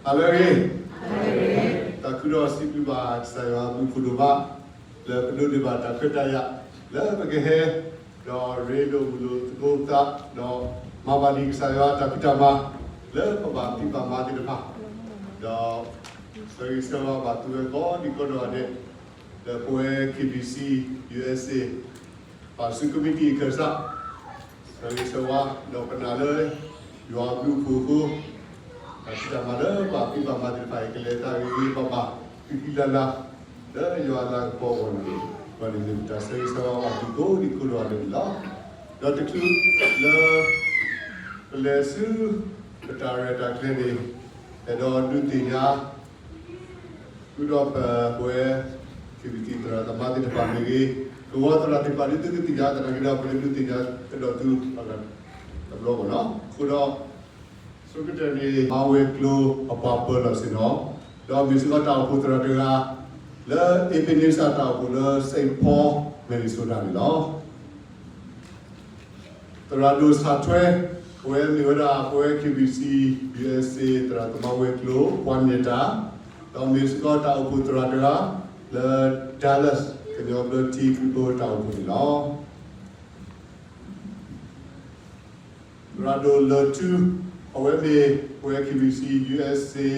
ဟါလၢအဂ့ၤ, သးခုဒီးစံးဘျုးဘၣ်ကစၢ်ယွၤအဘျုးအဖှိၣ်ဒိၣ်မး, လၢပဒိးန့ၢ်ဘၣ်တၢ်ခွဲးတၢ်ယာ် လၢပကဟဲ ဒီးရ့လိာ်မုာ်လိာ်သကိးပသး, ဒီးမၤဘၣ်ဒံးကစၢ်ယွၤတၢ်ဖံးတၢ်မၤ လၢပဘၣ်ဖံးဘၣ်မၤသ့ၣ်တဖၣ်, ဒီးဆၢဂ့ၤဆၢဝါဘၣ်သုဝဲကိးဒံးကိးနီၢ်ဂၤဒဲး, လၢပဝဲ K B C U S A ပာ်ဆူကမံးတံာ်အခၢၣ်စး, ဆၢဂ့ၤဆၢဝါ ဒီးပနာ်လၢ ယွၤအဘျုးအဖှိၣ်အဃိ, တၢ်ဖံးတၢ်မၤလၢပဘၣ်ဖံးဘၣ်မၤသ့ၣ်တဖၣ်အံၤ ကလဲၤတၢ်ဂ့ၤဂ့ၤဘၣ်ဘၣ် ဃံဃံလၤလၤ လၢယွၤအလၤကပီၤအဂီၢ်န့ၣ်, ပှၤန့ၣ်မ့ၢ်ပတၢ်ဆၢဂ့ၤဆၢဝါဘၣ်သုကိးဒံးကိးနီၢ်ဂၤဒဲးန့ၣ်လီၤ. ဒီးတချုးလၢ ပလဲၤဆူ ပတၢ်ရဲၣ်တၢ်ကျဲၤန့ၣ်, အဲၣ်ဒိးဒုးသ့ၣ်ညါ ဃုာ်ဒီးပဝဲ K B C သရၣ်သမါသ့ၣ်တဖၣ်မ့ၢ်ဂ့ၤ, ကဝီၤသရၣ်သ့ၣ်တဖၣ်ဒ်သုကသ့ၣ်ညါသနာ်က့ဒီး ပလဲၤဒုးသ့ၣ်ညါကဒီးသု တဘျီဘၣ်နီၤ, အဃိဒီး ဆိကတၢၢ်န့ၣ် မၤဝဲၤကျိၤအပှၤပၢၤလီၢ်ဆ့ၣ်နီၤ, ဒီးမ့ၢ်စ့ၢ်ကီးတၢ်အိၣ်ဖှိၣ်သရၣ်တဂၤ လၢ Ebenezer တၢ်အိၣ်ဖှိၣ်လၢ Saint Paul Minnesota န့ၣ်လီၤ. သရၣ်ဒိၣ်စၣ်ထွဲ, အဝဲမ့ၢ်ဝဲဒၣ်ပဝဲ K B C U S A သရၣ်သမါဝဲၤကျိၤ ပှၤနဲၣ်တၢ်, ဒီးမ့ၢ်စ့ၢ်ကီးတၢ်အိၣ်ဖှိၣ်သရၣ်တဂၤ လၢ Dallas ကညီဘျၢထံခရံာ်ဖိတၢ်အိၣ်ဖှိၣ်န့ၣ်လီၤ. သရၣ်ဒိၣ်လၢၢ်ထူ, အဝဲမ့ၢ်ပဝဲ K B C U S A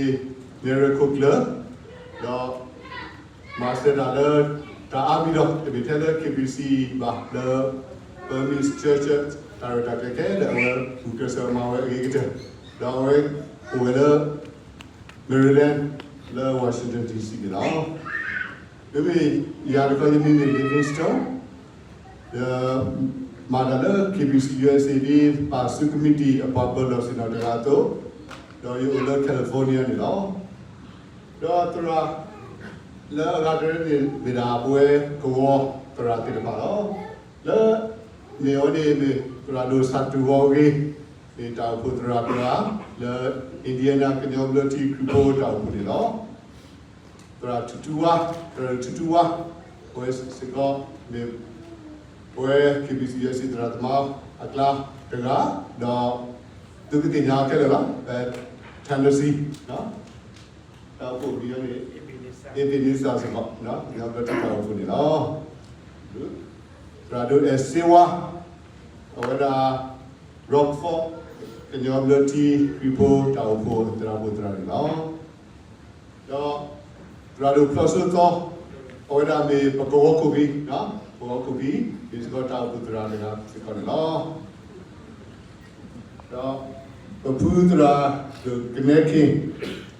နဲၣ်ရွဲၣ်ခိၣ်ကျၢၢ်, ဒီး မၤစၢၤတၢ်လၢ တၢ်အါမံၤဒီး တမ့ၢ်ထဲလၢ K B C ဘၣ် လၢ Burmese Church တၢ်ရဲၣ်တၢ်ကျဲၤခဲလၢာ် အဝဲ ဂုာ်ကျဲးစၢးမၤဝဲအဂ့ၤကတၢၢ်, ဒီးအဝဲအိၣ်ဝဲလၢ Maryland လၢ Washington D C န့ၣ်လီၤ. မ့မ့ၢ်ယၤတခီ ယမံၤမ့ၢ် Livingstone, ယမၤတၢ်လၢ K B C U S A ဒ်ပာ်ဆူကမံးတံာ်အပှၤပၢၤလီၢ်ဆ့ၣ်နီၤတဂၤအသိး, ဒီးယအိၣ်လၢ California န့ၣ်လီၤ. ဒီးသရၣ်လၢအဂၤတရၢန့ၣ် မ့ၢ်ဒၣ်ပဝဲကဝီၤသရၣ်သ့ၣ်တဖၣ်လီၤ. လၢ မ့ၢ်အဝဲန့ၣ်မ့ၢ် သရၣ်ဒိၣ်စၣ်တူၢ်ဂီၤအဂ့ၤ, မ့ၢ်တၢ်အိၣ်ဖှိၣ်သရၣ်တဂၤ လၢ Indiana ကညီဘျၢထံခရံာ်ဖိတၢ်အိၣ်ဖှိၣ်န့ၣ်လီၤ. သရၣ်ထူထူဝါ, သရၣ်ဒိၣ်ထူထူဝါ, အဝဲစ့ၢ်ကီးမ့ၢ် ပဝဲ K B C U S A သရၣ်သမါအကျါတဂၤ, ဒီး သုကသ့ၣ်ညါခဲလၢာ်လီၤ, Tennessee, တၢ်အိၣ်ဖှိၣ်ဒ်အံၤန့ၣ် Ebenezer စ့ၢ်ကီး ကညီဘျၢထံတၢ်အိၣ်ဖှိၣ်န့ၣ်လီၤ. သရၣ်ဒိၣ်အဲၣ်စ့ဝါ, အဝဲဒၣ် Rockford ကညီဘျၢထံခရံာ်ဖိတၢ်အိၣ်ဖှိၣ်သရၣ်ဖိသရၣ်န့ၣ်လီၤ. ဒီး သရၣ်ဒိၣ်ဖျီၣ်စိသီ, အဝဲဒၣ်မ့ၢ်ပကဝီၤခိၣ်ခံ, ကဝီၤခိၣ်ခံ, မ့ၢ်စ့ၢ်ကီးတၢ်အိၣ်ဖှိၣ်သရၣ်တဂၤစ့ၢ်ကီးန့ၣ်လီၤ. ဒီး ပဖုသရၣ်ဒိၣ်ကနဲခ့ၣ်,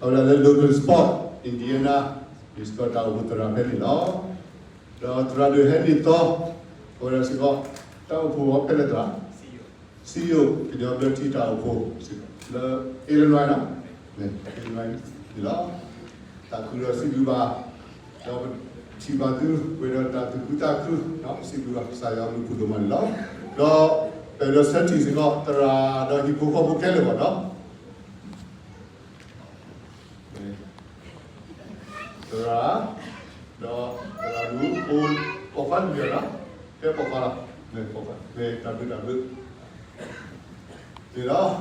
အဝဲဒၣ်လၢ Logansport, Indiana, မ့ၢ်စ့ၢ်ကီးတၢ်အိၣ်ဖှိၣ်သရၣ်ဖဲန့ၣ်လီၤ. ဒီးသရၣ်ဒိၣ်ဟဲနံၣ်သီ, အဝဲဒၣ်စ့ၢ်ကီး တၢ်အိၣ်ဖှိၣ်အီၤဖဲလဲၣ်သရၣ် စံယိၣ် ကညီဘျၢထံတၢ်အိၣ်ဖှိၣ် လၢ Illinois နီၤ, Illinois န့ၣ်လီၤ. သးခုဒီးစံးဘျုးဘၣ်, ဒီးပထံၣ်ဘၣ်သု ပှဲၤဒီးတၢ်သူၣ်ခုသးခု, စံးဘျုးဘၣ်ကစၢ်ယွၤအဘျုးအဖှိၣ်ဒိၣ်မးန့ၣ်လီၤ. ဒီးပအဲၣ်ဒိးဆၢထံၣ်စ့ၢ်ကီး သရၣ်ဒီးဟံၣ်ဖိဃီဖိခဲလၢာ်ဘၣ်နီၤ သရၣ်, ဒီးသရၣ်မုၣ် ပိာ်ခွါတဂၤလီၤ, ဖဲပိာ်ခွါလီၤ, ပိာ်ခွါ, တၢ်ဘျုးတၢ်ဘျုး န့ၣ်လီၤ. ဒီးပ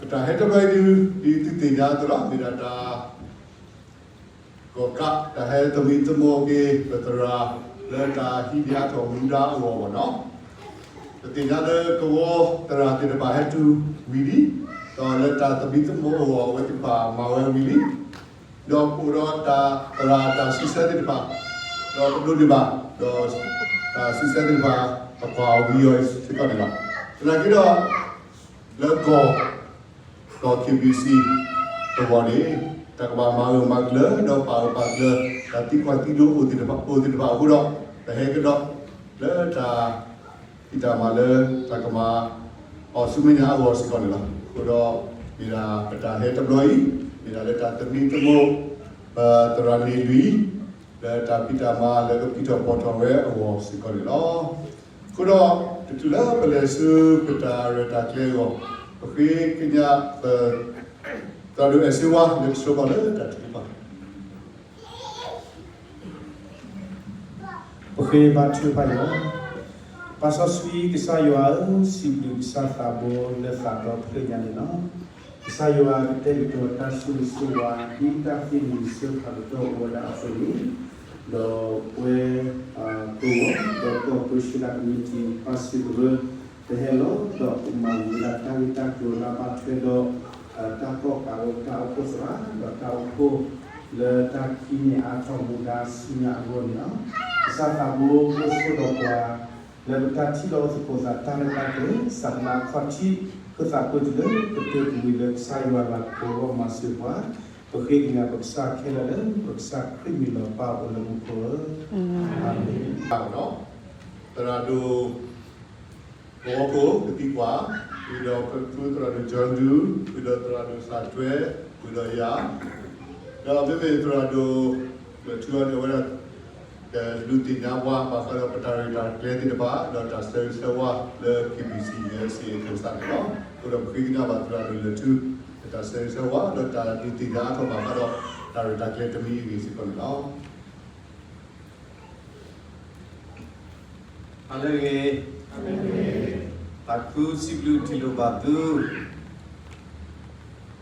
တၢ်ဟဲတဘျီအံၤဒုး ဒ်သုသ့ၣ်ညါအသိးလီၤ, မ့ၢ်ဒၣ်တၢ် ကီၢ်ကး တၢ်ဟဲသမံသမိးက့ၤ ပသရၣ် လၢတၢ်ဟံးန့ၢ်အါထီၣ်မူဒါအဂီၢ်ဘၣ်နီၤ. ပသ့ၣ်ညါလၢကဝီၤသရၣ်သ့ၣ်တဖၣ်ဟဲတုၤဝံၤလံ, ဒီးလၢတၢ်သမံသမိးအဂီၢ် အဝဲသ့ၣ်တဖၣ်မၤဝဲဝံၤလံ, ဒီးအိၣ်ဒီးတၢ်သရၣ်တၢ်စံးဆၢသ့ၣ်တဖၣ်, ဒီးပဒိးန့ၢ်ဘၣ်, ဒီးတၢ်စံးဆၢသ့ၣ်တဖၣ် ပကွၢ်ဝံၤအီၤစ့ၢ်ကီးန့ၣ်လီၤ. သနာ်က့ဒီး လၢကီၢ် ကီၢ် K B C တဝီၤန့ၣ် တၢ်ကဘၣ်မၤဂၢၢ်မၤကျၢၤ ဒီးပာ်ဂၢၢ်ပာ်ကျၢၤ တၢ်သံကွၢ်သံဒိးအိၣ်သ့ၣ်တဖၣ်အဃိဒီး ပဟဲကဒီးလၢတၢ်ဖံးတၢ်မၤလၢတၢ်ကမၤအီၤဆူမဲာ်ညါအဂီၢ်စ့ၢ်ကီးန့ၣ်လီၤ. အဃိဒီး မ့ၢ်ဒၣ်ပတၢ်ဟဲတဘျီအံၤ မ့ၢ်ဒၣ်လၢတၢ်သမံသမိး ပသရၣ်န့ၣ်လွံၢ် လၢတၢ်ဖံးတၢ်မၤလၢကဖံးထီၣ်ဖီၣ်ထီၣ်ဝဲအဂီၢ်စ့ၢ်ကီးန့ၣ်လီၤ. အဃိဒီး တချုးလၢပလဲၤဆူပတၢ်ရဲၣ်တၢ်ကျဲၤအဂီၢ် ပဃ့ကညး သရၣ်ဒိၣ်အဲၣ်စ့ဝါ လၢကဆှၢပှၤလၢတၢ်ထုကဖၣ် ပဃ့ဘါထုကဖၣ်အီၤ, ပၢ်စီဆှံကစၢ်ယွၤဧၢ, စံးဘျုးကစၢ်သးဘိလၢသးဒီဖျၢၣ်ညါန့ၣ်လီၤ. ကစၢ်ယွၤကတဲာ်ကတီၤတၢ်ဆိၣ်ဂ့ၤဆိၣ်ဝါ ဒ်တၢ်သ့ၣ်နံၤဆၢဖးကတီၢ်အိၣ်ဝဲဒၣ်အသိးန့ၣ်, ဒီးပဝဲ ကဝီၤ ဒီးကီၢ်ပၢဆှၢလၢ committee ပၢ်စံးကရၢ ပဟဲလီၤဒီးပမၤဝံၤဝဲဒၣ်တၢ်ဂ့ၢ်တၢ်ကျိၤလၢအဘၣ်ထွဲဒီး တၢ်ကီၣ်ကးဝဲတၢ်အိၣ်ဖှိၣ်သရၣ် ဒီးတၢ်အိၣ်ဖှိၣ် လၢတၢ်ကံးန့ၢ်အါထီၣ်မူဒါဆူညါအဂီၢ်န့ၣ်လီၤ. ကစၢ်သးဘိအိၣ်ဆိးဒီးပှၤ လၢပတၢ်ထံၣ်လိာ်သကိးသးတၢ်ရဲၣ်တၢ်ကျဲၤ စးထီၣ်လၢအခီၣ်ထံး ဃုာ်သးပှၢ်တုၤလၢကတၢၢ်ကွံာ်ဝံၤလၢကစၢ်ယွၤအလၤကပီၤအဂီၢ်မၤစၢၤပှၤ, ပဃ့ကညးပကစၢ်ခဲလၢာ်လၢ ပကစၢ်ခရံာ်မံၤလီၤပၢ်အိၣ်လၢမူခိၣ်ဧၢ, အၤမ့ၣ်. သရၣ်ဒိၣ် ကဝီၤခိၣ် ကသံကွၢ်, ဝံၤဒီးဖုသရၣ်ဒိၣ်ကၠီဒူ, ဝံၤဒီးသရၣ်ဒိၣ်စၣ်ထွဲ, ဝံၤဒီးယၤ, ဒီးမ့မ့ၢ်သရၣ်ဒိၣ် လၢထူအံၤန့ၣ် အဝဲဒၣ် ကဒုးသ့ၣ်ညါပှၤ ဘၣ်ဃးဒီးပတၢ်ရဲၣ်တၢ်ကျဲၤသ့ၣ်တဖၣ် ဒီးတၢ်ဆၢဂ့ၤဆၢဝါလၢ KBC USA အခၢၣ်စးန့ၣ်လီၤ. အဃိဒီးပဃ့ကညးဘၣ်သရၣ်ဒိၣ်လၢထူ လၢတၢ်ဆၢဂ့ၤဆၢဝါ ဒီးတၢ်ဒုးသ့ၣ်ညါအါထီၣ်ဘၣ်ဃးဒီး တၢ်ရဲၣ်တၢ်ကျဲၤတမံၤအဂ့ၢ်စ့ၢ်ကီးန့ၣ်လီၤ. ဟါလၢအဂ့ၤ, သးခုစံးဘျုးထံၣ်လိာ်ဘၣ်သု,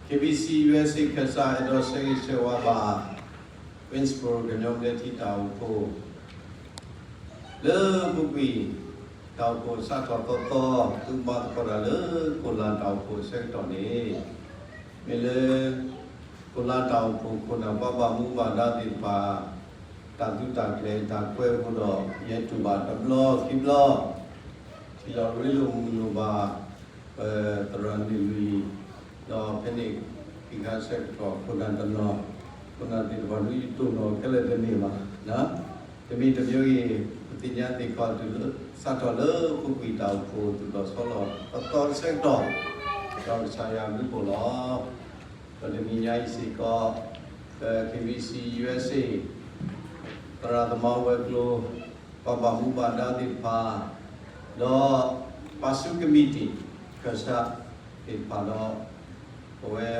KBC USA ခၢၣ်စးအဲၣ်ဒိးဆၢဂ့ၤဆၢဝါဘၣ် Waynesboro ကညီဘျၢထံတၢ်အိၣ်ဖှိၣ် လၢပူၤကွံာ် တၢ်အိၣ်ဖှိၣ်စးထီၣ်သီသီ သုမၤသကိးတၢ်လၢကိၣ်လၤတၢ်အိၣ်ဖှိၣ်အဆၢကတီၢ်န့ၣ်, မ့ၢ်လၢ ကိၣ်လၤတၢ်အိၣ်ဖှိၣ်ခိၣ်နၢ်ပှၤဘၣ်မူဘၣ်ဒါသ့ၣ်တဖၣ် တၢ်သုးတၢ်ကျဲၤတၢ်ကွဲးအဃိဒီး ယဟဲတူၢ်ဘၣ်တဘျီခံဘျီ ထံၣ်လိာ်ရ့လိာ်မုာ်လိာ်ဘၣ် ပသရၣ်န့ၣ်လွံၢ်, ဒီးဖဲန့ၣ် ခံခါဆၢကတီၢ်ခိၣ်နၢ်တနီၤ, ခိၣ်နၢ်သ့ၣ်တဖၣ်ဒုးယတိၢ်နီၣ်ခဲလၢာ်တန့ၢ်ဘၣ်. တမံၤတမံၤဂ့ၤ ပသ့ၣ်ညါသ့ၣ်ခီတုၤလၢ စးထီၣ်လၢပူၤကွံာ်တၢ်အိၣ်ဖှိၣ်သူၣ်ထီၣ်ဆီလီၤ သီသီအဆၢကတီၢ်, ဒီးကစၢ်ယွၤဘျုးဖှိၣ်လီၤ. ဒီးတနံၤညါအံၤစ့ၢ်ကီး ပ KBC USA သရၣ်သမါဝဲၤကျိၤ ပှၤဘၣ်မူဘၣ်ဒါသ့ၣ်တဖၣ် ဒီးပၣ်စူးကမံးတံာ် ခၢၣ်စးသ့ၣ်တဖၣ်ဒီး ပဝဲ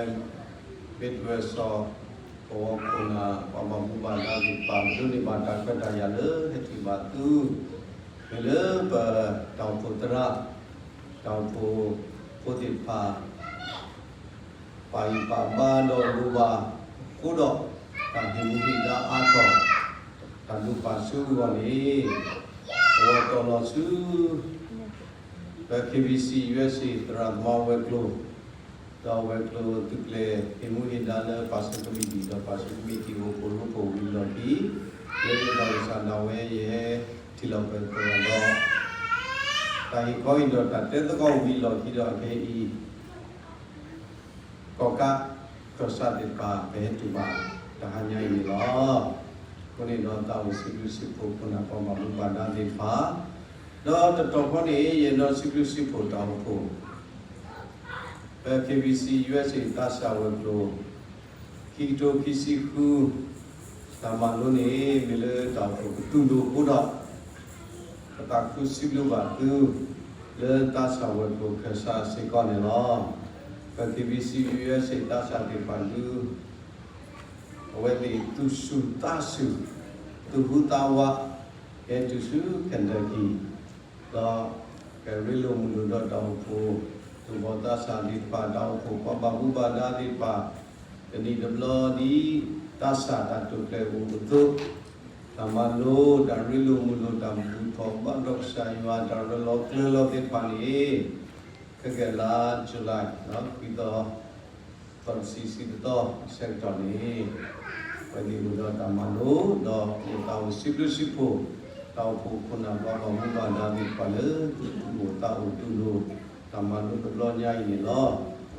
Midwest ကဝီၤခိၣ်နၢ် ပှၤဘၣ်မူဘၣ်ဒါသ့ၣ်တဖၣ် ပဒိးန့ၢ်ဘၣ်တၢ်ခွဲးတၢ်ယာ်လၢဟဲထံၣ်ဘၣ်သု မ့ၢ်လၢပတၢ်အိၣ်ဖှိၣ်သရၣ် တၢ်အိၣ်ဖှိၣ်ဖိသ့ၣ်တဖၣ် ပာ်ဂံၢ်ပာ်ဘါဒီးလိၣ်ဘၣ်အဃိဒီး တၢ်ဟ့ၣ်မူဟ့ၣ်ဒါအါထီၣ် တၢ်ဒိၣ်ပာ်ဆူအဂီၢ်န့ၣ် အဝဲတီၢ်လီၤဆူ ပ KBC USA သရၣ်သမါဝဲၤကျိၤ ဒီးဝဲၤကျိၤသုးကျဲၤဟ့ၣ်မူဟ့ၣ်ဒါလၢပၣ်စူးကမံးတံာ် ဒီးပၣ်စူးကမံးတံာ်အိၣ်ဖှိၣ်လိၤဖှိၣ်ဝံၤလီၢ်ခံ လၢတၢ်ဂံၢ်စၢ်ဒၣ်ဝဲယဟဲထံၣ်လိာ်ပသရၣ်ဒီး တၢ်ဟ့ၣ်ခီအံၤဒီးတၢ်တဲသကိးဝံၤလီၢ်ခံဒီးအခဲအံၤ ကီၢ်ကး ခၢၣ်စးသ့ၣ်တဖၣ် ပဟဲတုၤဘၣ်တဟါညါအံၤန့ၣ်လီၤ. အဃိန့ၣ်ဒီးတၢ်အိၣ်စံးဘျုးစံးဖှိၣ်ခိၣ်နၢ်ပှၤဘၣ်မူဘၣ်ဒါသ့ၣ်တဖၣ် ဒီးတတီၢ်ဃီန့ၣ် ယအဲၣ်ဒိးစံးဘျုးစံးဖှိၣ်တၢ်အိၣ်ဖှိၣ် ပ KBC USA သးစၢ်ဝဲၤကျိၤ ခံကထိခံဆံဃု တၢ်မၤလိန့ၣ် မ့ၢ်လၢတၢ်အိၣ်ဖှိၣ်ကတူၢ်လိာ်အဃိဒီး ပသးခုစံးဘျုးဘၣ်သု လၢသးစၢ်ဝဲၤကျိၤခၢၣ်စးစ့ၢ်ကီးန့ၣ်လီၤ. ပ KBC USA သးစၢ်သ့ၣ်တဖၣ်ဒု အဝဲသ့ၣ်သူၣ်ဆူၣ်သးဆူၣ် သူၣ်ဟူသးဝး ဟဲတုၤဆူ Kentucky ဒီးကရ့လိာ်မုာ်လိာ်ဒီးတၢ်အိၣ်ဖှိၣ် သူၣ်ဘီၣ်သးစၢ်သ့ၣ်တဖၣ် တၢ်အိၣ်ဖှိၣ်ပှၤဘၣ်မူဘၣ်ဒါသ့ၣ်တဖၣ် တနံၣ်တဘျီဒ် သးစၢ်တၢ်တိာ်ကျဲၤအိၣ်အသိး တၢ်မၤလိ တၢ်ရ့လိာ်မုာ်လိာ် တၢ်ဘူၣ်ထီၣ်ဘါထီၣ်ကစၢ်ယွၤ တၢ်ရ့လိာ်ကျဲၤလိာ်သ့ၣ်တဖၣ်န့ၣ် ခဲကနံၣ်လါ July ခွံသီ သီတဆံဆံတသီ အဆၢကတီၢ်န့ၣ် ပဝဲသ့ၣ်အိၣ်ဒီးတၢ်မၤလိ ဒီးအိၣ်သးအိၣ်စံးဘျုးစံးဖှိၣ် တၢ်အိၣ်ဖှိၣ်ခိၣ်နၢ်ပှၤဘၣ်မူဘၣ်ဒါသ့ၣ်တဖၣ်လၢ သူၣ်အိၣ်သးအိၣ်တူၢ်လိာ် တၢ်မၤလိတဘျီညါအံၤန့ၣ်လီၤ.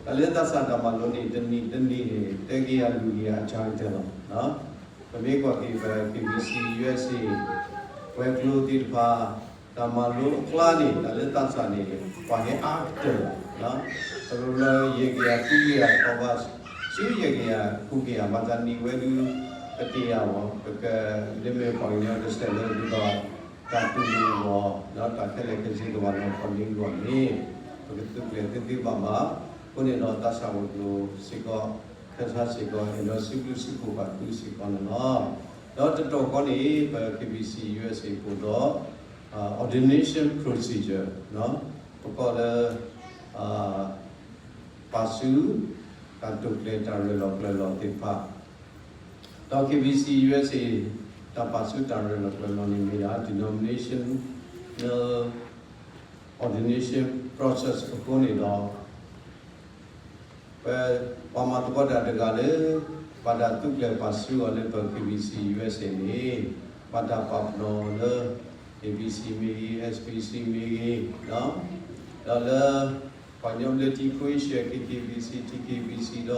တၢ်လၢသးစၢ်တၢ်မၤလိန့ၣ် တနံၣ်တနံၣ်န့ၣ် တဲက့ၤယၤလွံၢ်က့ၤယၤအကါကတၢၢ်လီၤ. ပမ့ၢ်ကွၢ်က့ၤပ KBC USA ဝဲၤကျိၤသ့ၣ်တဖၣ် တၢ်မၤလိအကျါန့ၣ် တၢ်လၢသးစၢ်န့ၣ် ပှၤဟဲအါကတၢၢ်လီၤ. တဘျီဘျီယဲၢ်က့ၤယၤဃုက့ၤယၤ ကီၢ်ဘၣ်ဆူယဲၢ်က့ၤယၤဃုက့ၤယၤ မၤသးနံၤဝဲဒု ပတ့ၢ်ယၤဘၣ် ပကဒ့မ့ၢ်ပှၤကညီတစဲးလၢဒ်သိး တၢ်တူၢ်လိာ်အဂီၢ် ဒီးတၢ်ခဲလၢာ်ခဲဆ့ကဘၣ်လီၤခီဒ်အဂီၢ်န့ၣ် ပကသုးကျဲၤသ့သ့ဘၣ်ဘၣ်. အဃိန့ၣ်ဒီးသးစၢ်ဝဲၤကျိၤစ့ၢ်ကီး ခၢၣ်စးစ့ၢ်ကီး အဲၣ်ဒိးစံးဘျုးစံးဖှိၣ်ဘၣ်သုစ့ၢ်ကီးန့ၣ်လီၤ. ဒီးတတီၢ်ဃီန့ၣ် ပ KBC USA အိၣ်ဒီး ordination procedure ပကိးလၢ ပာ်စု တၢ်တိာ်ကျဲၤတၢ်ရ့လိာ်ကျဲၤလိာ်သ့ၣ်တဖၣ်, ဒီး KBC USA တၢ်ပာ်ဆူတၢ်ရ့လိာ်ကျဲၤလိာ်န့ၣ်မ့ၢ်ဒၣ် denominational ordination process အဃိန့ၣ်ဒီး ပ ပှၤမၤသကိးတၢ်တဂၤလၢ ဘၣ်တၢ်သုးကျဲၤပာ်ဆူအီၤလၢပ KBC USA န့ၣ် ဘၣ်တၢ်ပာ်ပနီၣ်လၢ ABC မ့ၢ်ဂ့ၤ SBC မ့ၢ်ဂ့ၤ, ဒီးလၢ ပှၤကညီဘျၢထံခဝ့ၡၢၣ် KKBC TKBC ဒီး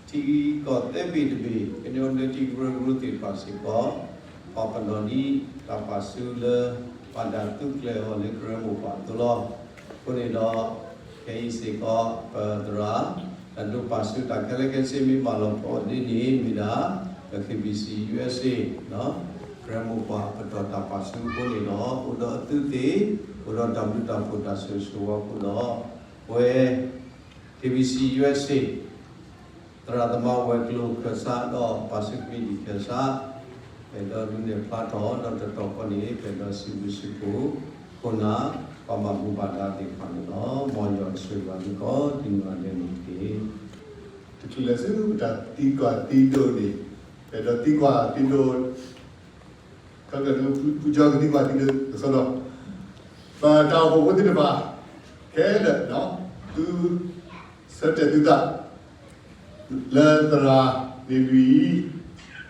ထံကီၢ်သၢဘ့ၣ်တဘ့ၣ် ကညီဘျၢထံကရၢကရိသ့ၣ်တဖၣ်စ့ၢ်ကီး ပာ်ပနီၣ်ဒ်တၢ်ပာ်ဆူလၢ ဘၣ်တၢ်သုးကျဲၤအီၤလၢကရၢမိၢ်ပှၢ်အသိးလီၤ. အဃိန့ၣ်ဒီး ခဲအံၤစ့ၢ်ကီး ပသရၣ် တၢ်ဒိးပာ်ဆူတၢ်ခဲလၢာ်ခဲဆ့မ့ၢ်မၤလီၤပှီၢ်ဒ်န့ၣ်မ့ၢ်ဒၣ် ပ KBC USA ကရၢမိၢ်ပှၢ်အပတီၢ်တၢ်ပာ်ဆူအဃိန့ၣ်ဒီး အိၣ်ဒီးအသုးသ့, အိၣ်ဒီးတၢ်ဘျုးတၢ်ဖှိၣ်တၢ်ဆိၣ်ဂ့ၤဆိၣ်ဝါအဃိဒီး ပဝဲ KBC USA သရၣ်သမါဝဲၤကျိၤခၢၣ်စးဒီးပာ်ဆူကမံးတံာ်ခၢၣ်စး, ပအဲၣ်ဒိးဒုးနဲၣ်ဖျါထီၣ်ဒီးတတီၤဃီန့ၣ် ပအဲၣ်ဒိးစံးဘျုးစံးဖှိၣ် ခိၣ်နၢ် ပှၤဘၣ်မူဘၣ်ဒါသ့ၣ်တဖၣ်န့ၣ်လီၤ. မ်ယွၤဆိၣ်ဂ့ၤဘၣ်သုကိးဒ်နီၢ်ဂၤဒဲးန့ၣ်တက့ၢ်. တချုးလဲၤဆူတၢ်သံကွၢ်သံဒိးန့ၣ် ပအဲၣ်ဒိးသံကွၢ်သံဒိး ခီဖျိလၢဖုကၠီကသံကွၢ်သံဒိးကစီဒီ, ပတၢ်အိၣ်ဖှိၣ်ဖိသ့ၣ်တဖၣ် ခဲလၢာ် သု ဆၢတဲာ်သုသး လၢသရၣ်န့ၣ်လွံၢ်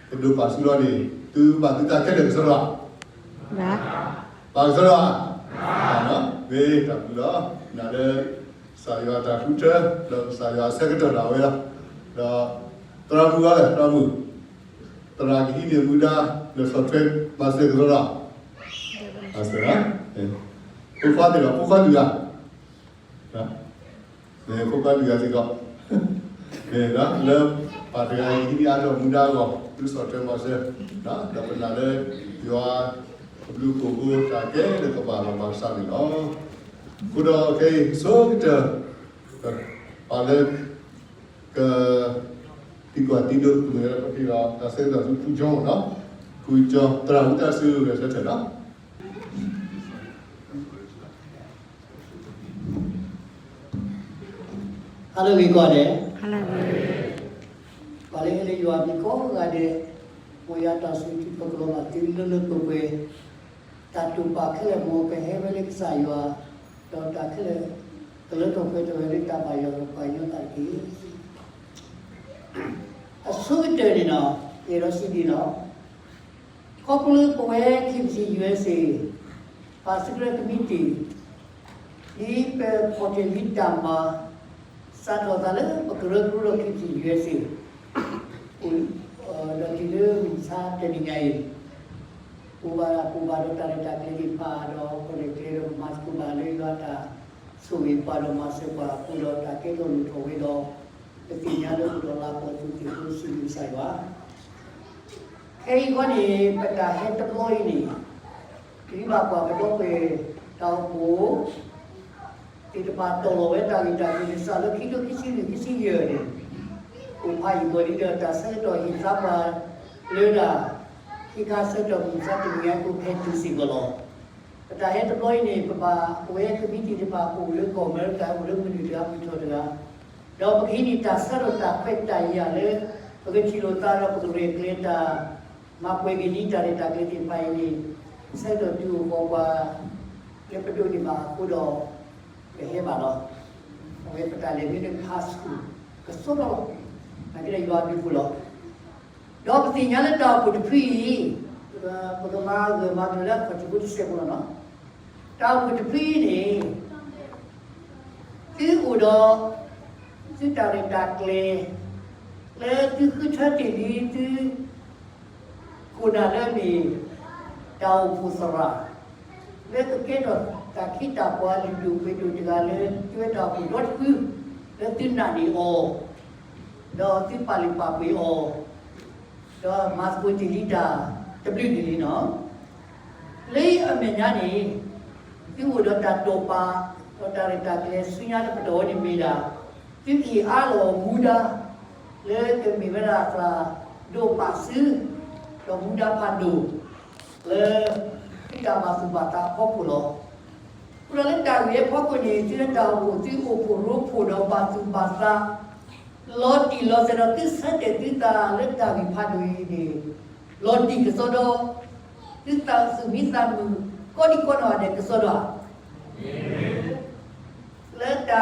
အံၤ ကဒိးပာ်ဆူလီၤန့ၣ် သုဘၣ်သုသးခဲလၢာ်ကစီဒီဧါ, ဘၣ်ကစီဒီဧါ, မ့ၢ်တၢ်ဘျုးလီၤ. နာ်လၢ ကစၢ်ယွၤတၢ်ဃုထၢ ဒီးကစၢ်ယွၤအဆၢကတီၢ်ဒၣ်ဝဲလီၤ. ဒီး သရၣ်မုၣ်အီၤလဲၣ် သရၣ်မုၣ် သရၣ်ကဟံးန့ၢ်မူဒါ လၢဆီၣ်ထွဲမၤစၢၤကစီဒီ, မၤစၢၤ, ဖိခွါသ့ၣ်ဒီး ဖိခွါဒုၣ်ဂၤ, ဖိခွါဒုၣ်ဂၤစ့ၢ်ကီး, လၢပၢ်တဂၤအံၤဟံးန့ၢ်အါထီၣ်မူဒါအဂီၢ် သုဆီၣ်ထွဲမၤစၢၤ, ဒီးပနာ်လၢ ယွၤအဘျုးအဖှိၣ်ဖိတၢ်ကဲလၢကဘၣ်လီၤဘၣ်ဆၣ်န့ၣ်လီၤ. အဃိဒီးခဲအံၤ ဆိကတၢၢ် ပှၤလၢ က သံကွၢ်သံဒိးကမ့ၢ်ဝဲဒၣ်ပဖံလီၤ တၢ်ဆၢကတီၢ်သုဖုကၠီနီၤ, ဖုကၠီ သရၣ်မုၣ်တၢ်ဆၢဂ့ၤဆၢထၢၣ်နီၤ. Hello ဂ့ၤကိးဂၤဒဲး, ပှၤလၢဟဲလၢယွၤအမံၤကိးဂၤဒဲး, မ်ယွၤတၢ်ဆိၣ်ဂ့ၤထူးထီၣ်ကလီၤဘၣ်သုလၢလၢပှဲၤပှဲၤ, တၢ်တိာ်ပာ်ခဲလၢာ် မ်ကဟဲဝဲလၢကစၢ်ယွၤ, ဒီးတၢ်ခဲလၢာ် ကလၢထီၣ်ပှဲၤထီၣ်ဝဲလၢတၢ်ဘၣ်ယွၤဒီးပှၤကညီသးတက့ၢ်. အဆိကတၢၢ်န့ၣ်နီၤ ယအဲၣ်ဒိးစံးဒ်အံၤလီၤ. ခီဖျိပဝဲ KBC USA ပာ်စုကရၢကမံးတံာ် ဒ်ပဖီၣ်တ့ၢ်လံတၢ်မၤ စးထီၣ်သးလၢပကရၢကရိဒီး KBC USA အိၣ် ဒီးတုၤလၢမုၢ်မဆါတနံၤညါအံၤ ပဘၣ်ပာ်ဘၣ်ဒီးတၢ်ရဲၣ်တၢ်ကျဲၤသ့ၣ်တဖၣ် ဒီးပရဲၣ်ကျဲၤဒီးမၤသကိးဘၣ်လၢယွၤတၢ်ဆိၣ်ဂ့ၤပှၤဒီးမၤစၢၤပှၤအဃိဒီး တၢ်ကဲထီၣ်လိၣ်ထီၣ်ဝဲဒီး ပသ့ၣ်ညါလၢအိၣ်ဒီးလၤကပီၤအပူၤသ့ၣ်ဖိစံးဘျုးကစၢ်ယွၤ ခဲအံၤဃီန့ၣ် ပတၢ်ဟဲတဘျီအံၤန့ၣ် ပဂံၢ်ဘၣ်ကွၢ်ပဒီပုၢ်ဝဲၢ်တၢ်အိၣ်ဖှိၣ် သ့ၣ်တဖၣ်တီၢ်လီၤဝဲတၢ်ဂ့ၢ်တၢ်ကျိၤန့ၣ် စးလၢခံကထိခံဆံလွံၢ်ခံဆံယဲၢ်န့ၣ် အိၣ်ဖးယံာ်ဘၣ်လံဒီး တၢ်ဆၢကတီၢ်ဟ့ၣ်သါပှၤလၢဒၣ် ခံခါဆၢကတီၢ်မုၢ်မဆါတနံၤညါအံၤ အိၣ်ဖဲတုၤစ့ၢ်ကီးလီၤ. ပတၢ်ဟဲတဘျီအံၤန့ၣ် ပဘၣ်ပဝဲကမံးတံာ်တဖၣ်အိၣ်လၢကီၢ်အမဲရကၤ အိၣ်လၢမုၢ်နုာ်တဂၤမုၢ်ထီၣ်တဂၤ ဒီးပကဟံးန့ၢ်တၢ်ဆၢဒီးတၢ်ခွဲးတၢ်ယာ်လၢ ပကထံၣ်လိာ်သးဒီးပကရဲၣ်ကျဲၤတၢ် မၤပှဲၤက့ၤဒ်တၢ်ရဲၣ်တၢ်ကျဲၤသ့ၣ်တဖၣ်အံၤန့ၣ် ဆၢကတီၢ်တုၤအိၣ်ဃီပှၤ လၢပဒိးန့ၢ်ဘၣ်အဃိဒီး ပဟဲဘၣ်လီၤ. အဝဲပတၢ်လဲၤမ့ၢ်လၢ pass school ကစီဒီလီၤ. နာ်က့ဒီးယွၤအဘျုးအဖှိၣ်လီၤ. ဒီးပသ့ၣ်ညါလၢတၢ်အိၣ်ဖှိၣ်တဖုအံၤ ပကမၤဂၢၢ်မၤကျၢၤလၢအခီၣ်ထံးဖိတစဲးဖိလီၤနီၤ. တၢ်အိၣ်ဖှိၣ်တဖုအံၤန့ၣ် သုအိၣ်ဒီး သုတၢ်ရဲၣ်တၢ်ကျဲၤ လၢသုဃုထၢတ့ၢ်လံသု ခိၣ်နၢ်လၢအမ့ၢ် တၢ်အိၣ်ဖှိၣ်သရၣ် လၢကကဲထီၣ်တၢ်ခ့တၢ်ပှၤလုၢ်ဒိၣ်ပှ့ၤဒိၣ်တဂၤလၢ သုဝဲတၢ်အိၣ်ဖှိၣ်ဒီတဖု လၢသုနာ်န့ၢ်အီၤ ဒီးသုပာ်လုၢ်ပာ်ပှ့ၤအီၤ ဒီးမၤသကိးတ့ၢ်လံတၢ်တဘျုးဒ်န့ၣ်လီၤ. လၢအမဲာ်ညါန့ၣ် သုအိၣ်ဒီးတၢ်တိာ်ပာ် ဒီးတၢ်ရဲၣ်တၢ်ကျဲၤဆူညါလၢပတီၢ်ဝဲန့ၣ်မ့ၢ်ဒၣ် သုဟ့ၣ်အါလီၤမူဒါ လၢကမ့ၢ်ဝဲဒၣ်သရၣ်ဒိၣ်ပာ်စု ဒီးမူဒါဖးဒိၣ် လၢသုတၢ်ဘၣ်သူၣ်ဘၣ်သးအဖီခိၣ်လီၤ. အဃိဒီးလၢတၢ်ဂ့ၢ်အဖီခိၣ်န့ၣ် သုလၢတၢ်အိၣ်ဖှိၣ်သုအိၣ်ဖှိၣ်ရိဖှိၣ်ဒီးဘၣ်သူၣ်ဘၣ်သး လီၤတံၢ်လီၤဆဲးဒီးသုဆၢတဲာ်သုသးလၢတၢ်ဂ့ၢ်ဖးဒိၣ်အံၤန့ၣ်, လီၤတံၢ်ကစီဒီ, သုသးသူၣ်မံသးမုာ် ကိးဒံကိးနီၢ်ဂၤဒဲးကစီဒီဧါ. လၢတၢ်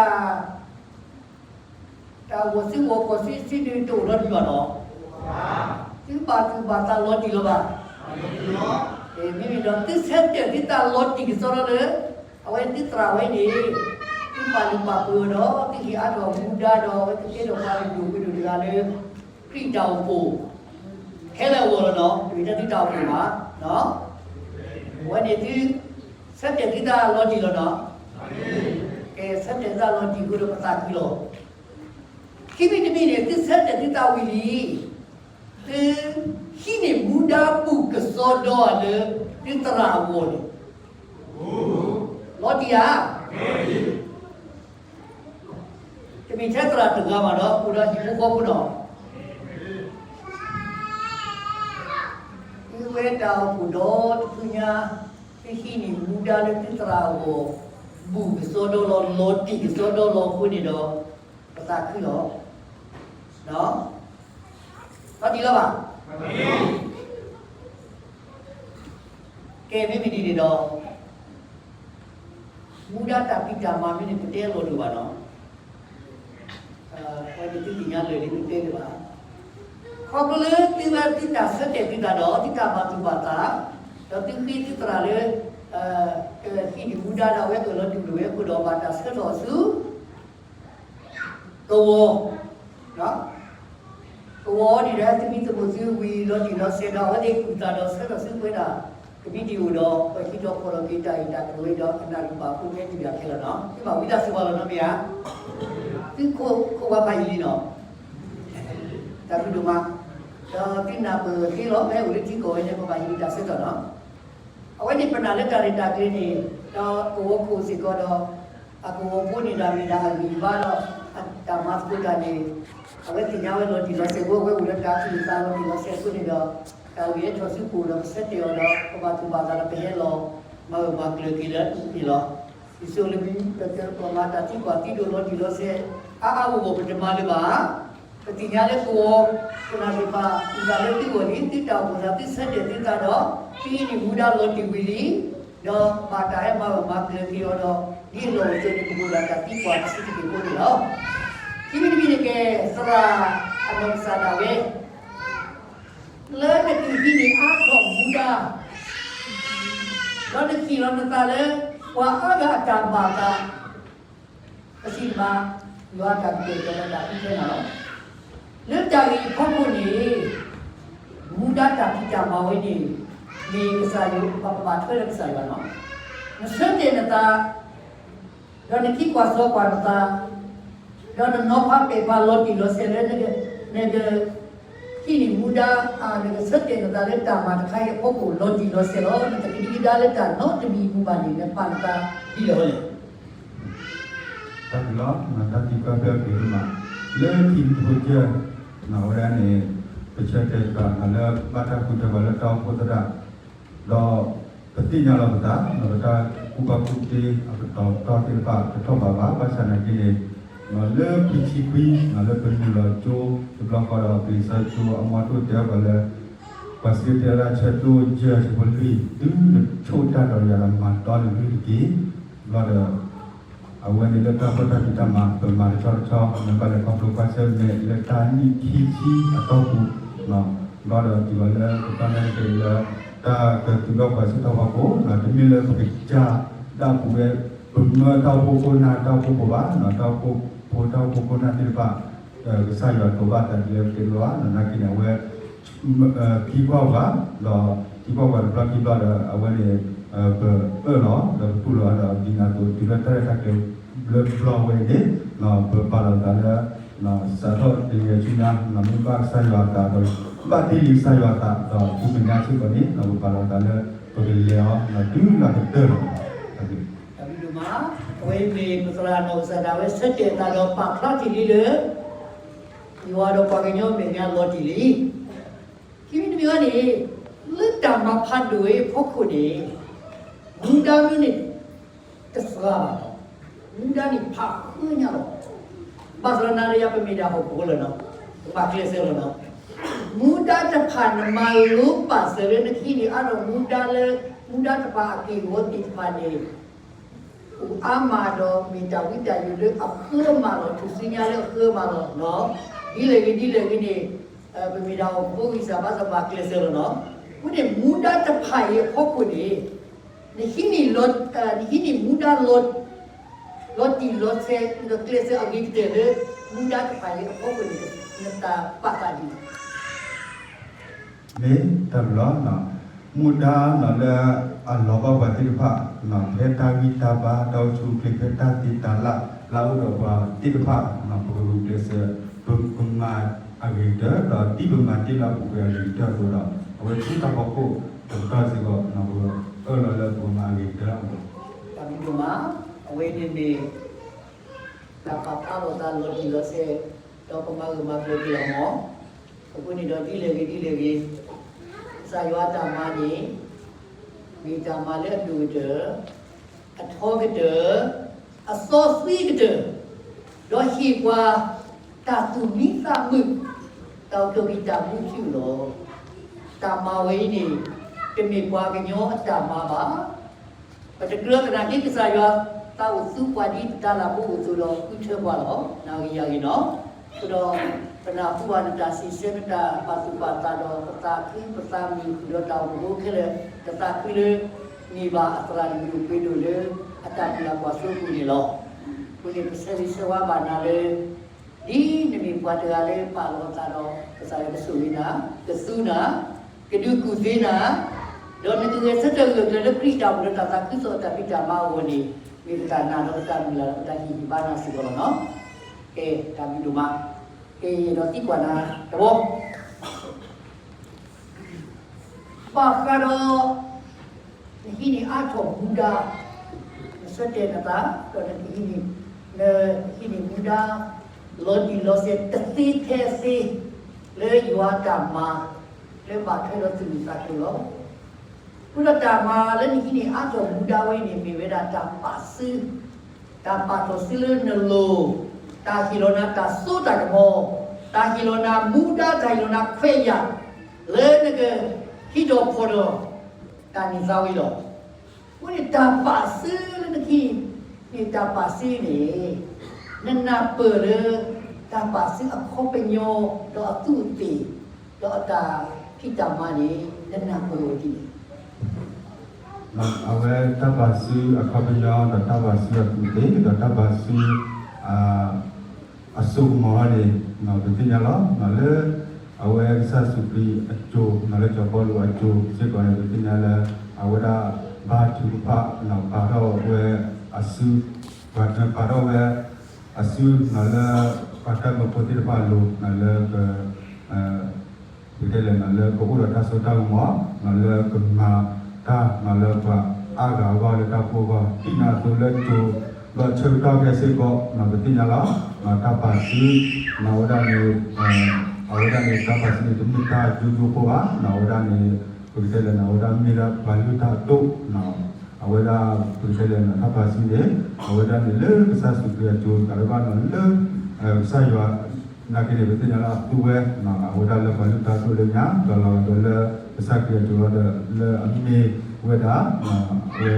တၢ်ဂီၤဆူဂီၤခီၣ်ဆူဆူန့ၣ်တအိၣ်လီၤတံၢ်ဘၣ်နီၤ, သုဘၣ်သူၣ်ဘၣ်သးလီၤတံၢ်လီၤဘၣ်. မ့မ့ၢ်ဒီးသုဆၢတဲာ်သုသးလီၤတံၢ်ကစီဒီလၢ အဝဲသုသရၣ်ဝဲန့ၣ်, သုပာ်လုၢ်ပာ်ပှ့ၤအီၤဒီး သုဟ့ၣ်အါထီၣ်မူဒါဒီး အဝဲသုကဲထီၣ်ပှၤလုၢ်ဒိၣ်ပှ့ၤဒိၣ်တဂၤလၢ ခရံာ်တၢ်အိၣ်ဖှိၣ် ခဲလၢာ်အဂီၢ်လီၤနီၤ, တမ့ၢ်ထဲသုတၢ်အိၣ်ဖှိၣ်ဘၣ်. အဝဲန့ၣ်သု ဆၢတဲာ်သုသးလီၤတံၢ်လီၤနီၤ, ကဲဆၢတဲာ်သုသးလီၤတံၢ်အဃိဒီးပသးခုလီၤ. ခံမံၤတမံၤန့ၣ် သုဆၢတဲာ်သုသးဝံၤလံ, သုဟံးန့ၢ်မူဒါဘူၣ်ကစီဒီလၢ သုသရၣ်အဂီၢ်န့ၣ် လီၤတံၢ်ဧါ. တမ့ၢ်ထဲသရၣ်တဂၤဘၣ်ဒီး အိၣ်ဒီးဟံၣ်ဖိဃီဖိနီၤ, သုဝဲတၢ်အိၣ်ဖှိၣ်ဒီတဖုညါ, သုဟံးန့ၢ်မူဒါလၢသုသရၣ်အဂီၢ် ဘူၣ်ကစီဒီလီၤ လီၤတံၢ်ကစီဒီလီၤအဃိန့ၣ်ဒီး ပသးခုလီၤ. လီၤတံၢ်လီၤဘၣ်. ကဲမ့မ့ၢ်ဒ်န့ၣ်ဒီး မူဒါတၢ်ဖံးတၢ်မၤမ့ၢ်န့ၣ် ပတဲလီၤလိာ်ဘၣ်နီၤ, အဝဲန့ၣ်သုသ့ၣ်ညါလၢာ်လံ ပတဲလၢၤဘၣ်. ခီဖျိလၢသုဝဲသုတၢ်ဆၢတဲာ်သုသးဒီး သုတၢ်ဘၣ်သူၣ်ဘၣ်သး, ဒီးသုဃ့သုသရၣ်လၢ ကဟံးန့ၢ်မူဒါဒီးအဝဲအၢၣ်လီၤတူၢ်လိာ်ဝဲအဃိဒီး ဘၣ်တၢ်ဆှၢထီၣ်အီၤဆူ ကဝီၤ, ကဝီၤန့ၣ်ဒီး သုမံၤသမိးသုဝံၤလီၤတံၢ်လီၤဆဲးဒီးအဝဲသ့ၣ်ကူၣ်သးဒီးဆှၢထီၣ်ဆူပဝဲဒၣ် ကမံးတံာ်အိၣ်ဒီး ပှၤဟံးထီၣ်ဖီၣ်ထီၣ်က့ၤတၢ်အုၣ်တၢ်ကရၢဒီးအနၣ်ရံၣ်ဘၣ်အဃိ မ့ၢ်တုၤယၤခဲလၢာ်နီၤ, သုဘၣ်ဝံသးစူၤဘၣ်လီၤနီတမံၤဧါ. သုခိၣ်ခိၣ်ပှၤဖးယံာ်လံနီၤ, တၢ်ဘျုးဒိၣ်မး, ဒီးသုနၢ်ပၢၢ်သ့လီၤ ဖဲအိၣ်လၢထံကီၢ်ဝဲန့ၣ် ပဘၣ်ဟံးန့ၢ်တၢ်ဆၢကတီၢ်နီၤ. အဝဲန့ၣ်ပနာ်လၢတၢ်ရဲၣ်တၢ်ကျဲၤန့ၣ် ဒီးကဝီၤခိၣ်စ့ၢ်ကီးဒီး အကဝီၤဖိန့ၣ်ဒၣ်မ့ၢ်ဒၣ်အဂံၢ်အဘါဒီး အတၢ်မၤသကိးတၢ်န့ၣ် အဝဲသ့ၣ်ညါဝဲလီၤတံၢ်လီၤဆဲးဖိ အဝဲအိၣ်လၢတၢ်သူၣ်အုးသးအုးလီၤတံၢ်လီၤဆဲးအဃိန့ၣ်ဒီး တၢ်ဂ့ၢ်ဟဲထီၣ်ဆူပအိၣ်ဒီး ပဆၢတဲာ်အီၤဒီး ပဘၣ်သူၣ်ဘၣ်သးဒီး ပဟဲလီၤမၤဂၢၢ်မၤကျၢၤက့ၤလၢအပူၤန့ၣ်လီၤ. ယဆိလၢမ့ၢ်ပကမၤတၢ်သံကွၢ်သံဒိးလီၤတံၢ်လီၤဆဲး အါအါဂီၢ်ဂီၢ်ပတမၤလၢၤဘၣ်. ပသ့ၣ်ညါလၢကဝီၤ ပနၢ်သ့ၣ်တဖၣ် အုၣ်သးလၢသုဂီၢ်လံ သုတၢ်အိၣ်ဖှိၣ်သး သုဆၢတဲာ်သုသးဒီး သုဟံးန့ၢ်မူဒါလီၤတံၢ်ဝံၤလံ, ဒီးဘၣ်တၢ်ဟဲမၤဂၢၢ်မၤကျၢၤက့ၤအီၤဒီး ဒ်အလီၢ်အိၣ်အသိးန့ၣ် ပကအိၣ်ဒီးတၢ်သံကွၢ်တဆံးတက့ၢ်ဖိန့ၣ်လီၤ. ခံမံၤတမံၤန့ၣ်ကဲ သရၣ်အနီၢ်ကစၢ်ဒၣ်ဝဲ လၢနကဟံးန့ၢ်အါထီၣ်မူဒါ ဒီးနဟ့ၣ်လီၤနသးလၢ ပှၤအါဂၤအတၢ်ဘၣ်သး ပစံးဘၣ် ယွၤအတၢ်ကတဲာ်ကတီၤလၢတၢ်အံၤခဲလၢာ်လီၤ. လၢတၢ်ဂ့ၢ်အဖီခိၣ်န့ၣ် မူဒါတၢ်ဖံးတၢ်မၤဝဲန့ၣ် မ့ၢ်ကစၢ်ယွၤ ပဘၣ်ထွဲလၢကစၢ်ယွၤလီၤ. နဆၢတဲာ်နသး ဒီးနသံကွၢ်စီကွၢ်နသး, ဒီးနနီၤဖးပဲာ်ဖးလီၤတံၢ်လီၤဆဲးလၢ နက ဟံးန့ၢ်မူဒါ နကဆၢတဲာ်နသးလၢတၢ်မၤတခါအံၤအဖီခိၣ် လီၤတံၢ်လီၤဆဲးလီၤ. နတကဒံကဒါလၢတၢ်နီတမံၤအပူၤဘၣ်န့ၣ် နပာ်နသးဒ်လဲၣ်ဝဲလဲၣ်. တၢ်ဘျုးလီၤ, တၢ်သံကွၢ်ဖျၢၣ်က့ၤဒိၣ်မး, လၢထံဖိကၢၢ် ဝဲဒၣ်န့ၣ် ပဆၢတဲာ်တၢ်လၢဘၣ်တၢ်ဃုထၢပှၤလၢတၢ်အိၣ်ဖှိၣ်သရၣ် ဒီးပသ့ၣ်ညါလီၤပသး ပတၢ်ကူၣ်ဘၣ်ကူၣ်သ့အပတီၢ်ထီသ့ၣ်တဖၣ် တထီၣ်ဘးဘၣ် ဘၣ်ဆၣ်နာ်က့န့ၣ် လၢခွံဆံခွံ လၢပနုာ်လီၤကၠိတဘျီဃီဒီး ပလံာ်စီဆှံအမီၢ်တအိၣ်တဲပှၤလၢ ပှၤစံးတဲဝဲဒၣ်ဆၢတိယဲၢ်ဆၢဖိလွံၢ် တုၤနဆိၣ်တၢ်ဒီးယွၤဒီးမၤတီနကလုၢ်တက့ၢ် ဘျီဒီး အဝဲန့ၣ်လၢတၢ်ဖိတၢ်ဖံးတၢ်မၤ ပမၤတဆီတဆီ မ့ၢ်ဘၣ်လဲၤခီဖျိကွၢ်ဆၢၣ်မဲာ်လၢတၢ်နံၣ်ခံဆံအတီၢ်ပူၤ ဘျီဒီးတုၤလီၤလၢပတီၢ်န့ၣ်တက့ၢ်လၢ တၢ်ကသူၣ်ထီၣ်ပှၤစံးထီၣ်ပှၤကိး တမ့ၢ်လၢပကစၢ်ဒၣ်ပူၤဝဲ ပမၢတၢ်အိၣ်ဖှိၣ်ခိၣ်နၢ်တၢ်အိၣ်ဖှိၣ်ဖိဘၣ် တၢ်အိၣ်ဖှိၣ်ဖိတၢ်အိၣ်ဖှိၣ်ခိၣ်နၢ်သ့ၣ်တဖၣ် ကစၢ်ယွၤတိာ်ဘၣ်တၢ်ဒ်လဲၣ်ပတဲဘၣ် နာ်က့န့ၣ် အဝဲ သံကွၢ်ပှၤ ဒီးသံကွၢ်ပှၤတဘျီခံဘျီဒီး အဝဲန့ၣ် ပအၢၣ်လီၤ ဒီးပတူၢ်လိာ်ဒီးဒ်န့ၣ်အသိး တုၤလၢတၢ်ရဲၣ်တၢ်ကျဲၤလၢဘျီဝဲအံၤန့ၣ် ပပာ်လီၤသးလၢ စးထီၣ်တနံၤဆူညါ မ့ၢ်ဘၣ်ကစၢ်ယွၤအသးဒီး ဘၣ်တ့ၢ်လံကစၢ်ယွၤအသးဒီး ဆူမဲာ်ညါစ့ၢ်ကီးန့ၣ် ပပာ်လီၤသးလၢ ပကလဲၤအီၤ တုၤလၢကတၢၢ်လီၤ. အဝဲမ့ၢ်ပသရၣ်နီၢ်ကစၢ်ဒၣ်ဝဲဆၢတဲာ်သးဒီးပာ်ဖျါတ့ၢ်လံလၢ ယွၤဒီးပှၤကညီမဲာ်ညါလီၤတံၢ်လံ. ခံမံၤတမံၤအံၤန့ၣ် လၢတၢ်မၤဖးဒိၣ်ဝဲအဖီခိၣ်န့ၣ် မူဒါမ့ၢ်န့ၣ် တသ့ဘၣ်နီၤ, မူဒါန့ၣ်ဖးဃုညါလီၤ. ဘၣ်ဆၣ်ဒီးနၤဒီးယၤပမ့ၢ်ဒၣ်ဟီၣ်ခိၣ်ဖိလီၤနီၤ, ပဘၣ်ကျဲးစၢးလီၤနီၤ. မူဒါတဖၣ်နမၤလိပာ်စၢၤလၢနကဟံးန့ၢ်အါထီၣ်မူဒါလၢ မူဒါတဖၣ်အက့ၢ်အဂီၤသ့ၣ်တဖၣ်န့ၣ် အိၣ်အါမးဒီးမ့ၢ်တၢ်ဝံတၢ်ယိးလၢအဃၢမးလီၤ, ထူၣ်စုညါလၢအဃၢမးလီၤနီၤ. ဒ်လဲၣ်ဂ့ၤဒ်လဲၣ်ဂ့ၤန့ၣ် ပမ့ၢ်ဒၣ်ဟီၣ်ခိၣ်ဖိဂံၢ်စၢ်ဘါစၢ်ဘၣ်ကျဲးစၢးလီၤနီၤ. အဃိန့ၣ် မူဒါတဖၣ်အံၤအဖီခိၣ်န့ၣ် နဟံးန့ၢ်လီၤ, နဟံးန့ၢ်မူဒါလီၤ, လီၤတံၢ်လီၤဆဲး နကျဲးစၢးအဂ့ၤကတၢၢ်လၢ မူဒါတဖၣ်အံၤအဖီခိၣ်န့ၣ် နတၢ်ပာ်သးဒ်လဲၣ်. မ့ၢ်တၢ်ဘျီ, မူဒါနီၤလၢအလီၤဘၣ်ပှၤသ့ၣ်တဖၣ်, ဖဲတၢ်ဂံၢ်တၢ်ဘါ တၢ်အိၣ်ဆူၣ်အိၣ်ချ့ ဖဲတၢ်သ့တၢ်လၢ် လၢအအိၣ်ဒီးပှၤသ့ၣ်တဖၣ်, ပကဂုာ်ကျဲးစၢး ပကမၤအဂ့ၤကတၢၢ် ဒီးဒ်ပမၤတ့ၢ်လၢအပူၤကွံာ်အဂ့ၤကတၢၢ်အသိးဒီး အဝဲဆူတၢ်ဖီခိၣ်တကတီၢ်စ့ၢ်ကီး ပကအၢၣ်လီၤလၢပကမၤအဂ့ၤကတၢၢ်အဂီၢ်. တၢ်ဘျုးဒိၣ်မး, အဝဲန့ၣ်မ့ၢ် တၢ်ပာ်ဖျါလိာ်သးလီၤတံၢ်လီၤဆဲး, ဒီးပမၤဂၢၢ်မၤကျၢၤက့ၤအီၤမး. အဃိန့ၣ်ဒီးဒ်လဲၣ်ဂ့ၤဒ်လဲၣ်ဂ့ၤ, ကစၢ်ယွၤအတၢ်မၤန့ၣ် မ့ၢ်တၢ်မၤလၢအဒိၣ်ကတၢၢ်, အထီကတၢၢ်, အစီသံကတၢၢ်, ဒီးဟ့ၣ်ပှၤတၢ်သူၣ်မံသးမုာ်, တၢ်အိၣ်ဖျိးက့ၤတၢ်မူထူလီၤ. တၢ်မၤဝဲအံၤန့ၣ် တမ့ၢ်ပှၤကညီအတၢ်မၤဘၣ်. ပတကြၢးသနာ်က့ ကစၢ်ယွၤသးအိၣ်သူပှၤဒ်ပတၢ်လၤကပီၤအသိးဒီးဃုထၢပှၤလီၤ. နၤဂ့ၤယၤဂ့ၤနီၤ. အဃိဒီး ပနၢ်ဟူဘၣ်နတၢ်စံးဆၢ နတၢ်ပာ်သူၣ်ပာ်သးဒီး ပသးခုပသးမုာ်ဃုာ်ဒီးတၢ်အိၣ်မူခဲလၢာ်, ပသးခုလၢန့ၢ်ဘၣ်အသရၣ်မုၣ်ဒိၣ်ပှ့ၤဒိၣ်လၢ အတၢ်မုၢ်လၢ်ကွၢ်စိအပူၤန့ၣ်လီၤ. အဃိန့ၣ် ပဆၢဂ့ၤဆၢဝါဘၣ်နၤလၢ ဒ်နမ့ၢ်ပှၤတဂၤလၢပာ်လီၤအသးဒီး ကစၢ်ယွၤကဆိၣ်ဂ့ၤနၤ, ကသူနၤ, ကဒုးကူၣ်သ့နၤ, ဒီးနကဂဲၤဆၢထၢၣ်ဂၢၢ်ကျၢၤလၢခရံာ်အတၢ်အိၣ်ဖှိၣ်လၢတၢ်သးခုကစီၣ်အတၢ်ဖံးတၢ်မၤအဂီၢ်န့ၣ် မ့ၢ်ပတၢ်နာ်ဒီးပတၢ်မုၢ်လၢ်ဒီးပတၢ်ဟ့ၣ်ဂံၢ်ဘါနၤစ့ၢ်ကီးလီၤနီၤ. ကဲ တၢ်ဘျုးဒိၣ်မး, ကဲ ယအဲၣ်ဒိးသံကွၢ်နၤတဘျီ ဘၣ်ဃးဒီး နဟံးန့ၢ်အါထီၣ်မူဒါ, နဆၢတဲာ်နသး ဒီးနကဟံးန့ၢ်, နဟံးန့ၢ်မူဒါ လီၤတံၢ်လီၤဆဲးတသ့ထဲသ့ လၢယွၤအတၢ်မၤ လၢဘၣ်ထွဲဒီးသူၣ်မုာ်သးခုလီၤ. အဃိဒီးတၢ်မၤလၢနဟံးန့ၢ်အါထီၣ်မူဒါဝဲန့ၣ် မ့ၢ်ဝဲဒၣ်တၢ်ပာ်စု, တၢ်ပာ်ထီၣ်စုလၢနလိၤ, တၢ်ဟ့ၣ်လီၤနၤတၢ်စိတၢ်ကမီၤ, တၢ်ဟ့ၣ်လီၤနၤမူဒါ, တၢ်ဟ့ၣ်လီၤနၤခွဲးယာ် လၢနကဟံးထီၣ်ဖီၣ်ထီၣ် တၢ်န့ၢ်သါဝဲလီၤ. အဃိန့ၣ်တၢ်ပာ်စုလၢနကဟံးန့ၢ်တၢ်ပာ်စုန့ၣ် နနၢ်ပၢၢ်လၢ တၢ်ပာ်စုအခီပညီ ဒီးအသူးအသ့ၣ် ဒီးအတၢ်ဖံးတၢ်မၤန့ၣ် နနၢ်ပၢၢ်ဝဲဒ်လဲၣ်. အဝဲတၢ်ပာ်စုအခီပညီ ဒီးတၢ်ပာ်စုအသူးအသ့ၣ် ဒီးတၢ်ပာ်စု အစိကမီၤန့ၣ် ပသ့ၣ်ညါလီၤ. လၢအဝဲကစၢ်ယ့ၣ်ၡူးခရံာ်အစိၤ လၢစီၤပီလူးအစိၤစ့ၢ်ကီးန့ၣ် ပသ့ၣ်ညါလၢ အဝဲဒၣ်ဘါထုကဖၣ် ပာ်ထီၣ်ဝဲအစု ပာ်ထီၣ်ဝဲအစု လၢပှၤတၢ်မၢဖိသ့ၣ်တဖၣ်အလိၤ လၢ ပကတဲလဲၣ် လၢကအိၣ်ဒီးတၢ်စိတၢ်ကမီၤ လၢကမၤတၢ် လၢပှၤအါဂၤအဂီၢ် လၢတၢ်ဖိအဂီၢ် ဒ်န့ၣ်အသိးလၢကၠိ ဒီးဆၢကတီၢ်ခဲအံၤစ့ၢ်ကီး ပသ့ၣ်ညါလီၤ. တၢ်ပာ်စု အဝဲဒၣ်န့ၣ် အဝဲဒၣ်န့ၣ် တၢ်ပာ်စုန့ၣ် တမ့ၢ်တၢ်ယိယိဖိဘၣ်. အဝဲဒၣ်န့ၣ် ပကတဲလဲၣ် အဝဲဒၣ်မ့ၢ်ဒၣ်ပှၤလုၢ်တၢ်အဒိၣ် အဝဲဒၣ် ပကတဲလဲၣ် တၢ်ပာ်စုန့ၣ် အဝဲဒၣ်န့ၣ်လၢကစၢ်ယ့ၣ်ၡူးခရံာ်အစိၤ တၢ်လၢဘၣ်နီၤလၢ ကစၢ်ယွၤ နာ်က့န့ၣ် ပသ့ၣ်ညါလၢအသူဝဲ အဝဲဒၣ်လၢပှၤလုၢ်တၢ်အဒိၣ်လၢညါ ဒီးလီၤဂာ်ဒီးလၢ ကစၢ်ခရံာ်အစိၤဒီး လၢအမ့ၢ်ဝဲဒၣ် အဝဲ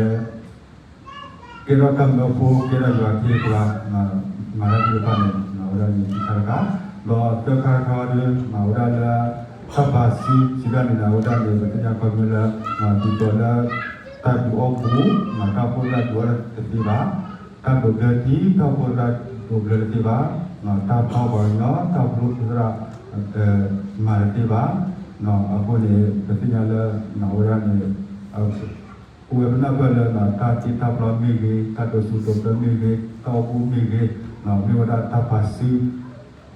ကဲထီၣ်တၢ်မၢဖိ ကဲထီၣ်ယွၤအခ့အပှၤ မၤတၢ်သ့ၣ်တဖၣ်န့ၣ် အဝဲဒၣ်န့ၣ် ခံခါတခါ ဒီးသၢခါတခါဒီး အဝဲဒၣ်လၢ တၢ်ပာ်စု စံးဒၣ်န့ၣ် အဝဲဒၣ်န့ၣ် ပသ့ၣ်ညါခီဖျိလၢ ဒ်သိးလၢ တၢ်ဒုးအီၣ်ပူၤ တၢ်အိၣ်ဖှိၣ်သရၣ်ဒုးအီၣ်တသ့ဘၣ်, တၢ်ဒိးဘျၢထံ တၢ်အိၣ်ဖှိၣ်သရၣ်ဒိးဘျၢတသ့ဘၣ်, တၢ်ဖီၣ်ပှၤကညီ တၢ်အိၣ်ဖှိၣ်သရၣ် မၤတသ့ဘၣ်. အဃိန့ၣ် ပသ့ၣ်ညါလၢ အဝဲဒၣ်န့ၣ် အိၣ်ဝဲပနၢ်ပၢၢ်လၢ တၢ်တ့တၢ်ဖျီမ့ၢ်ဂ့ၤ, တၢ်ဒိးစူၤဒိးဘျၢမ့ၢ်ဂ့ၤ, တၢ်အိၣ်မူမ့ၢ်ဂ့ၤ, မ့ၢ်ဝဲဒၣ်တၢ်ပာ်စု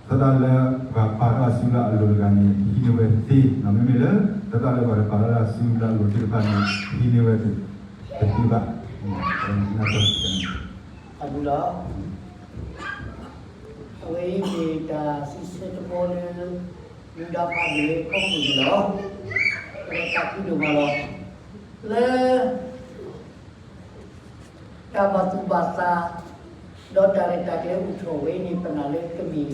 သရၣ်လၢပှၤပာ်ထီၣ်အစုလၢအလိၤတဂၤန့ၣ် ဟံးန့ၢ်ဝဲသ့, မ့မ့ၢ်လၢ သရၣ်လၢပှၤတပာ်ထီၣ်အစုလၢအလိၤသ့ၣ်တဖၣ်န့ၣ် ဟံးန့ၢ်ဝဲတသ့ဘၣ်. အဝဲအံၤမ့ၢ်တၢ်စံးဆၢတဘီလၢ မူဒါဖးဒိၣ်လၢခီပူၤန့ၣ်လီၤ. အဝဲသးခုဒိၣ်မးလီၤ. လၢ တၢ်ဘၣ်သူၣ်ဘၣ်သး ဒီးတၢ်ရဲၣ်တၢ်ကျဲၤအိၣ်ထီၣ်ဝဲန့ၣ် ပနာ်လၢကမ့ၢ်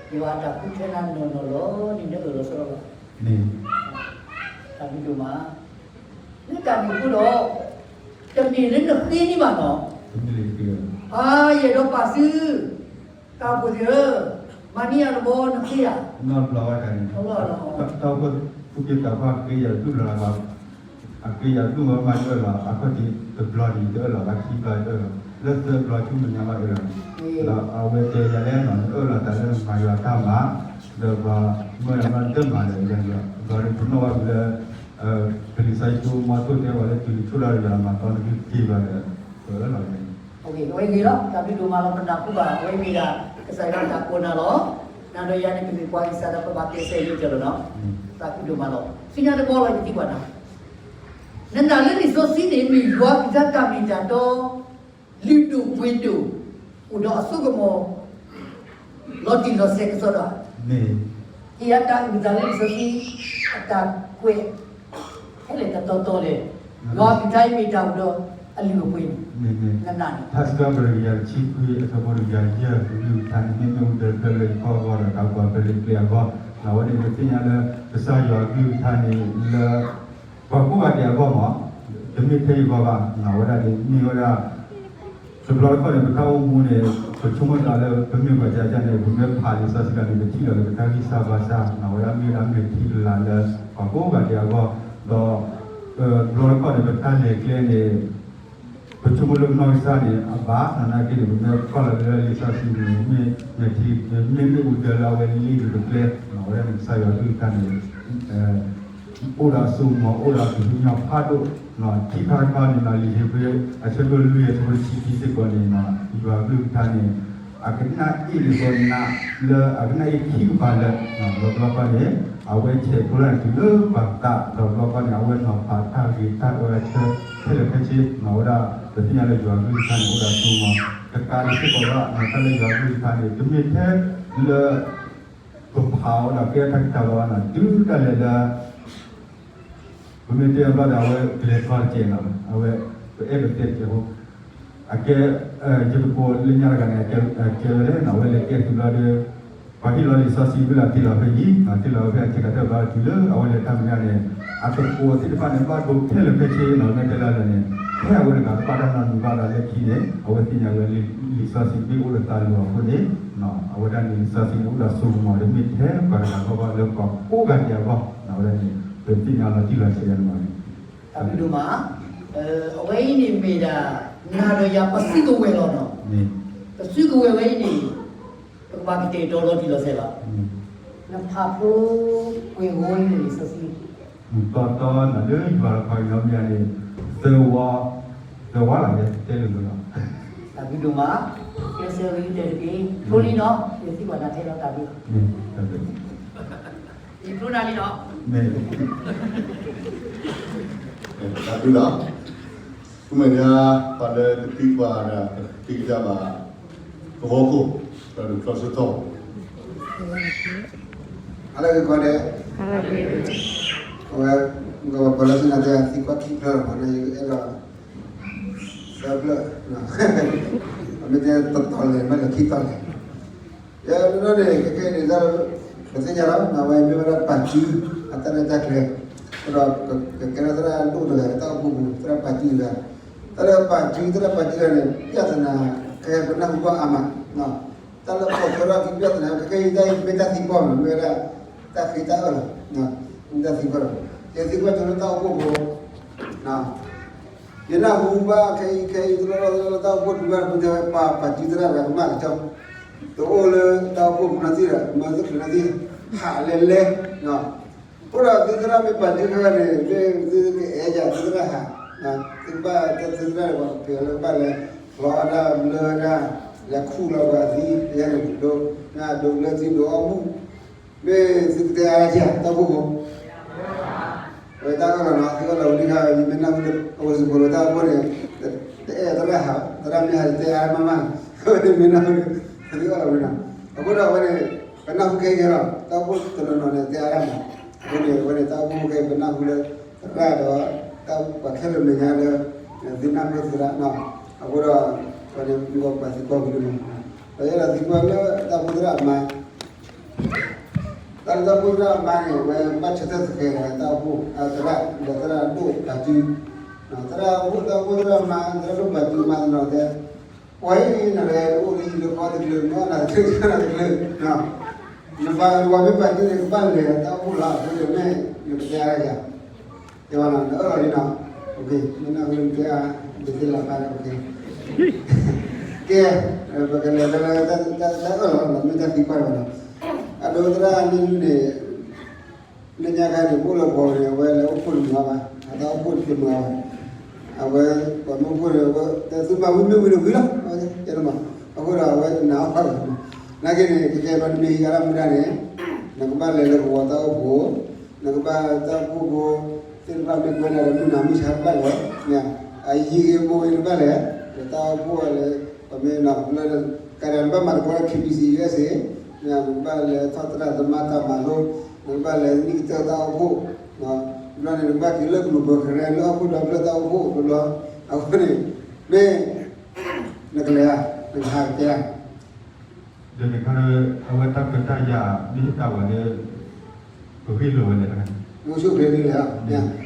ယွၤအတၢ်ဃုထၢနၤနီၢ်နီၢ်လီၤန့ၣ် နအၢၣ်လီၤသီလီၤဘၣ်. တၢ်ဘျုးဒိၣ်မး, လၢတၢ်န့ၣ်အဃိဒီး တမ့ၢ်လၢနဃ့န့ၢ်ဘၣ်နီၤ, အါ ယအဲၣ်ဒိးပာ်စု, တၢ်အိၣ်ဖှိၣ်သ့ၣ်ဧၢ, မၤန့ၢ်ယၤတဘျီနဃ့ဧါ, တၢ်အိၣ်ဖှိၣ်သူၣ်က့သးပှၢ်ဃ့ယၤတဘျီလၢ်ဘၣ် အဃ့ယၤဒိၣ်မးမးတအၢၣ်လီၤ, အခီၣ်ထံးတဘျီန့ၣ်တအၢၣ်လီၤဘၣ် ခံဘျီတအၢၣ်လီၤ, လၢသၢဘျီဆူမဲာ်ညါဘၣ်အၢၣ်လီၤ, ဒီးအဝဲတဲယၤလဲၣ်နီၤ နအၢၣ်လီၤတၢ်လၢမၤယွၤတၢ်မၤ, ဒီးပှၤမၢယၤမးတမၤဒီးယၤန့ၣ်, ဒီးပနီၣ်ဘၣ်ဝံၤလၢ ကလံၤစီဆှံမီထိၣ်တဲဝဲလၢတုၤနဆိၣ်လၢယွၤမၤသီနသုတ့ၢ်ဘၣ်ဒီး ပအၢၣ်လီၤန့ၣ် အဝဲဂ့ၤလီၤ, တၢ်ဘျုးဒိၣ်မးလီၤ ပနၢ်ဟူဘၣ် အဝဲမ့ၢ်ဒၣ် ကစၢ်ယွၤတၢ်ကိးနၤလီၤ, နၤဒီးယၤန့ၣ်ကမ့ၢ်ပှၤဂံၢ်စၢ်ဒီးပဘၣ်တဲဆဲးလံကၢ်လီၤနီၤ, တၢ်ဘျုးဒိၣ်မးလီၤ, ဆူညါတဘျီလီၤယသံကွၢ်နၤ, နနာ်လၢလံာ်စီဆှံန့ၣ် မ့ၢ်ယွၤကလုၢ်ကထါတၢ်မ့ၢ်တၢ်တီ လုၢ်ဒိၣ်ပှ့ၤဒိၣ် အိၣ်ဒီးအစိကမီၤ လီၤတံၢ်လီၤဆဲးကစီဒီ, မ့ၢ် ဟ့ၣ်ယၤတၢ်အုၣ်သးလၢလံာ်စီဆှံ အတၢ်ကွဲး ခဲလၢာ်တတီၤတီၤလဲၣ်, ယွၤကလုၢ်ကထါအံၤမ့ၢ်တၢ်အိၣ်ဒီးအလုၢ်အပှ့ၤန့ၣ်, မ့ၢ် နနာ်န့ၣ် ထါစံးထီၣ်ပတြၢၤတကယၤတဆံခွံ အဆၢဖိတကယၤယဲၢ် ကလုၢ်ကထါန့ၣ် မ့မ့ၢ်အိၣ်ဒီးတၢ်လၢယခီၣ်အဂီၢ်ဒီးတၢ်ကွၢ်ဖဲလၢကျဲအဂီၢ်, အဝဲန့ၣ်ပသ့ၣ်ညါလၢ ကစၢ်ယွၤအကလုၢ်ကထါန့ၣ်လၢ ပှၤကိးဂၤဒဲးအဂီၢ်မး, တမ့ၢ်ထဲယဂီၢ်ဘၣ်, အဝဲဒၣ်န့ၣ်မ့ၢ်ဝဲဒၣ် တဘျီတခီၣ်န့ၣ် ပတၢ်အိၣ်မူန့ၣ် ပဆိကမိၣ်သးလၢ ပမ့ၢ်ပှၤကညီန့ၣ် ပမ့ၢ်ဖးလံာ်စီဆှံတခါန့ၣ် ပထံၣ်လီၤလၢပတၢ်ဂံၢ်စၢ်ဘါစၢ် အဝဲဒၣ်မ့ၢ်ဝဲဒၣ်မဲာ်ထံကလၤလၢ ပှၤကိးဂၤဒဲးအဂီၢ်, ဒီး တဘျီတခီၣ်န့ၣ် ပတၢ်လဲၤကျဲန့ၣ် ပဆိကမိၣ်လၢပနီၢ်ကစၢ်န့ၣ် အဘၣ်သနာ်က့န့ၣ် ပမ့ၢ်ကွၢ်လီၤလၢလံာ်စီဆှံန့ၣ် မ့ၢ်မဲာ်ထံ မ့မ့ၢ်အိၣ်ဒၢလၢအဝဲလ့ဒိၣ်တကျဲ, အဝဲဒၣ်န့ၣ် ကစၢ်ယွၤကလုၢ်ကထါန့ၣ် အိၣ်ဒီးအစိကမီၤ အိၣ်ဒီးအကဟံးညီဖးဒိၣ်, ထံခါတခါန့ၣ် လံာ်ဧ့ၤဘြံၤ အဆၢဒိၣ်လွံၢ် အဆၢဖိတဆံခံစ့ၢ်ကီးန့ၣ် ယွၤကလုၢ်ကထါန့ၣ် အကနၣ်အ့ၣ်ဒ်သိးနးလၢအကနၣ်အ့ၣ်ခံကပၤလၢ တဘျီတခီၣ်န့ၣ် အဝဲဆဲးကျိးတၢ်တုၤလၢပှၤသး ဒီးတဘျီတခီၣ်န့ၣ် အဝဲနီၤဖးတၢ်ဂ့ၤတၢ်အၢအဆၢ ခဲလၢာ်ခဲဆ့ အဝဲဒၣ် ပသ့ၣ်ညါလၢယွၤကလုၢ်ကထါန့ၣ် အိၣ်ဒီးအစိကမီၤ တကးဒံးစ့ၢ်ကီးဘၣ် တၢ်လၢယွၤကလုၢ်ကထါန့ၣ် တမ့ၢ်ထဲလၢ ပဖးအီၤဒီးကဲထီၣ်တၢ်ကတၢၢ်လီၤဘၣ်နီၤ တုၤဒၣ်လဲာ်လၢ ပမ့ၢ်တဲအဘျီဒီး အဝဲကလဲၤထီၣ်တကဲးနီၤ အဝဲ ပအဲၣ်ဒိးတဲတကဲးဖိ အကဲ ယသကိးလၢညါတဂၤန့ၣ် ကဲဝဲလဲၣ်နီၤ အဝဲလဲၤကဲသုးလီၤဒီး ပှၤဟ့ၣ်လီၤလံာ်စီဆှံဝံၤလီၤ တ့ၢ်လီၤဖဲအံၤ တ့ၢ်လီၤဖဲအဆဲးကတၢၢ်ဘျီတုၤလၢ အဝဲလဲၤတၢ်မဲာ်ညါန့ၣ် အသကိးသ့ၣ်တဖၣ်န့ၣ် ဘၣ်ဒိးခဲလၢာ်ခဲဆ့နီၤ မ့ၢ်တဲလၢလဲၣ်န့ၣ် ဖဲအဝဲတဂၤတဘၣ်တၢ်နီတမံၤဘၣ်ဒီးလၢခံန့ၣ် အဝဲသ့ၣ်ညါဝဲလံာ်စီဆှံမ့ၢ်အိၣ်လၢသးလိၤအဃိန့ၣ် အဝဲဒၣ်န့ၣ်လံာ်စီဆှံန့ၣ် အိၣ်ဒီးစိကမီၤတမ့ၢ်ထဲပှၤတဂၤအဂီၢ်ဘၣ် အဝဲဒၣ်န့ၣ် ပသ့ၣ်ညါလီၤတံၢ်လီၤဆဲးယါန့ၣ်လီၤ. တၢ်ဘျုးဒိၣ်မး, အဝဲအံၤန့ၣ်မ့ၢ်ဒၣ် နၤဒီးယၤပစုကဝဲၤလီၤနီၤ, ပစုကဝဲၤဝဲအံၤန့ၣ် ပကဘၣ်ကတဲာ်ကတီၤလီၤတံၢ်လီၤဆဲးလီၤ. နဖးဖျိကွဲးဝဲအံၤန့ၣ်လံာ်စီဆှံ တီတီနၤလၢယွၤတခီ ယမ့ၢ်န့ၣ် သၢဝီ, သၢဝီလၢယတဲလိၤလိၤလီၤ. တၢ်ဘျုးဒိၣ်မး, ကျဲးစၢးဂ့ၤကတၢၢ်တက့ၢ်. ဖိလံနီၤ, ယသံကွၢ်နၤထဲလီၤတၢ်ဘျုး, ယဖျိနၤလံနီၤ. တၢ်ဘျုးလီၤ. မ့ၢ်ဒၣ် ပှၤလၢကသံကွၢ်ဒီး ကသံကဒါဘၣ် သဝီခိၣ် ဒီးဒုးဖျီဆၢထီၣ် အလၢကကွၢ်ဒဲး, အဝဲ ကပှၤလၢဆန္ဒတၢ်သံကွၢ်ခံဖျၢၣ်လီၤ ပှၤလၢယအဲၣ်ဒိး သၢဖျၢၣ်, အမ့ၢ်တဲတတီၤလဲၣ် မ့ၢ်လၢခံတီၤလဲၣ်, ယဲန့ၣ်န့ၣ် ခဲကဲန့ၣ် ပသ့ၣ်ညါလီၤ အဝဲမ့ၢ်ဝဲဒၣ်ပာ်စု အတၢ်ရဲၣ်တၢ်ကျဲၤ, ဒီးကကဲထီၣ်သရၣ်ဒိၣ်တဂၤ တၢ်အိၣ်ဖှိၣ်ပူၤ သရၣ်ပာ်စုတဂၤ, တၢ်လၢပာ်စု သရၣ်ပာ်စုတဂၤန့ၣ် ပြဿနာ ခဲပနၢ်ဟူဘၣ်အါမး တၢ်လၢပိာ်ထွဲထီၣ်အခံပြဿနာ ခဲကဲအံၤတၢ်အံၤမ့ၢ်တၢ်သံကွၢ်မး မ့ၢ်ဝဲဒၣ် တၢ်ဃ့တၢ်အၢၣ်လီၤ, မ့ၢ်တၢ်သံကွၢ်လီၤ, ယသံကွၢ်ကၠိလၢတၢ်အိၣ်ဖှိၣ်ဖိ ယနၢ်ဟူဘၣ်ခဲအံၤခဲအံၤ တလီၢ်လီၢ်တလီၢ်လီၢ် တၢ်အိၣ်ဖှိၣ်တဖုဘၣ်တဖုတဲဝဲ ပှၤပာ်စုသရၣ်တဂၤကမၣ်ကဆီ တအိၣ်လၢတၢ်အိၣ်ဖှိၣ်ပူၤနီတံၢ်ဒီး မၤသ့ချုးနီတံၢ် ဟးလဲၤလဲၤ အဃိဒီးသုသရၣ်မ့ၢ်ပာ်စုခဲအံၤန့ၣ် မ့ၢ်သုကအဲၣ်ယၤသုသရၣ်ဟး, သုကဘၣ်တၢ်သုသရၣ်န့ၣ် ပှၤကပျဲလၢကဘၣ်လဲၤ လီအီၣ်တၢ်ဘျၢဝဲဒၣ် လဲၤခူၣ်လီၤပှၤသံ ယဲန့ၣ်ဒိး ဒိးဘျၢသံဒိးအီၣ်မူ မ့ၢ်သုကတဲအါထီၣ်ဧါ တၢ်အိၣ်ဖှိၣ်ဖိ အဝဲတၢ်အၢၣ်လီၤနီၤ သုအၢၣ်လီၤဝံၤလံခါ ယမ့ၢ်နၢ်ဟူလၢ အဝဲစ့ၢ်ကီးလၢတၢ်အိၣ်ဖှိၣ်န့ၣ် တအဲၣ်သရၣ်ဟး သရၣ်မ့ၢ်ဟးတတဲအါမးမး အဝဲန့ၣ်မ့ၢ်နၢ်ဟူလၢ သုအၢၣ်လီၤဝံၤနီၤ အဃိဒီးအဝဲန့ၣ် ပနၢ်ဟူခဲအံၤခဲလီၤ တၢ်အိၣ်ဖှိၣ်တနီၤနီၤန့ၣ် တဲအါဒၣ်မး အဃိန့ၣ် အဝဲန့ၣ် တၢ်အိၣ်ဖှိၣ်ခဲအံၤ ပနၢ်ဟူလၢ သရၣ်ဒီး တၢ်ပှၤခဲလၢာ်မဲာ်ညါလၢ သုနၢ်ပၢၢ်သရၣ်နီၤ အဃိဒီး န့ၣ် မ့ၢ်ပှၤသံကွၢ်ဝံၤလီၤ, ပယဲဒၣ်သံကွၢ်လၢတၢ်အိၣ်ဖှိၣ်သရၣ်အမါ, တၢ်လၢတၢ်အိၣ်ဖှိၣ်သရၣ်အမါန့ၣ် အဝဲဘၣ်ဆၢထၢၣ်သဃဲၤဒီးတၢ်အိၣ်ဖှိၣ် အသရၣ် ဒီးသရၣ်ဒိၣ်ပာ်စု, သရၣ်အိၣ်ဖှိၣ် တၢ်အိၣ်ဖှိၣ်သရၣ်အမါ သရၣ်ဒိၣ်ပာ်စုမါတနီၤတဲ, ပှၤအံၤနလဲၤအိၣ်လၢဟံၣ်လၢဃီတကလုာ် မ့ၢ်နၤတချုးနၤတကလုာ်, နပှၤမ့ၢ်ပာ်စုန့ၣ် ကဘၣ်လဲၤတၢ်အိၣ်ဖှိၣ်လီၤ အဃိန့ၣ်မ့ၢ် နကတဲအါယၤ တဲဝဲနီၤ နအၢၣ်လီၤလံနီၤ, မ့ၢ်နအၢၣ်လီၤတဲအါ ဒ်သိးလီၤဖးဒီး ကဲ, ပကလဲၤလၢတၢ်အၢၣ်လီၤနီၤ မ့ၢ်တၢ်သံကွၢ်လီၤနီၤ, အဒိသရၣ်န့ၣ်န့ၣ် လၢညါခါန့ၣ် ပအိၣ်လၢပှၤန့ၣ် အဝဲလဲၤအိၣ်ဖှိၣ်တမုာ်ဘၣ်, အတၢ်အိၣ်ဖှိၣ်တမုာ်ဘၣ်, အဝဲ ပှၤမ့ၢ်အိၣ်ဖှိၣ်န့ၣ် အဝဲ သုမၤဝံၤမ့ၢ်ဝံၤန့ၣ်ဝံၤလီၤ, တဲမး, အဃိဒီးအဝဲနာ်အီၣ်ဖးလီၤ, နာ်က့န့ၣ် ကကဲဘျီတမ့ၢ်ဟံးဂၤလၢမူဒါန့ၣ်, နကဘၣ်လဲၤလၢကဝီၤတၢ်အိၣ်ဖှိၣ်, နကဘၣ်တၢ်အိၣ်ဖှိၣ်ဖိ သ့ၣ်တဖၣ်မ့ၢ်ကွဲးနၤဒီးမုၢ်နၤမုၢ်ဆါတဘၣ်လဲၣ်, အယံၤဂ့ၤဘိဂ့ၤတဘၣ်လဲၣ်, ဒီးတၢ်အိၣ်ဖှိၣ်လၢ ပမ့ၢ်နီၤ လၢကဒါနဘၣ်မၤသကိးလၢ K B C U S A, နကဘၣ်လဲၤထီၣ်သရၣ်သမါတၢ်မၤလိ, နကဘၣ်လဲၤနံၣ်ကတၢၢ်တၢ်အိၣ်ဖှိၣ်, ဘျီန့ၣ် နကဘၣ်က့ၤလၢကလူးဘၢၣ်ကရၢ လၢဟီၣ်ခိၣ်ဒီဖျၢၣ်တၢ်အိၣ်ဖှိၣ်တဘျီ, အဃိန့ၣ် မ့ၢ် နကလဲၤဧါ, နကဟးကတဲဧါ ဒီးတခါ အဝဲတၢ်ခွဲးတၢ်ယာ် မ့ၢ်တၢ်ဝဲလၢ ပဂ့ၢ်လိာ်ဝဲလဲၣ်တခါ, မ့ၢ်ဆိၣ်ဂ့ၤလံလဲၣ်,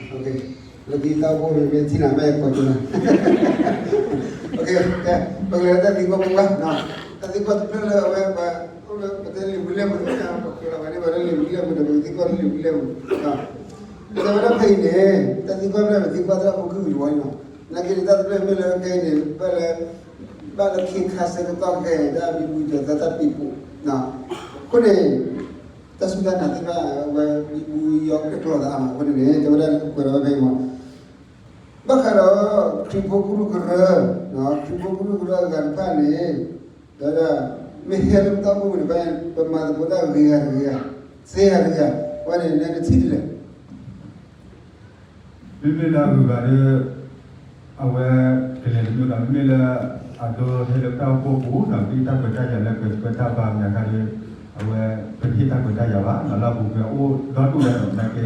လၢခံတၢ်အိၣ်ဖှိၣ်မ့ၢ်မ့ၢ်ထံၣ်နၤမ့ၢ်ကိးကၠိနၤ, ပကလဲၤတၢ်သံကွၢ်ပူၤဘၣ်, တၢ်သံကွၢ်တဖျၢၣ်လၢအဝဲ ပတဲလံာ်ဝံၤလံာ်မုာ်, ပတဲလံာ်ဝံၤလံာ်မုာ်ဒီး ပကသံကွၢ်လံာ်ဝံၤလံာ်မုာ်, ပတဲဝဲဒၣ်ဖဲအံၤန့ၣ် တၢ်သံကွၢ်ဖျၢၣ် ပသံကွၢ်သရၣ်ဖိခုၣ်ဝံၤတဝီန့ၣ်လီၤ, နာ်က့န့ၣ် တၢ်တဖျၢၣ်မ့ၢ်လၢခဲအံၤန့ၣ် ဘၣ်လၢ ဘၣ်လၢခံခါဆၢကတီၢ်ခဲအံၤ တၢ်ဘံဘူကၠီၤသးတၢ်ပံးပူၤ, အဃိန့ၣ် တၢ်စူၢ်တၢ်နာ်သ့ၣ်တဖၣ် အဝဲဘံဘူယီၤကြၢးကျီသးအါမး အဃိန့ၣ်န့ၣ် တဲဝဲဒၣ်ကွဲးဒီးဝဲဖဲအံၤမး, ဘၣ်ဃးဒီး ခရံာ်ဖိကရူၢ်ကရၢ, ခရံာ်ဖိကရူၢ်ကရၢအဂၤတဖၣ်န့ၣ် ဒီး မ့ၢ်ဟဲလၢပတၢ်အိၣ်ဖှိၣ်ပူၤတဖၣ်န့ၣ် ပမၤသကိးတၢ်ဂ့ၤဂၤတဂ့ၤဂၤ, သ့ဂၤတဂ့ၤဂၤ, အဝဲန့ၣ် နထံၣ်ဒ်လဲၣ် မ့မ့ၢ်လၢအဂုၤအဂၤဒီး အဝဲ ကလဲၤတမုာ်ဒီး မ့မ့ၢ်လၢ အဒိဟဲလၢတၢ်အိၣ်ဖှိၣ်ပူၤဒီး ပဟ့ၣ်တၢ်ခွဲးတၢ်ယာ်လၢကကွဲးတၢ်ဘါမနုၤအခါဒီး အဝဲ ပတဟ့ၣ်တၢ်ခွဲးတၢ်ယာ်ဘၣ် လၢအပူၤကွံာ်အိၣ်ဒီဒူၣ်ဒီး နာ်က့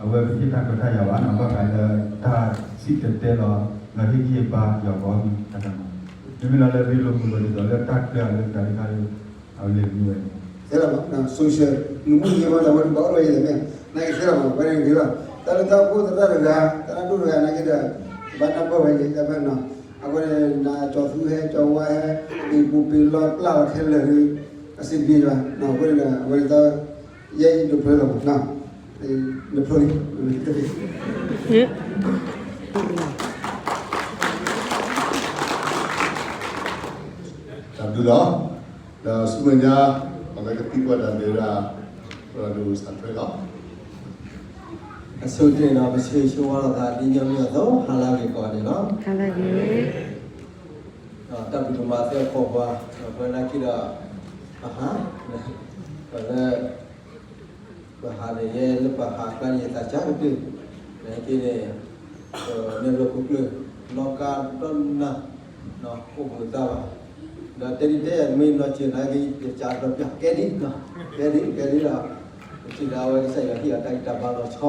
အဝဲပဟ့ၣ်တၢ်ခွဲးတၢ်ယာ်ဘၣ် ဘၣ်ဃးလၢတၢ်စံၣ်တဲၤတဲလီၤ လၢဟ့ၣ်ဂံၢ်ဟ့ၣ်ဘါယွၤအဂီၢ်မး မ့မ့ၢ်လၢလၢရ့လိာ်မုာ်လိာ်ဒ်သိးလၢတၢ်ကျဲအီၤလၢတၢ်တခါဒီး အဝဲလဲၤတမုာ်ဝဲန့ၣ် သ့လီၤမး social လူမှုရေးပေါ် တၢ်ဝဲတဘၣ်အိၣ်လၢယလဲၣ်မ့ၢ် နာ်က့သ့လီၤမး ဝဲန့ၣ်ဂ့ၤလီၤ တၢ်လၢတၢ်အိၣ်ဖှိၣ်သရၣ်တဂၤ သရၣ်ဒိၣ်တဂၤနာ်က့ဒီး ဘၣ်တၢ်ပၢၢ်ဝဲယဲၢ်တၢ်ဖဲနီၤ အဃိန့ၣ် နကၠီၤသူဟဲကၠီၤဝါဟဲ ပ့ၤပူၤပ့ၤလီၢ်ပျၢ်လီၤခဲလၢာ်ဒီး အဆင်ပြေယွၤ အဃိန့ၣ်ဒီး အဝဲန့ၣ်တၢ် ယဲအံၤတဖျၢၣ်လီၤမး နဖျိလံ တၢ်ဘျုးလီၤ ဒီးဆူမဲာ်ညါ ပှၤလၢကသံကွၢ်တၢ်မ့ၢ်ဝဲဒၣ် ပှၤဒိၣ်စၢ်ထွဲလီၤ. အဆိကတၢၢ်ဒီး ပဆၢဂ့ၤဆၢဝါလိာ်သးဒ်ညီနုၢ်အသိး ဟါလၢအဂ့ၤကိးဂၤဒဲးလီၤ. ဟါလၢအဂ့ၤ. ဒီးတၢ်ဘျုးဒိၣ်မးသ့အခိၣ်ပှၤ ဒီးပဝဲဒၣ်ခံဒီး ပဟါ ဒီးလၢ ပဟါန့ၣ် ယဲလၢပဟါကျါန့ၣ် ယသးစၢ်ကတၢၢ် နာ်က့န့ၣ် ပမ့ၢ်လၢခိၣ်ကျၢၢ် နီၣ်ကါဒီနၢ် အိၣ်ဘှံးသါဘၣ် ဒီးတဲဒ်တဲယၤ မ့ၢ်နီၢ်စၢၤနာ်က့ ယကးဒီးပျၢ်ကဲဒ် ကဲဒ် ကဲဒ်ဒီး ပထံၣ်ဒၣ်ဝဲကစၢ်ယွၤဟ့ၣ်အတၢ်ဂံၢ်တၢ်ဘါလီၤဆီ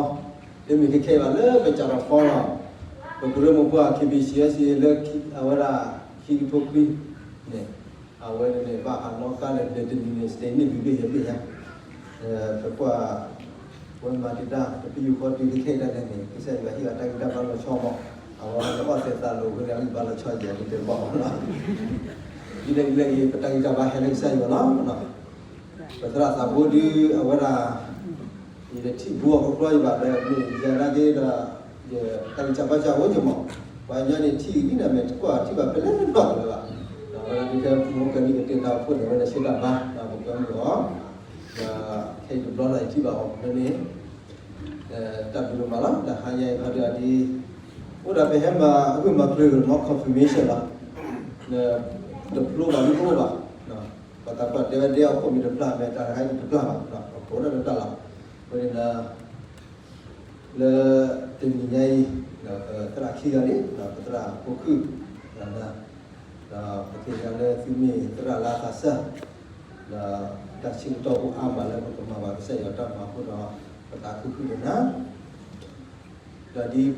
တမ့ၢ်ခဲခဲအံၤဘၣ်လၢပစးထီၣ်ဖီလီၤ ပကရၢမိၢ်ပှၢ် K B C S A လၢအဝဲဒၣ် ခံကထိခွံန့ၣ် အဝဲန့ၣ်န့ၣ် ဘၣ်ဟးနီၣ်ကါန့ၣ် လၢတနံၤန့ၣ် စတဲန့ၣ် ဘံၣ်ဘ့ၣ်ယဲၢ်ဘ့ၣ်ညါ ပကွၢ် ဝဲမၤတံာ်တာ် ပပယူာ်ဃီတုၤခဲခဲအံၤတၢ်န့ၣ်န့ၣ် ကစၢ်ယွၤဟ့ၣ်အတၢ်ဂံၢ်တၢ်ဘါလီၤဆီမး အဝဲလၢအီၣ်သဲးသးလိာ်ဝဲန့ၣ် အဂံၢ်ဘါလီၤဆီယဲၢ်န့ၣ် တဲဘၣ်အီၤလီၤ ဒ်လဲၣ်ဒ်လဲၣ်ဂ့ၤ ပတၢ်ဂံၢ်တၢ်ဘါဟဲလၢကစၢ်ယွၤလီၤ ပသရၣ်သးဘိဒုး အဝဲဒၣ် ယတထံၣ်ဘူးအီၤကီကီယဘၣ်ဒီး မ့ၢ်ယဲဒၣ်က့ၤဒီး ယတၢ်ဂံၢ်စၢ်ဘါစၢ်အိၣ်ယမး ပှၤကညီန့ၣ်ထံၣ်ဂံၢ်န့ၣ် မ့ၢ်တကွၢ်ထံၣ်ဘၣ်ဖဲလဲၣ်နီၢ်တလၢဘၣ် ဒီးဝဲဒၣ်ဒုးထဲမူကနံၣ်ကတၢၢ်တၢ်အိၣ်ဖှိၣ်န့ၣ် ဝဲဒၣ်ဆၢတၢ်ဘါ ဒီးပကမုာ်အီၤ ဒီးခဲအံၤတဘျီလီၤယထံၣ်ဘၣ်အီၤဖဲန့ၣ် တၢ်ဘျုးဒိၣ်မးလီၤ တဟါညါအံၤခီဒုးအဒံး အိၣ်ဒၣ်ပဟဲမၤအဂုၢ်မၤကျၢၤကမီ confirmation လီၤ တဖျိဘၣ်ဒ်တအိၣ်ဘၣ် ပသးပှၢ်တဲဝဲဒဲအခိၣ်မ့ၢ်တပျၢ်မဲာ်တၢ်တခါအံၤတပျၢ်ဘၣ် အခိၣ်ဒၣ်တပျၢ်လီၤ ဝဲန့ၣ်ဒီး လၢတနံၤညါအံၤ ဒီးပသရၣ်ခံဂၤန့ၣ် ဒီးပသရၣ်ဖိခုၣ် ဒီး ဒီးပသ့ၣ်ညါလၢသုမ့ၢ်သရၣ်လၢအသးစၢ် ဒီးတၢ်ဆၢကတီၢ်အိၣ်အါမးလၢပကမၤဘၣ်ကစၢ်ယွၤတၢ်မၤအဃိဒီး ပသးခုခုဒိၣ်နၤ ဒီးဒ်ပ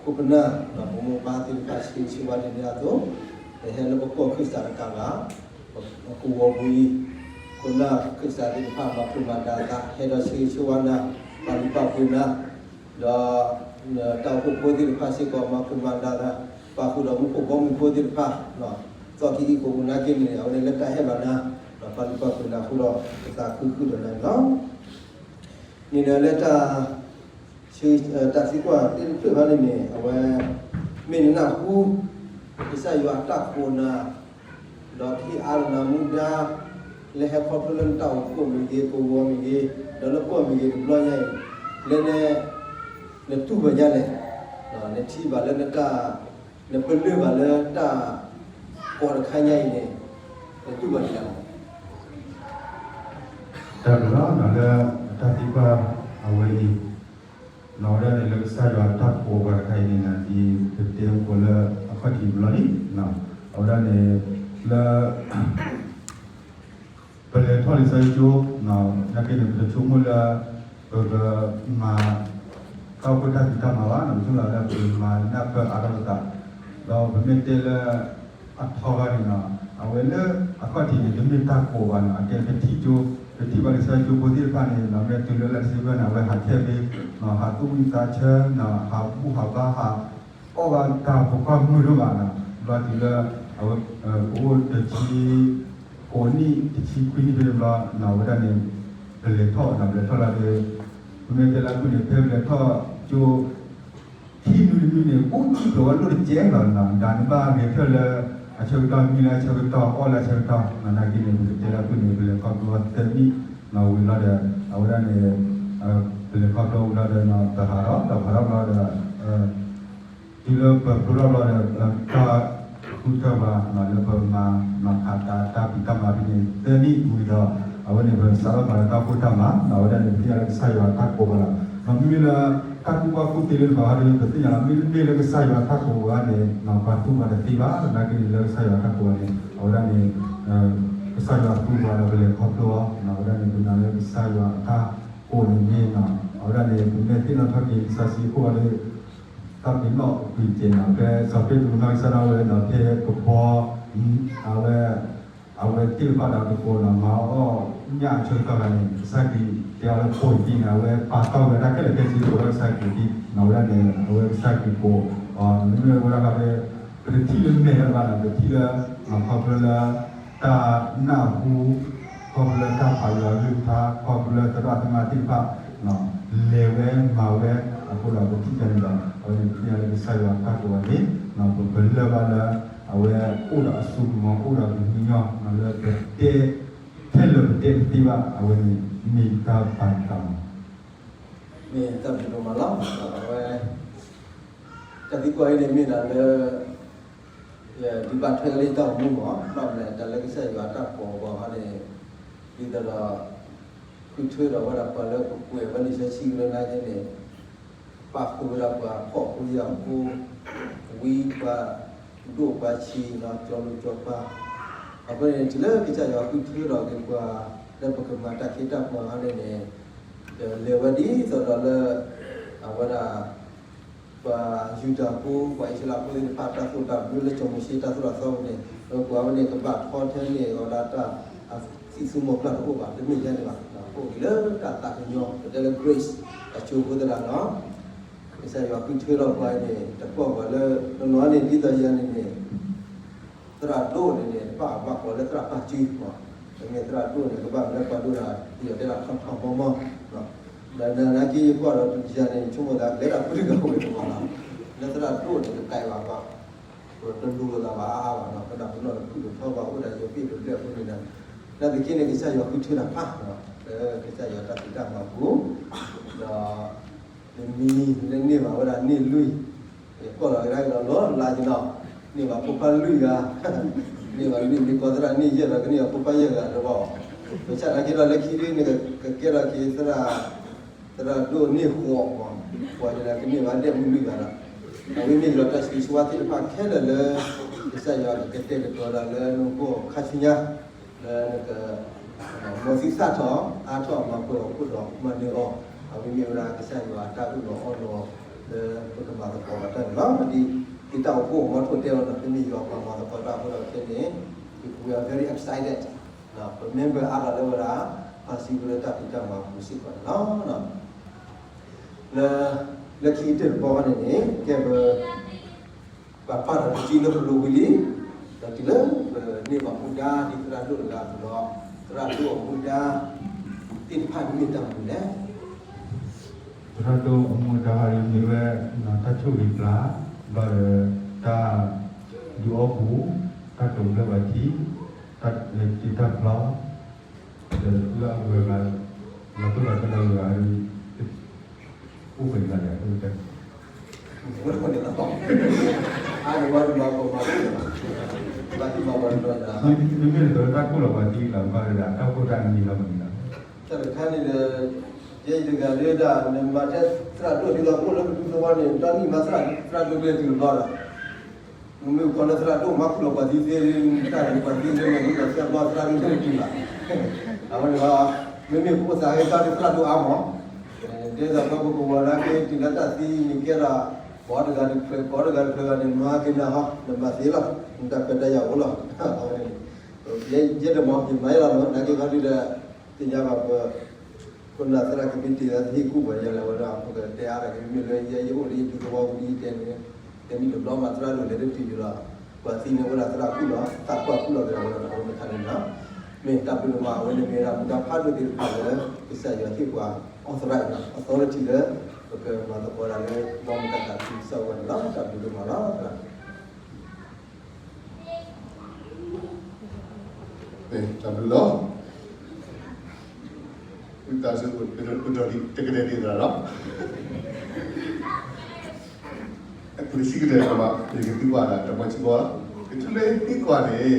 ခိၣ်ပနၢ် ဒီးပမိၢ်ပၢ်သ့ၣ်တဖၣ်ဆၢဂ့ၤဆၢဝါဒ်န့ၣ်အသိး ပဟဲလၢပကီၢ်ခရံာ်စတးတကးဘၣ်, ပကဝီၤပူၤအံၤ, ခိၣ်နၢ်ခရံာ်စတးသ့ၣ်တဖၣ် မၤဃုာ်မၤဒါသး ဟဲဒီးဆၢဂ့ၤဆၢဝါနၤ, ပာ်လုၢ်ပာ်ပှ့ၤနၤ, ဒီး တၢ်အိၣ်ဖှိၣ်ဖိသ့ၣ်တဖၣ်စ့ၢ်ကီး မၤဃုာ်မၤဒါနၤ, ပာ်ဃုာ်ဒီးမူခိၣ်ဘီမုၢ်ဖိသ့ၣ်တဖၣ်, သီၣ်ကံအံၤကအိၣ်နာ်က့န့ၣ် အဝဲန့ၣ်လၢတၢ်ဟဲဘၣ်နၤ, ဒီးပာ်လုၢ်ပာ်ပှ့ၤနၤအဃိဒီး ပသးခုဃုာ်ဒီးနၤန့ၣ်လီၤ. န့ၣ်ဒီးလၢတၢ် တၢ်သံကွၢ်တဖျၢၣ်ဖဲန့ၣ်န့ၣ် အဝဲ မ့ၢ်နနၢ်ဟူ ကစၢ်ယွၤအတၢ်ကိးနၤ, ဒီးကဟ့ၣ်အါဒီးနၤမူဒါ လၢဟဲခီဖျိလၢနတၢ်အိၣ်ဖှိၣ်မ့ၢ်ဂ့ၤ, ကဝီၤမ့ၢ်ဂ့ၤ, ဒီးလၢကီၢ်မ့ၢ်ဂ့ၤ တဘျီညါအံၤ, လၢ နတူၢ်ဘၣ်ဒ်လဲၣ်, နထံၣ်ဘၣ်လၢနတၢ်, နပလၢၢ်ဘၣ်လၢတၢ်ကိးတခါညါအံၤန့ၣ်, နတူၢ်ဘၣ်ဒ်လဲၣ်. တၢ်ဘျုးလီၤ လၢတၢ်သံကွၢ်အဝဲအံၤ, အဝဲဒၣ်န့ၣ်လၢကစၢ်ယွၤအတၢ်ကိးပှၤတခါအံၤန့ၣ် ဒ်ပတဲအိၣ်လၢအခီၣ်ထံးတဘျီလံ, အဝဲဒၣ်န့ၣ် လၢ ပလဲၤထီၣ်လံာ်စီဆှံကၠိ, နာ်က့န့ၣ် ပတဆိကမိၣ်လၢ ပကမၤ တၢ်အိၣ်ဖှိၣ်တၢ်ဖံးတၢ်မၤဘၣ်, ပဆိကမိၣ်လၢပကမၤနၢ်ပၢၢ်အါထီၣ်ပသး, ဒီးပမ့ၢ်တဲလၢ အထီဘၣ်န့ၣ်နီၤ, အဝဲလၢအခီၣ်ထံးန့ၣ် တမ့ၢ်တၢ်ကိးဘၣ်နီၤ, အကဲပထံၣ်ကၠိ, ပထံၣ်ဘၣ်လံာ်စီဆှံကၠိဖိသ့ၣ်တဖၣ်န့ၣ်နီၤ, မ့ၢ်တုၤလၢလၢတဆံဘၢၣ်န့ၣ် အဝဲဟးထဲဖဲ, ဟးသူၣ်ဝံၣ်သးဆၢနီၤ, ဟးဘူၣ်ဟးဘါဟး အီၣ်ဘၣ်တၢ်ဖိခွါမုာ်ဒိၣ်မးနီၤ, ဘျီတုၤလၢ အဝဲ ပအိၣ်တဆံ ကိးနံၣ်တဆံခွံနံၣ်ဖဲန့ၣ်ဘျီနီၤ, အဝဲဒၣ်န့ၣ် ပလဲၤထီၣ်နီၤ, ပလဲၤထီၣ်လၢဒီး ပမ့ၢ်တဲလၢအပုၢ်န့ၣ် ဖဲပလဲၤထီၣ်ကၠိ ထံၣ်နွံတနွံန့ၣ် အိၣ်ထံၣ်ပျီဝဲလိၣ်တကဲလီၤနီၤ, ဒါန့ၣ်ဘၣ်ဂဲၤထၢၣ်လၢအဆၢကတီၢ် မံလၢအဆၢကတီၢ် အီၣ်လၢအဆၢကတီၢ်နီၤ, နာ်က့န့ၣ် ပကတဲလၢအပုၢ်န့ၣ် ပလဲၤခီဖျိသၢနံၣ်နီၤ, ဝံၤလီၤဒီး အဝဲဒၣ်န့ၣ် ပလဲၤခီဖျိဝံၤလီၤဒီးနီၤ ပဟးထီၣ် ဒီးပဟးထီၣ်ဘျီဒီး တုၤလၢပဖျိထီၣ်ဘျီဒီး တၢ်ဃုထၢပှၤနီၤ လၢပမၤနီၤ ခးသးတၢ်ဖံးတၢ်မၤဖဲန့ၣ် သၢနံၣ်ဝံၤဒီး အဝဲန့ၣ် ပစးထီၣ်မၤလၢတၢ်အိၣ်ဖှိၣ်တၢ်မၤနီၤ, အဝဲဒၣ်န့ၣ် ပသ့ၣ်ညါလၢကစၢ်ယွၤတၢ်ကိးပှၤလီၤ. မ့မ့ၢ်လၢ တၢ်ကူၣ်ဘၣ်ကူၣ်သ့လၢတဖၣ်ဟီဒီး ပသ့ၣ်ညါလီၤ, မ့မ့ၢ်လၢကစၢ်ယွၤတၢ်ကိးပှၤန့ၣ် ပှၤသူပှၤတသ့ဘၣ်, နာ်က့န့ၣ် လၢကစၢ်ယွၤတၢ်ကိးပှၤန့ၣ် အဝဲဒၣ်န့ၣ် ကစၢ်ယွၤသူပှၤဒီးပလဲၤခီဖျိအီၤ, အဝဲဒၣ်န့ၣ် ပနာ်လၢကစၢ်ယွၤအတၢ်ကိးန့ၣ်မ့ၢ်နီၤ, အဝဲဒၣ်န့ၣ် ပမ့ၢ်သ့ၣ်နီၣ်ထီၣ်က့ၤ ကစၢ်စံးဖှိၣ်အီၤလၢ တၢ်ပ့ၤနီၣ်ကွံာ်စဲးနီၤ, ဖဲစီၤပ့းတရူးနီၢ်ကစၢ်ဒၣ်ဝဲနီၤ ဖဲကဘီ အဝဲ အဝဲသ့ၣ်တဖၣ်ဒီးတကိးနီၤ မၤအီၣ်ညၣ်အဆၢကတီၢ်ဂၤန့ၣ် ကစၢ်ခရံာ်တဲအီၤလၢ ပိာ်ယတံၢ်န့ၣ် အဝဲပာ်တီၢ်ဝဲဒၣ်ခဲလၢာ်ခဲဆ့ ပဝဲကစၢ်ခရံာ်ဒ်နီၤ, အဝဲဒၣ်န့ၣ် အဝဲကစၢ်ခရံာ်ကိး မ့မ့ၢ်ဝဲဒၣ်ခါဖဲ ပတထံၣ်လၢမဲာ်တၢ်တဘၣ်နီၤ, ပထံၣ်လၢ ခီဖျိလၢ တၢ်နၢ်ဟူ ခီဖျိလၢတၢ်ဖးယွၤအကလုၢ်ကထါ ခီဖျိလၢသရၣ်သမါသ့ၣ်တဖၣ် လဲၤဝဲမၤဝဲအဃိဒီး ပထံၣ်န့ၣ်ဒီး အဝဲန့ၣ်ပသ့ၣ်ညါလၢကစၢ်ယွၤတၢ်ကိးဂၤန့ၣ် ပကလၢၢ်ဘၣ်လၢ အဝဲအိၣ်ဒီးအစိကမီၤ အိၣ်ဒီးကညီ လၢပတဲ ထဲလၢပတဲတသ့ဘၣ် အဝဲန့ၣ် မ့ၢ်တၢ်ပာ်သးမး မ့ၢ်တၢ်ဘျုးဒိၣ်မးလီၤ. အဝဲ တၢ်သံကွၢ်အံၤန့ၣ်မ့ၢ်ဒၣ်လၢ ဒုးဘၣ်ထွဲလၢတၢ်အိၣ်မူမး ဘၣ်မနုၤလဲၣ် တၢ်လၢကစၢ်ယွၤအတၢ်ကိးပှၤန့ၣ် ဒ်သိးဒီး ဃုထၢဒီးဝဲဒၣ်ပှၤလၢပကွဲးဝဲလံာ်စီဆှံကရၢနာ်က့န့ၣ် ပာ်ဃုာ်ဝဲဒၣ်ပှၤဖှီၣ်ဖိယာ်ဖိ ဝံပှၤဒိၣ်ပှၤဆံးနီၤ ကၠီလူၤကၠီပၤ အဃိန့ၣ် တုၤလၢကစၢ်ယွၤဃုထၢဒီးက့ၤပှၤ လၢပကမၤတၢ်ခ့တၢ်ပှၤန့ၣ်န့ၣ် လဲၤဝဲဒ်သိးဒီးလၢ အဝဲဒၣ် ပှၤယူဒၤဖိ ပှၤအံၣ်စရ့လးဖိသ့ၣ်တဖၣ် တၢ်သိၣ်တၢ်ဘျၢလၢစီၤမိၤၡ့တၢ်သိၣ်တၢ်သီပူၤန့ၣ် ပှၤဝဲန့ၣ်ကဘၣ်ထီထဲန့ၣ် အဝဲဒၣ်တၢ်သံၣ်သူမီၤကျၢ်တအိၣ်ဘၣ် တမ့ၢ်ဒ်န့ၣ်ဘၣ် အိၣ်က့ၤလၢတၢ်သးကညီၤ ပတဲလၢ grace အကၠိဖိသရၣ်နီၤ ကစၢ်ယွၤဃုထၢဒီးပှၤန့ၣ် တကီၢ်ပှၤလၢ တနီၤန့ၣ် ဒ်သိးယၤန့ၣ်န့ၣ် သရၣ်ဒိၣ်န့ၣ်န့ၣ် တဘၣ်ဘၣ်ကိးလၢသရၣ်ပၢ်စုမး တမ့ၢ်သရၣ်ဒိၣ်န့ၣ် ကဘၣ်မ့ၢ်လၢပှၤဒိၣ်တၢ် ယတဲဒၣ်ထီၣ်ထီၣ်မီၢ်မီၢ် ဒီးနာ်က့ယကွၢ်ဒီးယၤန့ၣ် ဆိကမိၣ်သးလဲၤဒၣ်ပှၤတဂၤအိၣ်ဝဲတဘၣ်လီၤ လၢသရၣ်ဒိၣ်န့ၣ် တကဲဘၣ်ဘၣ် တလူၤလိာ်သးဘၣ်အါအါဘၣ်နီၤ ကနၣ်ပနီၣ်တဖုၣ်တထီဘၣ်အိၣ်ဒၣ်ယပ့ၢ်တဘျဲၣ်အဃိန့ၣ်ဒီး နာ်သက့န့ၣ် ကစၢ်ယွၤဃုထၢတၢ်ဖးနီၤ လၢကစၢ်ယွၤတၢ်ဖံးတၢ်မၤပူၤ ဒီး နမံၤလၢန့ၢ်ဘၣ်ဝဲဒၣ်န့ၢ်လွံၢ် ယကွၢ်လီၤကဒါက့ၤဒီးလီၤလါက့ၤနီၤ န့ၢ်ဘၣ်ဖိခွါလွံၢ်ဂၤ န့ၢ်ဘၣ်လွံၢ်မံၤကီၢ်သရၣ်န့ၢ်ယဲၢ်ဒီးကန့ၢ်ဘၣ်ဖိခွါယဲၢ်ဂၤတဘၣ် ပဆၣ်နာ်က့ဒီးလၢခံဒုန့ၣ် ကကဲထီၣ်က့ၤသရၣ် သရၣ်ဒိၣ်န့ၢ်ဃိးမး ပှၤယဲၢ်ဂၤကန့ၢ်ဘၣ်ဒဲးမုၢ်လွံၢ်ဂၤလီၤ အဝဲန့ၣ်ဒီးတၢ်ဆိၣ်ဂ့ၤဆိၣ်ဝါသ့ၣ်တဖၣ်ခဲလၢာ်လၢ ကစၢ်ယွၤကကတဲာ်ကတီၤဒီးလၢနဂီၢ်ခါဆူညါ လၢနက မ်သုသၣ်ထီၣ် အါထီၣ်မၤပှဲၤအီၤခိၣ်ဒီးမၤနၢၤအီၤ အဝဲမ့ၢ်ဝဲဒၣ်ကစၢ်ယွၤအတၢ်အုၣ်လီၤအီလီၤ လၢပကမၤသကိးဘၣ်တၢ်န့ၣ်လီၤ. ဒ် ယတၢ်အိၣ်ဖှိၣ်အမီထိၣ်တဲလီၤနီၤ, မ့မ့ၢ်ယွၤပှၤမၤသကိးတၢ်အဃိဒီးခဲန့ၣ်, we are very excited, ပ member အါထီၣ်လၢဝဲဒၣ် ပှၤစံးဘျုးလၢတၢ်ဖံးတၢ်မၤအပူၤစ့ၢ်ကီးန့ၣ်လီၤ. လၢ လၢခံကတၢၢ်တဘျီန့ၣ်န့ၣ် ကဲပ ပှၤဖးဒီးတကံလၢပလိၤဝံၤလံ, ဒီးတုၤလၢပန့ၢ်ဘၣ်မူဒါဒ်သရၣ်ဒိၣ်တဂၤအသိးဒီး, သရၣ်ဒိၣ်အမူဒါသ့ၣ်တဖၣ်န့ၣ်မ့ၢ်တၢ်မနုၤလဲၣ်. သရၣ်ဒိၣ်အမူဒါဘၣ်ဒီးမ့ၢ်ဝဲ တၢ်ဆိၣ်ဂ့ၤပျၢ် ဘၣ်ဒီး တၢ်ဒုးအီၣ်ပူၤ, တၢ်တိာ်ဘျၢပှၤထံ, တၢ်လဲၤတ့တၢ်ဖျီ, ဒီးလၢအဂုၤအဂၤ, လီၤတိၢ်လီၤဆီလၢအဂုၤအဂၤ, အိၣ်ပှဲၤဂၤလဲၣ်, အဝဲတၢ် မ့မ့ၢ်တၢ်တၢ်ကိၢ်လီၤပှၤသံလီၤဘၣ်ဒီး တၢ်ကိၢ်တၢ်နံၤလီၤမနုၤလီၤ. တၢ်တခါန့ၣ်ဒီး ယဲယတဂၤဒၣ် နမၤထဲသရၣ်ဒိၣ်ဒ်သိးပအိၣ်လၢပဒူသဝီန့ၣ် တၢ်နံၣ်မၤသရၣ်ဒိၣ်ဘျဲၣ်တုၤတဘျီဒီး မ့မ့ၢ်ခီလၢသရၣ်ဒိၣ်မၤခူၣ်လီၤပှၤသံသ့ တၢ်န့ၣ်ပှၤသံသ့န့ၣ် မ့ၢ်ဒီးသရၣ်ဘျီသရၣ်ဒိၣ်လၢတုၤဘၣ်. အဝဲန့ၣ်ဒီး မ့မ့ၢ်ပအိၣ်သးဟဲတၢ်ဒ်သရၣ်ဒိၣ်အါမး ဒ်သိးပကဝီၤနာ်က့ တုၤလၢတၢ်သံန့ၣ်ကဲဒီး ကိးတဂၤတဖျၢၣ် ကိးတဂၤတဖျၢၣ်ဂၤန့ၣ် မၤက့ၤနၤဟီ နမၤသ့လီၤ နတၢ်ခွဲးတၢ်ယာ်အိၣ်လီၤ. အဝဲန့ၣ် ယဲယဲတမံၤ ယမၤယဲလီၤမး နာ်က့ခီဒုဒီး သ့ၣ်ညါဘၣ်ပ ခိၣ်နၢ်သရၣ်ကမံးတံာ်လၢဟ့ၣ်ကူၣ်ပှၤယဲလၢဝဲဒၣ် ပကတဲအါတဂ့ၤ မ့မ့ၢ်လၢယဲယအိၣ်လၢယဒူသဝီပူၤလံယတဲန့ၣ် တနံၣ်တဘျီမးသရၣ်ဒိၣ်လဲၤလၢတုၤယလီၤ ပှၤသံန့ၣ်ဝဲဒၣ်သရၣ်ခူၣ်လီၤ သးပှၢ်ခူၣ်လီၤက့ၤဝဲဒၣ် အဝဲန့ၣ်ခါန့ၣ်လီၤ. မ့ၢ်တၢ်ဘျုးဒိၣ်မး အဝဲန့ၣ်မ့ၢ်ဝဲဒၣ်မူဒါဖးဒိၣ်သ့ၣ်တဖၣ်လၢ ကစၢ်ယွၤဟ့ၣ်ပှၤ authorize နီၤ authority လၢ ပကမၤသကိးတၢ်လၢ ဘီမုၢ်တၢ်သးခုကစီၣ်ဝဲန့ၣ်လီၤ. တၢ်ဘျုးဒိၣ်မးလီၤ. တၢ်ဘျုးလီၤ. ဝံသးစူၤ ပဒိးတကတဲာ်ဒ်သရၣ်လီၤ. အကလုၢ်ဆံကတၢၢ်ကဘၣ် ယကသံကွၢ်ဒၣ်တမံၤစ့ၢ်ကီးလီၤ. ကထူလၢသံကွၢ်န့ၣ်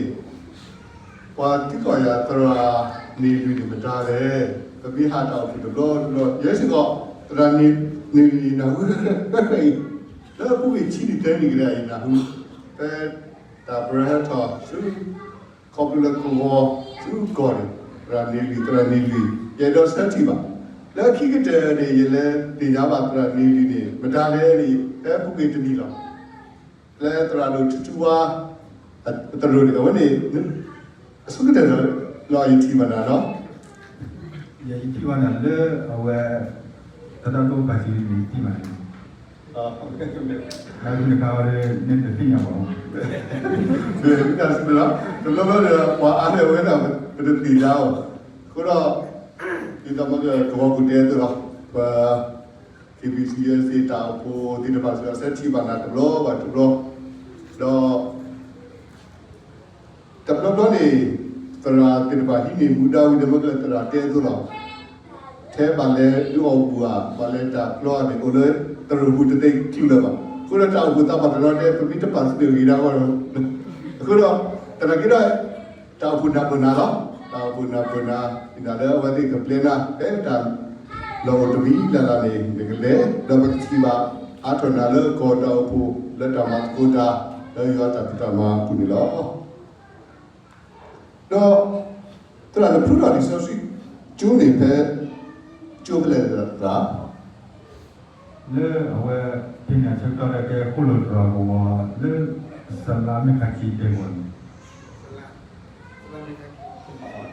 ပှၤသံကွၢ်ယၤသရၣ်န့ၢ်လွံၢ်န့ၣ်မတၤလဲၣ်. ပမ့ၢ်ဟးတၢ်အိၣ်ဖှိၣ်တဘျီတဘျီ ယဲစ့ၢ်ကီး သရၣ်န့ၢ်လွံၢ်နၢ်ဟူ ဖဲဖဲအံၤ လၢအပူၤကွံာ်ဆံနံၣ်သၢနံၣ်ကတၢၢ်အံၤ နၢ်ဟူ ဖဲတၢ်ပရၢဟဲထီၣ်ဆူ ခီဖျိလၢကဝီၤဆူကီၢ်န့ၣ် သရၣ်န့ၢ်လွံၢ် သရၣ်န့ၢ်လွံၢ် ယအဲၣ်ဒိးဆၢထံၣ်ဘၣ် လၢခံကတၢၢ်န့ၣ် ယလဲၤသ့ၣ်ညါဘၣ်သရၣ်န့ၢ်လွံၢ်န့ၣ် မတၤလဲၣ်န့ၣ် ဖဲအပူၤကွံာ်တနံၣ်လီၤ. လၢသရၣ်ဒိၣ်ထူထူဝါ အသရိာ်န့ၣ် အဝဲန့ၣ် အဆိကတၢၢ်လီၤ ယထံၣ်ဘၣ်နၤလီၤ. ယထံၣ်ဘၣ်နၤလၢအဝဲ သရၣ်ဒိၣ်ပာ်စံးန့ၣ် ယထံၣ်ဘၣ်နၤ လၢနခါဝဲန့ၣ်တသ့ၣ်ညါဘၣ် တဘျီဘျီဒီး ပှၤအါန့ၢ်အဝဲဒၣ် ပတသ့ၣ်ညါအီၤ အဃိဒီး ဒ်သိးမ့ၢ်ကဝီၤပူၤတဲအသိးလီၤ ပ KBC စ့ၢ်တၢ်အိၣ်ဖှိၣ်သ့ၣ်တဖၣ်စ့ၢ်ဆၢထံၣ်ဘၣ်နၤတဘျီဘၣ်တဘျီ ဒီး တဘျီဘျီန့ၣ် သရၣ်သ့ၣ်တဖၣ်ဟံးန့ၢ်မူဒါဝံၤဒီး မ့ၢ်ကသရၣ်တဲအသိးလီၤ. ထဲဘၣ်လဲၤဒုးအီၣ်ဘူၣ်ဧါ ဘၣ်လဲၤတၢ်ဖျီန့ၣ် အိၣ်လၢသရိာ်ပူၤတသ့ချုးလၢၤဘၣ်. အဃိဒီးတၢ်အိၣ်ဖှိၣ်သးပှၢ်တနီၤတဲ ပမ့ၢ်တပာ်စၢၤဂ့ၤဒၣ်အဂီၢ် အဃိဒီး သနာ်က့ဒီး တၢ်အိၣ်ဖှိၣ်နၢ်ပၢၢ်နၤလီၤ. တၢ်အိၣ်ဖှိၣ်နၢ်ပၢၢ်နၤ ဒ်နၤလၢအဝဲသ့ၣ်ကပျဲနၤ ဖဲတၢ်လီၢ်အိၣ်တမံၤလၢ်လၢ်န့ၣ် နကလဲၤ ဒီးပကထံၣ်ဘၣ်အါထီၣ်နၤလၢကီၢ်တၢ်အိၣ်ဖှိၣ် လၢတၢ်မၤသကိးတၢ် လၢယွၤတၢ်ဖံးတၢ်မၤအပူၤန့ၣ်လီၤ. ဒီး သရၣ်နဖျိထီၣ်လံာ်စီဆှံကၠိန့ၣ်ဖဲ ကၠိဖဲလဲၣ်သရၣ် လၢအဝဲ ဖဲန့ၣ်အ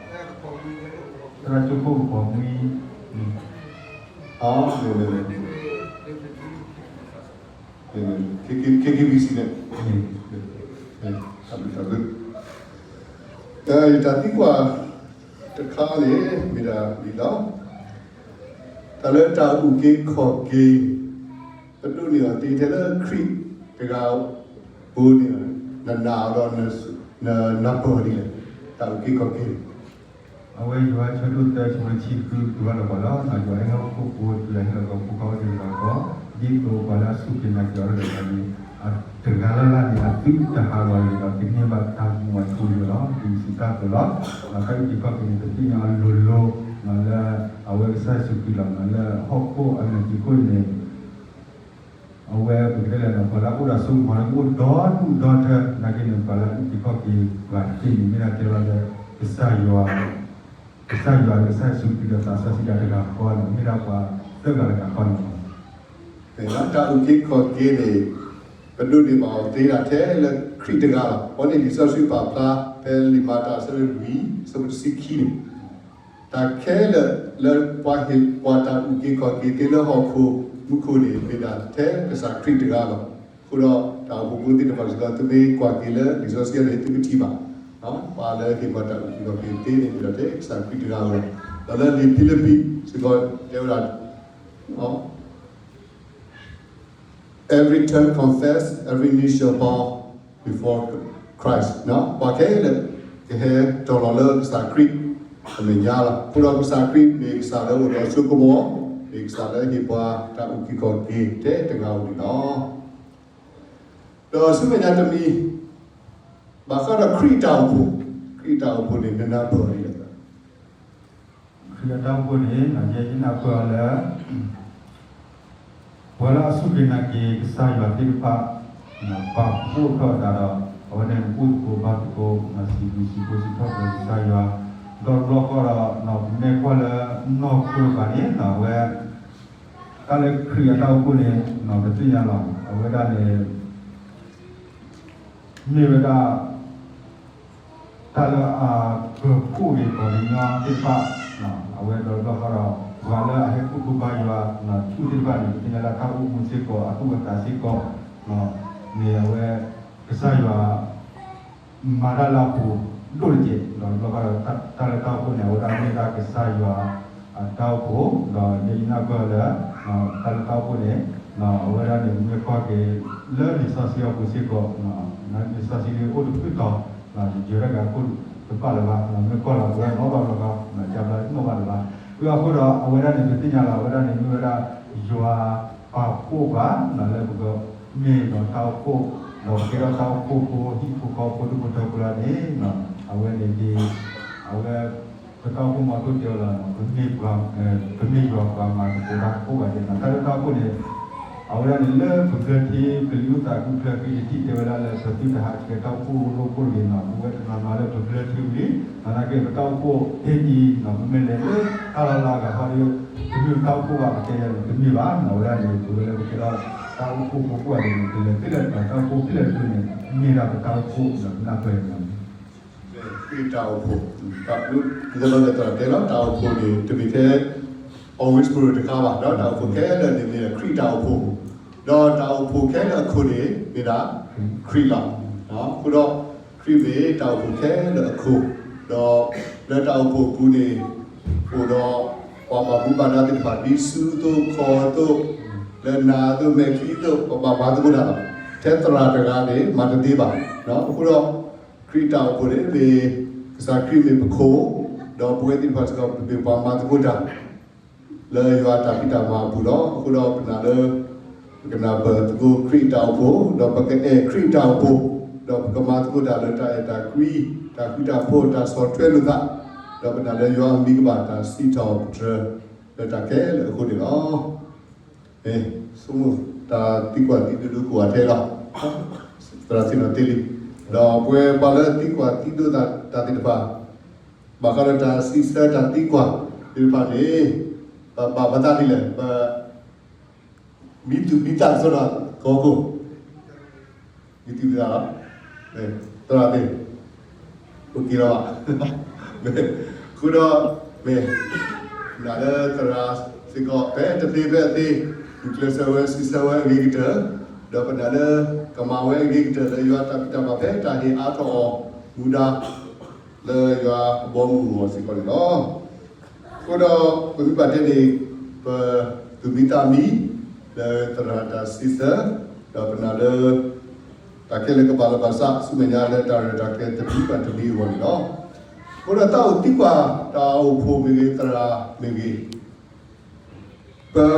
ဆၢကတီၢ်လၢကဲဃိၣ်လီၤတြီၤကဝီၤလၢ စလါမ့ၢ်ခါဆံတဲဝဲန့ၣ် သရၣ်ကၠိခိၣ်ကပီၤမှံန့ၣ် အ KKBC န့ၣ် တၢ်ဘျုးတၢ်ဘျုး ယတၢ်သံကွၢ်တခါန့ၣ် မ့ၢ်ဒၣ်ဒ်လီၤ. တၢ်လၢတၢ်အုၣ်က့ၤခီၣ်က့ၤ ပဒိးန့ၢ်အီၤသ့ထဲလၢခရံာ်တဂၤအပူၤန့ၣ် နနာ်အီၤဒီး နနၢ်ပၢၢ်အီၤဒ်လဲၣ်, တၢ်အုၣ်က့ၤခီၣ်က့ၤ အဝဲယိၤဟၣ်ဆၢဒိၣ်သၢဆၢဖိတဆံဃု ကွဲးလီၤပှၤလီၤ. ယွၤအဲၣ်ဟီၣ်ခိၣ်ဖိတုၤလၢဟဲလီၤကီၢ်ဖိဃီဝဲတဂၤဃီ, ဒ်သိးပှၤလၢအစူၢ်က့ၤနာ်က့ၤအီၤတဂၤန့ၣ် တဂၤလၢ်လၢ်န့ၣ် အသုတဟးဂီၤတဂ့ၤဒီး ကန့ၢ်ဘၣ်တၢ်မူအထူအယိာ်လီၤ. ဒ်စံးတၢ်အသိးလီၤ. တၢ်အုၣ်က့ၤခီၣ်က့ၤန့ၣ် ပသ့ၣ်ညါအီၤလိၤလိၤ လၢအဝဲကစၢ်ယ့ၣ်ၡူးခရံာ်လီၤ. လၢဟီၣ်ခိၣ်အနၢၣ်က့ၤခိၣ်အံၤန့ၣ် အဝဲပကတဲလဲၣ်န့ၣ် ပှၤလၢအအိၣ်ဒီးစိကမီၤန့ၣ် ကအိၣ်ဒီဒူၣ်ဒီထၢ နာ်က့န့ၣ် ပှၤလၢအအုၣ်က့ၤခီၣ်က့ၤပှၤတက့ၢ်န့ၣ် မ့ၢ်ဒၣ်တဲလီၤလၢ ကစၢ်ယွၤ ကစၢ်ယွၤ ကစၢ်ယ့ၣ်ၡူးခရံာ်ဒီးသးစီဆှံဒၣ်တဂၤဃီန့ၣ် မ့ၢ်ဒၣ်ပှၤသၢဂၤတဂၤဃီန့ၣ်လီၤ. တၢ်အုၣ်က့ၤခီၣ်က့ၤန့ၣ် ပဒိးန့ၢ်ဘၣ်အီၤသ့ဒၣ်ထဲလၢခရံာ်တဂၤလီၤ. အဃိန့ၣ် လံာ်စီဆှံပာ်ဖျါဖဲလံာ်မၤတၢ်အဆၢဒိၣ်လွံၢ် အဆၢဖိတဆံခံန့ၣ်, တၢ်ခဲလၢာ်လၢပှၤဟ့ၣ်ပှၤတၢ်အုၣ်က့ၤခီၣ်က့ၤသ့လၢဟီၣ်ခိၣ်မူခိၣ်န့ၣ် မ့ၢ်ဒၣ်ထဲကစၢ်ခရံာ်တဂၤလီၤ. အဃိဒီးတၢ်အိၣ်ဖှိၣ်ဖိသ့ၣ်တဖၣ်စ့ၢ်ကီး သုမ့ၢ်ကွၢ်က့ၤလၢလံာ်စီဆှံန့ၣ် သုကထံၣ်ဘၣ် ပှၤလၢဟ့ၣ်ပှၤတၢ်အုၣ်က့ၤခီၣ်က့ၤသ့န့ၣ် မ့ၢ်ဒၣ်ထဲကစၢ်ခရံာ်တဂၤလီၤ. ဒီးလၢလံာ်ဖံလံးပံးစ့ၢ်ကီးတဲဝဲဒၣ် Every tongue confess, every knee shall bow before Christ. ပှၤခဲလၢာ် ကဟဲတီၤလီၤလၢကစၢ်ခရံာ်အမဲာ်ညါလီၤ. အဃိဒီးကစၢ်ခရံာ်မ့ၢ်ကစၢ်လၢအအိၣ်ဒီး အစိကမီၤ, မ့ၢ်ကစၢ်လၢဟ့ၣ်ပှၤတၢ်အုၣ်က့ၤခီၣ်က့ၤထဲတဂၤဧိၤန့ၣ်လီၤ. ဒီးဆူမဲာ်ညါတမံၤ ဘၣ်ဃးဒီးခရံာ်အတၢ်အိၣ်ဖှိၣ်, ခရံာ်အတၢ်အိၣ်ဖှိၣ်န့ၣ် နနၢ်ပၢၢ်အီၤဒ်လဲၣ်. ခရံာ်အတၢ်အိၣ်ဖှိၣ်န့ၣ် ယဲယနၢ်ပၢၢ်အီၤလၢ ပှၤလၢအစူၢ်က့ၤနာ်က့ၤကစၢ်ယွၤသ့ၣ်တဖၣ် ပာ်ဖှိၣ်ထီၣ်ဝဲဒၣ်ဒီး အဝဲန့ၣ်အိၣ်သကိးဘါသကိး စံးဘျုးစံးဖှိၣ်စံးထီၣ်ပတြၢၤကစၢ်ယွၤ ဒီးတဘျီဃီဒီး ပမ့ၢ်ကွၢ်လၢနီၢ်ခိတဖၣ်န့ၣ် အဝဲ တၢ်လၢခရံာ်အတၢ်အိၣ်ဖှိၣ်န့ၣ် ပသ့ၣ်ညါလီၤ. အဝဲဒၣ်န့ၣ် မ့ၢ်ဝဲဒၣ် တၢ်လၢအပၢၤဖှိၣ်က့ၤပှၤကညီသ့ၣ်တဖၣ်, အဝဲဒီးတဘျီဃီဒီး ပှၤလၢအဟဲခူၣ်ဖိဘါယွၤ ထူၣ်သ့ၣ်တဖၣ်န့ၣ် ပသ့ၣ်ညါလၢအတၢ်အိၣ်မူစ့ၢ်ကီး အသူၣ်အသးစ့ၢ်ကီး မ့ၢ်အဝဲ ကစၢ်ယွၤ မၤတၢ်လၢအပူၤဒိၣ်တက့ၢ်, ဒီးတဘျီဃီဒီး တၢ်လၢတၢ်အိၣ်ဖှိၣ်န့ၣ် အဝဲဒၣ်မ့ၢ်ဒၣ်ကစၢ်ယွၤအတၢ်အိၣ်ဖှိၣ်, ဒီးယဲယနၢ်ပၢၢ်လၢ တၢ်လၢတၢ်အိၣ်ဖှိၣ်န့ၣ် အဝဲဒၣ်န့ၣ် ပမ့ၢ်ကွၢ်က့ၤလၢလံာ်စီဆှံအပူၤစ့ၢ်ကီး, လံာ်စီဆှံန့ၣ်အိၣ်တဖုတီၤ, ယယဲၤတၢ်ဂၤခိၣ်တဘၣ်လၢၤဘၣ်, မ့ၢ်ကွၢ်လီၤပဝဲနီတဘျီဘျီဃီ, ကဘျါနီၣ်ဘၣ်လၢၤဘၣ်. အဃိဒီး အဝဲဒၣ်န့ၣ် ပသ့ၣ်ညါလီၤ, အဝဲဒၣ်န့ၣ် မ့ၢ်ဝဲဒၣ် ယွၤပာ်ဖှိၣ်ပှၤ လၢပကမ့ၢ်ဒီးတၢ်အိၣ်ဖှိၣ်, ဒီးကဲထီၣ်တၢ်အိၣ်ဖှိၣ်ဖိ ဟံၣ်ဖိဃီဖိ ဒူၣ်ဖိထၢဖိလၢန့ၣ်, အဝဲန့ၣ်ဒ် အဝဲ ပတၢ်အိၣ်ဖှိၣ်မီၤဒိၣ်တဲအီၤလီၤ, ပမ့ၢ်ပှၤ ပမ့ၢ်ယွၤပှၤမၤသကိးတၢ်အိၣ်ဖှိၣ်ဘၣ်န့ၣ်, တၢ်လၢတၢ်အိၣ်ဖှိၣ်န့ၣ် အဝဲဒၣ်န့ၣ်လၢပဘျၢထံ ကလံၤအုၣ်သးခုချၢ ခရံာ်ယထံၣ်တဲဝဲဒၣ်လၢ ပသုတဟးဆှဲးတၢ်အိၣ်ဖှိၣ်ရိဖှိၣ်တဂ့ၤန့ၣ်, ပဝဲတနီၤနီၤလၢပဘျၢထံဝံၤ သနာ်က့ ပတၢ်အိၣ်ဖှိၣ်ဖဲအံၤန့ၣ် ပမ့ၢ်လဲၤလၢတၢ်လီၢ်လၢအဂၤဃီဒီး ပမ့ၢ်တၢ်အိၣ်ဖှိၣ်ဘၣ် ပတဲယၤန့ၣ် တမ့ၢ်ဘၣ်န့ၣ်, အဝဲဒၣ်န့ၣ် ပဝဲလၢပကဲထီၣ်တၢ်အိၣ်ဖှိၣ်ဖိကိးဂၤဒဲးန့ၣ် ပလဲၤဖဲလဲၣ်တဖၣ် တၢ်အိၣ်ဖှိၣ်ဖဲလဲၣ်တဖုန့ၣ် မ့ၢ်ဒၣ်ပတၢ်အိၣ်ဖှိၣ်န့ၣ် ပနၢ်ပၢၢ်န့ၣ် ခရံာ်တၢ်အိၣ်ဖှိၣ်, တၢ် လၢလၢသရၣ်တဲလီၤ တၢ်အိၣ်ဖှိၣ်န့ၣ် တမ့ၢ်ထဲ always spirit တခါဘၣ်, ဒီးတၢ်အိၣ်ဖှိၣ်ခဲလၢာ်န့ၣ်မ့ၢ်ခရံာ်တၢ်အိၣ်ဖှိၣ်, ဒီးတၢ်အိၣ်ဖှိၣ်ခဲလၢာ်အခိၣ်န့ၣ် မ့ၢ်ဒၣ်ခရံာ်လီၤ. အဃိဒီး ခရံာ်မ့ၢ်တၢ်အိၣ်ဖှိၣ်ခဲလၢာ်အခိၣ်, ဒီးလၢတၢ်အိၣ်ဖှိၣ်အပူၤန့ၣ် အိၣ်ဒီးပှၤဘၣ်မူဘၣ်ဒါသ့ၣ်တဖၣ် ဒ်ဆူအသိးခီအသိး, လၢနၤအသိးမဲာ်ချံအသိး ပဘၣ်မၤသကိးတၢ်လီၤ. ထဲသရၣ်တဂၤန့ၣ် မၤတသ့ဘၣ်. အဃိဒီး ခရံာ်တၢ်အိၣ်ဖှိၣ်န့ၣ်မ့ၢ် ကစၢ်ခရံာ်မ့ၢ်ပခိၣ်, ဒီးပဝဲသ့ၣ်တဖၣ်စ့ၢ်ကီး ပမ့ၢ်ပှၤမၤသကိးတၢ် လၢယွၤအတၢ်ဖံးတၢ်မၤအပူၤလီၤ. အဃိဒီးပနာ်လၢ ပကနၢ်ပၢၢ်သကိးခရံာ်တၢ်အိၣ်ဖှိၣ်, ဒီးပကအဲၣ်ခရံာ်တၢ်အိၣ်ဖှိၣ်, ဒီးပကမၤသကိးတၢ်လၢတၢ်အဲၣ်တၢ်ကွံ, တၢ်ဃူတၢ်ဖိး, တၢ်ဆီၣ်ထွဲလိာ်သး, ဒီးပနာ်လၢယွၤအမံၤကဘၣ်တၢ်စံးထီၣ်ပတြၢၤ လၢတၢ်ခဲလၢာ်အဃိန့ၣ်လီၤ. ဆိကမိၣ်တၢ်သံကွၢ်သံဒိဒိကိးဂၤထဲလီၤ. သရၣ်စံးထီၣ်တ့ၢ်လံ, ဒီးပဝဲပှၤလၢသံကွၢ်သံဒိသးတၢ်သ့ၣ်တဖၣ် ဘၣ်ဃးဒီးတၢ်စံးဆၢတၢ်သံကွၢ်သ့ၣ်တဖၣ်န့ၣ် ပဘၣ်ပသးဒ်လဲၣ်, ပ မံသူၣ်မံသးကစီဒီးကီၢ်ခိၣ်, မံသူၣ်မံသးလီၤ, သရၣ်သ့ၣ်, အိၣ်က့ၤလီၤဘၣ်, အဃိဒီး မ့ၢ် နာ်လၢသရၣ်စ့ၢ်ကီး ဖဲတသ့ဖဲအသ့ ဒုးကျဲးစၢးဝဲ စံးဆၢဝဲအဂ့ၤကတၢၢ်, ဒီးပနာ်လၢ ကမၤဝဲအဂ့ၤကတၢၢ်လၢယွၤတၢ်ဖံးတၢ်မၤ ဖဲတၢ်ဟ့ၣ်အါထီၣ်အီၤမူဒါ လၢယွၤအဘီအမုၢ်အဂီၢ်စ့ၢ်ကီးန့ၣ်လီၤ. အဃိဒီး ပမ့ၢ်ဘၣ်တဲန့ၣ် ပသူၣ်မံသးမံ လၢသရၣ်တၢ်စံးဆၢ, ဒီးပနာ်လၢ တၢ်ခဲလၢာ်ကဘၣ်လီၤဘၣ်စး ဆူမဲာ်ညါလၢတၢ်ရဲၣ်တၢ်ကျဲၤတမံၤဘၣ်တမံၤအဂီၢ်န့ၣ်လီၤ. အဃိဒီးတၢ်အိၣ်သံကွၢ် တၢ်အိၣ်ဖှိၣ်မ့ၢ်ဂ့ၤ သရၣ်မ့ၢ်ဂ့ၤ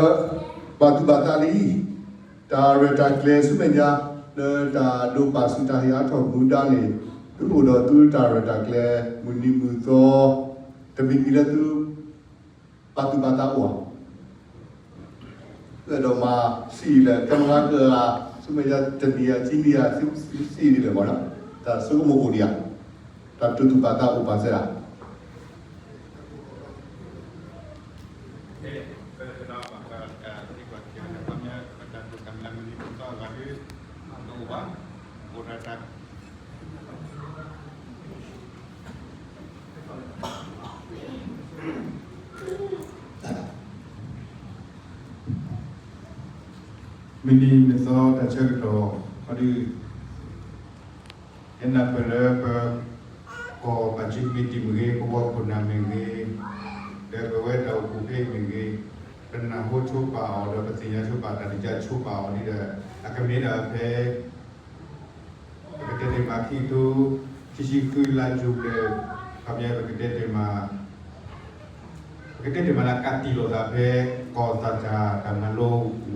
ပဘၣ်သူၣ်ဘၣ်သးလံ, တၢ်ရဲၣ်တၢ်ကျဲၤဆူမဲာ်ညါ လၢတၢ်ဒိးပာ်ဆူၢ်တၢ်ဟ့ၣ်အါထီၣ်မူဒါန့ၣ် သုအိၣ်ဒီးသုတၢ်ရဲၣ်တၢ်ကျဲၤ မုၢ်နံၤမုၢ်သီ တမံၤမံၤလၢသု ပာ်သူၣ်ပာ်သးအိၣ်ဧါ. အဲၣ်ဒိးမၤစံးလဲၣ် ကမၤကဂၤ ဆူမဲာ်ညါတနံၤဧါ ဆံနံၤဧါ ဆံနံၤလဲၣ်မ့ၢ်နီၤ, တၢ်ဆိကမိၣ်အိၣ်ဒံးဧါ, တၢ်တိာ်သူၣ်ပာ်သးအိၣ်ပာ်စၢၤဧါ. တအိၣ်ဘၣ်, အိၣ်ဒၣ်တၢ် မုၢ်နံၤမုၢ်သီတၢ်ဆၢကတီၢ် ခီဒု ယနၢ်ပၢၢ်လၢပ ကီၢ်ဘၣ်ချံကမံးတံာ်မ့ၢ်ဂ့ၤ, ပဝီခိၣ်နၢ်မ့ၢ်ဂ့ၤ, ဒီးပဝဲတၢ်အိၣ်ဖှိၣ်ဖိမ့ၢ်ဂ့ၤ, ပနၢ်ဟူဆိပာ်အီၤ ဒီးပသ့ၣ်ညါဆိပာ်တၢ်တကးဆိပာ်အီၤဒ်ဒီး အကမ့ၢ်ဒၣ်ဖဲ ပကတဲတ့ၢ်မးခံကထိခံဆံဃုလါယူၤလံ ခီပညီ ပကတဲတ့ၢ်မး ပကတဲတ့ၢ်မးလၢကးတံာ်လိာ်သးဖဲ ကီၢ်သးစၢ်တၢ်မၤလိ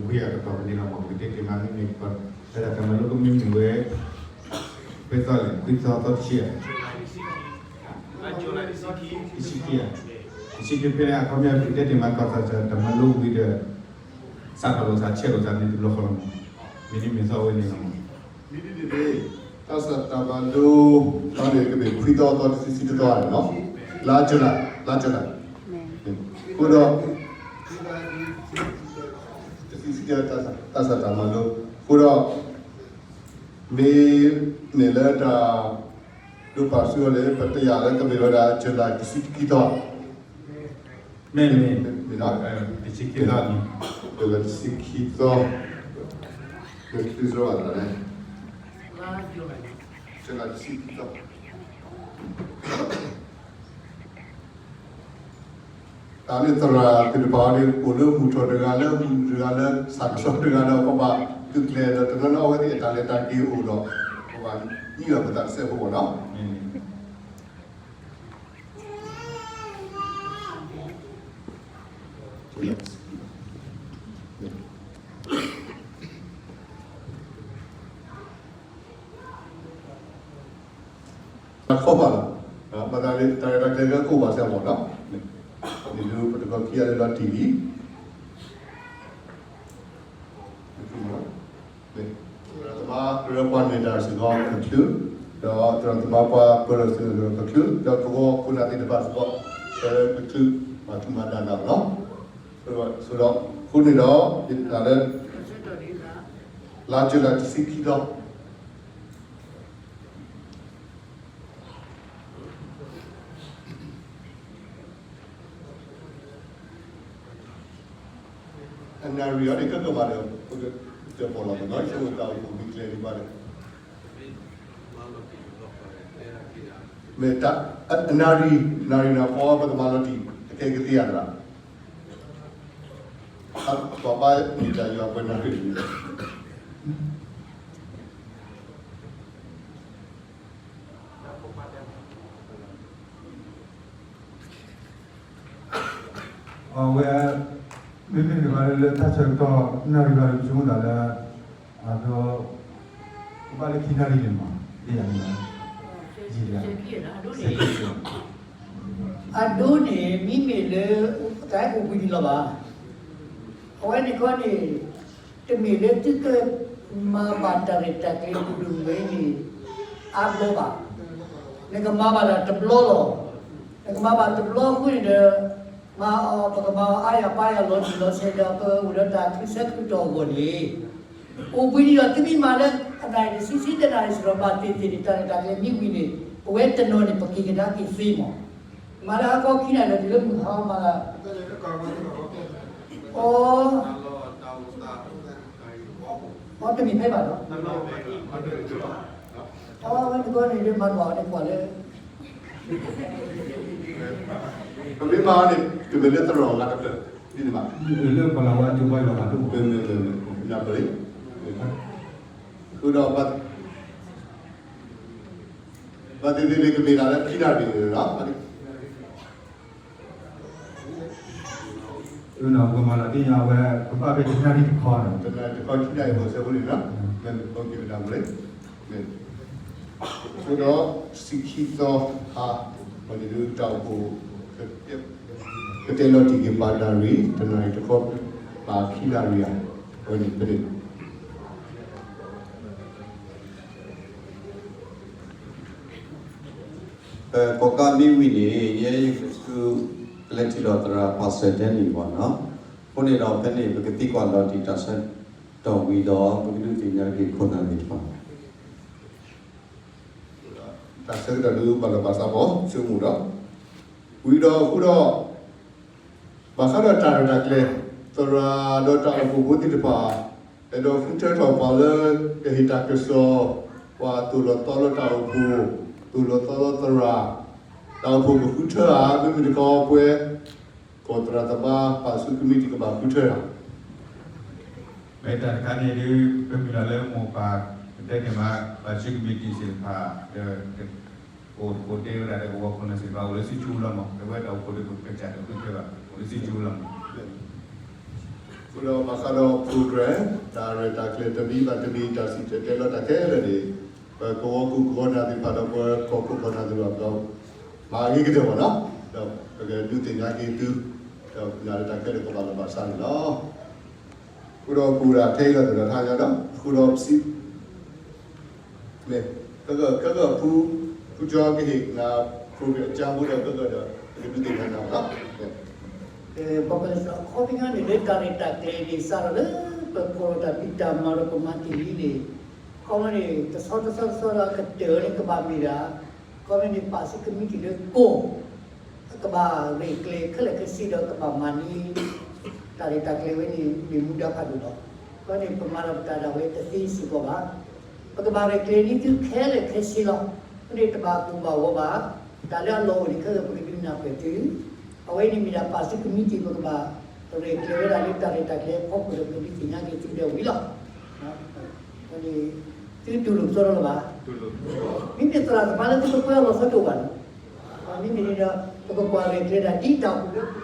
ဝံၤအကတီၢ်ဖဲန့ၣ်လီၤမး. ပကတဲတ့ၢ်မးမ့မ့ၢ် တၢ်မၤလိကမ့ၢ်မ့ၢ်ဝဲ ခွံသီလဲၣ်, ခွံသီသီတဆံဧါ, တဆံခံဧါ, တဆံခံဖဲန့ၣ် အခီပညီ ပကတဲတ့ၢ်မး ကီၢ်သးစၢ်တၢ်မၤလိဝံၤဒီး စးထီၣ်လိာ်သး ဆဲးလိာ်သးန့ၣ်တဘျီဃီလီၤမး. မ့ၢ်နံၤမ့ၢ်သီဝဲန့ၣ်လီၤမး. မ့ၢ်ဒ်န့ၣ်န့ၣ် တၢ်စးတၢ်မၤလိ တၢ်န့ၣ်ကမ့ၢ်ခွံသီသီတဆံတသီန့ၣ်လီၤ. လါကၠူၤလါ, လါကၠူၤလါ, အဃိဒီး တဆံတသီ တၢ်စးတၢ်မၤလိ အဃိဒီး မ့ၢ်န့ၣ်လၢတၢ် ဒိးပာ်စူၤအီၤန့ၣ် ပတယာ်လၢကမ့ၢ်ဝဲဒၣ် ကၠူၤလါတဆံခံသီ မ့ၢ်မ့ၢ် မ့ၢ်လီၤ တဆံခံသီန့ၣ် ကၠူၤလါတဆံခံသီ ကၠူၤလါတဆံခံသီ တၢ်န့ၣ် သရၣ်သ့ၣ်တဖၣ်န့ၣ် အိၣ်လၢမုၢ်ထီၣ်တဂၤ လၢမုၢ်နုာ်တဂၤ လၢဆၣ်ကဆီတဂၤဒီး ပဘၣ်သုးကျဲၤဒီး တနီၤနီၤအဝဲသ့ၣ်အတၢ်လဲၤတၢ်က့ၤအိၣ်ဒီး ပဘၣ်ညံးဒီးပသးတစဲးဖိမးနီၤ. တၢ်ခီပာ်လီၤ, ဘၣ်သးလၢတၢ်ရဲၣ်တၢ်ကျဲၤကအိၣ်ဘၣ်စ့ၢ်ကီးမးနီၤ. မ့ၢ်ဒ်ပတကီၢ်ခံဂၤလၢလီၤတံၢ်လံ သရၣ်သမါပရၢပှၤန့ၢ်တၢ်စ့ၢ်ကီးကချုး, ဒီးသရၣ်သမါပှၤပၢၤလီၢ်ဆၢလီၢ်ကချုး, ဒီးသဝီခိၣ်နၢ်သ့ၣ်တဖၣ်စ့ၢ်ကီး ကချုးမၤထူမၤဒၣ်တၢ်လီၤ. ဆိဒီး အဃိန့ၣ်ဒီး ယတၢ်လၢ လါကၠူၤလါတဆံခံသီ အနၣ်ရံၣ်အံၤန့ၣ် ကကဘၣ်ဒီး ပကတၢၣ်ပီၣ်လီၤမးနီၤ, ယဆိကမိၣ်တၢ်အိၣ်ဖှိၣ်မ့ၢ်ကျဲၤဒံးဘၣ်ဒီး မ့ၢ်တၢ် အနၣ်ရံၣ် နၣ်ရံၣ်န့ၣ် ပှၤပကမၤလီၤတံၢ် အကဲကသ့ဧါသရၣ်, ပှၤဘၣ်မ့ၢ်တၢ်ယွၤပှဲၤနၣ်ရံၣ်န့ၣ် အဝဲ မ့မ့ၢ်တဂၤလၢတၢ်ဆၢကတီၢ် နၣ်ရံၣ်ဘၣ်ဒီး ပဆိကမိၣ်သးလၢ အဒိ ကဘၣ်လၢခံနၣ်ရံၣ်န့ၣ်မး ဒ်ယၤန့ၣ်လီၤ. အဒိန့ၣ် မ့မ့ၢ်လၢ တၢ်အဲၣ်အိၣ်ဘှံးနံၤလီၤဘၣ်. အဝဲန့ၣ်ခီန့ၣ် တမ့ၢ်လၢသုကမၤဘၣ်တၢ်ရဲၣ်တၢ်ကျဲၤပူၤဒိၣ်ဝဲန့ၣ် အါဘျီဘၣ်. နကမၤဘၣ်တၢ်တဘျီလီၤ. နကမၤဘၣ်တဘျီအဃိန့ၣ်ဒီး မၤအီၤ ပကမၤအီၤအါယၤပါယၤလီၤတံၢ်လီၤဆဲးဒီး ပအိၣ်ဒီးတၢ်ချုးဆၢချုးတီၢ်အဂီၢ်န့ၣ် အိၣ်ဘှံးနံၤဒီးသုမ့ၢ်မၤလၢအနၣ်ရံၣ်တဆံဆံတနၣ်ရံၣ်စ့ၢ်ကီး ဘၣ်သ့ၣ်သ့ၣ်န့ၣ် တၢ်ရဲၣ်တၢ်ကျဲၤမ့ၢ်ဝံၤန့ၣ် ပဝဲတနီၤန့ၣ် ပက့ၤကဒါက့ၤသ့မး. မၤလၢဟါခီခံနၣ်ရံၣ်ဒီး တုၤလၢမုၢ်ဟါမၤလၢ အီ အီ တမ့ၢ်ဖဲဘၣ်နီၤ. အီ ဝဲနကီန့ၣ် မၤကွၢ်အီၤန့ၣ်ကွၢ်လၢ ပမ့ၢ်မၤအီၤန့ၣ် တမ့ၢ်လၢသရိာ်အဂၤတဖျၢၣ် ဒ်န့ၣ်ဘၣ်. လၢပလၤဝါကၠိဘါယွၤဘၣ်ဒိၣ်မး မ့ၢ်မ့ၢ်မ့ၢ်မ့ၢ် နၢ်ပၢၢ်လံ. အဃိဒီး ဘၣ်သ့ၣ်သ့ၣ်န့ၣ် ကမ့ၢ်ဒၣ်လၢခံနၣ်ရံၣ်န့ၣ်လီၤ. ပကမၤလီၤတံၢ်ညါဝဲ ကဘၣ်ဖဲတနၣ်ရံၣ်တခီန့ၣ် တနၣ်ရံၣ်တခီ ခံနၣ်ရံၣ်အဆၢဖိန့ၣ်လီၤ. မ့ၢ်ပကီၢ်က့ၤကဒါပူၤလံ. အဃိဒီး တဆံခံသီဟါ ပှၤန့ၣ်ဒုးတၢ်အိၣ်ဖှိၣ် ကတဲလီၤတံၢ်က့ၤပှၤနၣ်ရံၣ် တနၣ်ရံၣ်တခီ ပှၤခံနၣ်ရံၣ်ဧါ အဝဲန့ၣ်ဖဲန့ၣ် ကီၢ်ကးမ့ၢ်ဝံၤန့ၣ် ယဲယကဆူ ကလဲၤထံၣ်ဒီးသရၣ် Pastor Danny မးနီၤ. အဃိန့ၣ်ဒီးဖဲန့ၣ် ပကသံကွၢ်လီၤတံၢ်တၢ်ဆၢ ဒီးဝံၤဒီး ပကဒုးသ့ၣ်ညါက့ၤခိၣ်နၢ်သ့ၣ်တဖၣ် တၢ်ဆၢကတီၢ်ဒုးဘၣ်လီၤဘၣ်စးဘၣ် ဆိကမိၣ်ဒီး ဝံၤဒီးဃုာ်ဒီး ဘၣ်ဃးဒီးတၢ်ရဲၣ်တၢ်ကျဲၤ သရၣ်ဒီးတၢ်အိၣ်ဖှိၣ်ဖိသ့ၣ်တဖၣ် အဲၣ်ဒိးဃုထၢထီၣ်ပှၤလၢ ကဟ့ၣ်တၢ်ကစီၣ် ပှၤသိၣ်လီၤသီလၢတၢ်အိၣ်ဖှိၣ် သိၣ်လီၤသီလၢသရၣ် တၢ်အိၣ်ဖှိၣ်ကဃုထၢဧါ မ့မ့ၢ်တခီပှဲၤ ကီၢ်သရၣ်သမါ ပာ်ဆူကမံးတံာ်ကဘၣ်ဃုထၢဧါ မ့ၢ်တၢ်တခါန့ၣ်ဒုး ပမ့ၢ်လီၤလၢမိၢ်ပၢ် ပတဲန့ၣ်မး ပာ်ဆူကမံးတံာ်သ့ၣ်တဖၣ် ဒီး အိၣ်တကိးတဲဝဲဒၣ်ဒီးကဝီၤခိၣ်နၢ်သ့ၣ်တဖၣ် အိၣ်လၢစုကၠူလီၤမး တဝဲတၢ်အိၣ်ဖှိၣ်ဒီးပကစၢ်ဒီးဃုထၢဘၣ် အိၣ်လၢစုကၠူလီၤမး အဃိဒီးဘၣ်ဃးဒီး program တၢ်ရဲၣ်တၢ်ကျဲၤတမံၤဘၣ်တမံၤ တၢ်စံၣ်တဲၤတဲလီၤတၢ်ခဲလၢာ်န့ၣ် ပကဝီၤခိၣ်ကဝီၤနၢ်သ့ၣ်တဖၣ်ဒီး ပကီၢ်ခိၣ်ကီၢ်နၢ်သ့ၣ်တဖၣ် ပမၤအဂ့ၤကတၢၢ်မးနီၤ ဒီးပကဒုးသ့ၣ်ညါက့ၤသု ဒီးပနာ်လၢတၢ်ခဲလၢာ်ကဘၣ်လီၤဘၣ်စးန့ၣ်လီၤ. အဃိဒီးပအိၣ်ဒၣ်ထဲအံၤလီၤ သရၣ်ထါညါဒီး အဃိဒီးပစံး မ့ၢ် ကက ကကဖု ဖုကၠီကဟ့ၣ်နၤ program အကါဖိဒီး ကကဒီး ပကဒုးသ့ၣ်ညါနၤလီၤ. ပကစၢ်ခီပညီန့ၣ် လၢတၢ်ရဲၣ်တၢ်ကျဲၤန့ၣ် စးထီၣ်လၢ ပကိးလီၤတၢ်ဖံးတၢ်မၤဒီးပမၤတ့ၢ်လံန့ၣ် ခီပညီန့ၣ် တဆီတဆီတဆီဒီးအကတၢၢ်န့ၣ် ကဘၣ်မ့ၢ်ဒၣ် ခီပညီန့ၣ် ပာ်ဆူကမံးတံာ်လၢကီၢ် ကဘၣ်ရဲၣ်ကျဲၤခဲလၢာ်ခဲဆ့ဒီးကဘၣ်မၤန့ၢ် တၢ်ရဲၣ်တၢ်ကျဲၤဝဲန့ၣ် မ့ၢ်မူဒါဖးဒိၣ်လီၤ. အဃိန့ၣ် ပမၤဒီးပတၢ်ဒၣ်ဝဲတသ့စ့ၢ်ကီးဘၣ်. ပကဘၣ်ရဲၣ်ကျဲၤန့ၢ်သုခဲလၢာ်ခဲဆ့လီၤ. အဃိန့ၣ် တဘၣ်ကိၢ်ဘၣ်ဂီၤဘၣ်. တၢ်လၢအလီၢ်အိၣ်န့ၣ် ခဲလၢာ်ပကဒုးနၢ်ပၢၢ်သု အဝဲန့ၣ်မ့ၢ်ဒၣ်ပာ်ဆူကမံးတံာ် ပကဘၣ်ရဲၣ်ကျဲၤဝဲဒၣ်လၢတၢ်ရဲၣ်တၢ်ကျဲၤအဖီခိၣ်ဒီး ပကဒုးသ့ၣ်ညါက့ၤသုဒီးဝံၤလီၤ. အဃိန့ၣ် သုတူၢ်လိာ်ကစီဒီလီၤဘၣ်. မ့မ့ၢ်သရၣ်သမါလၢသုကကွဲအလီၢ်ဆီတအိၣ်ဘၣ်န့ၣ် မ့မ့ၢ်န့ၣ်ဒီး ပကကွၢ်ရဲၣ်ကျဲၤဒၣ်ဒ်တၢ်အိၣ်ဖှိၣ်လၢပကပာ်ဒီးဟ့ၣ်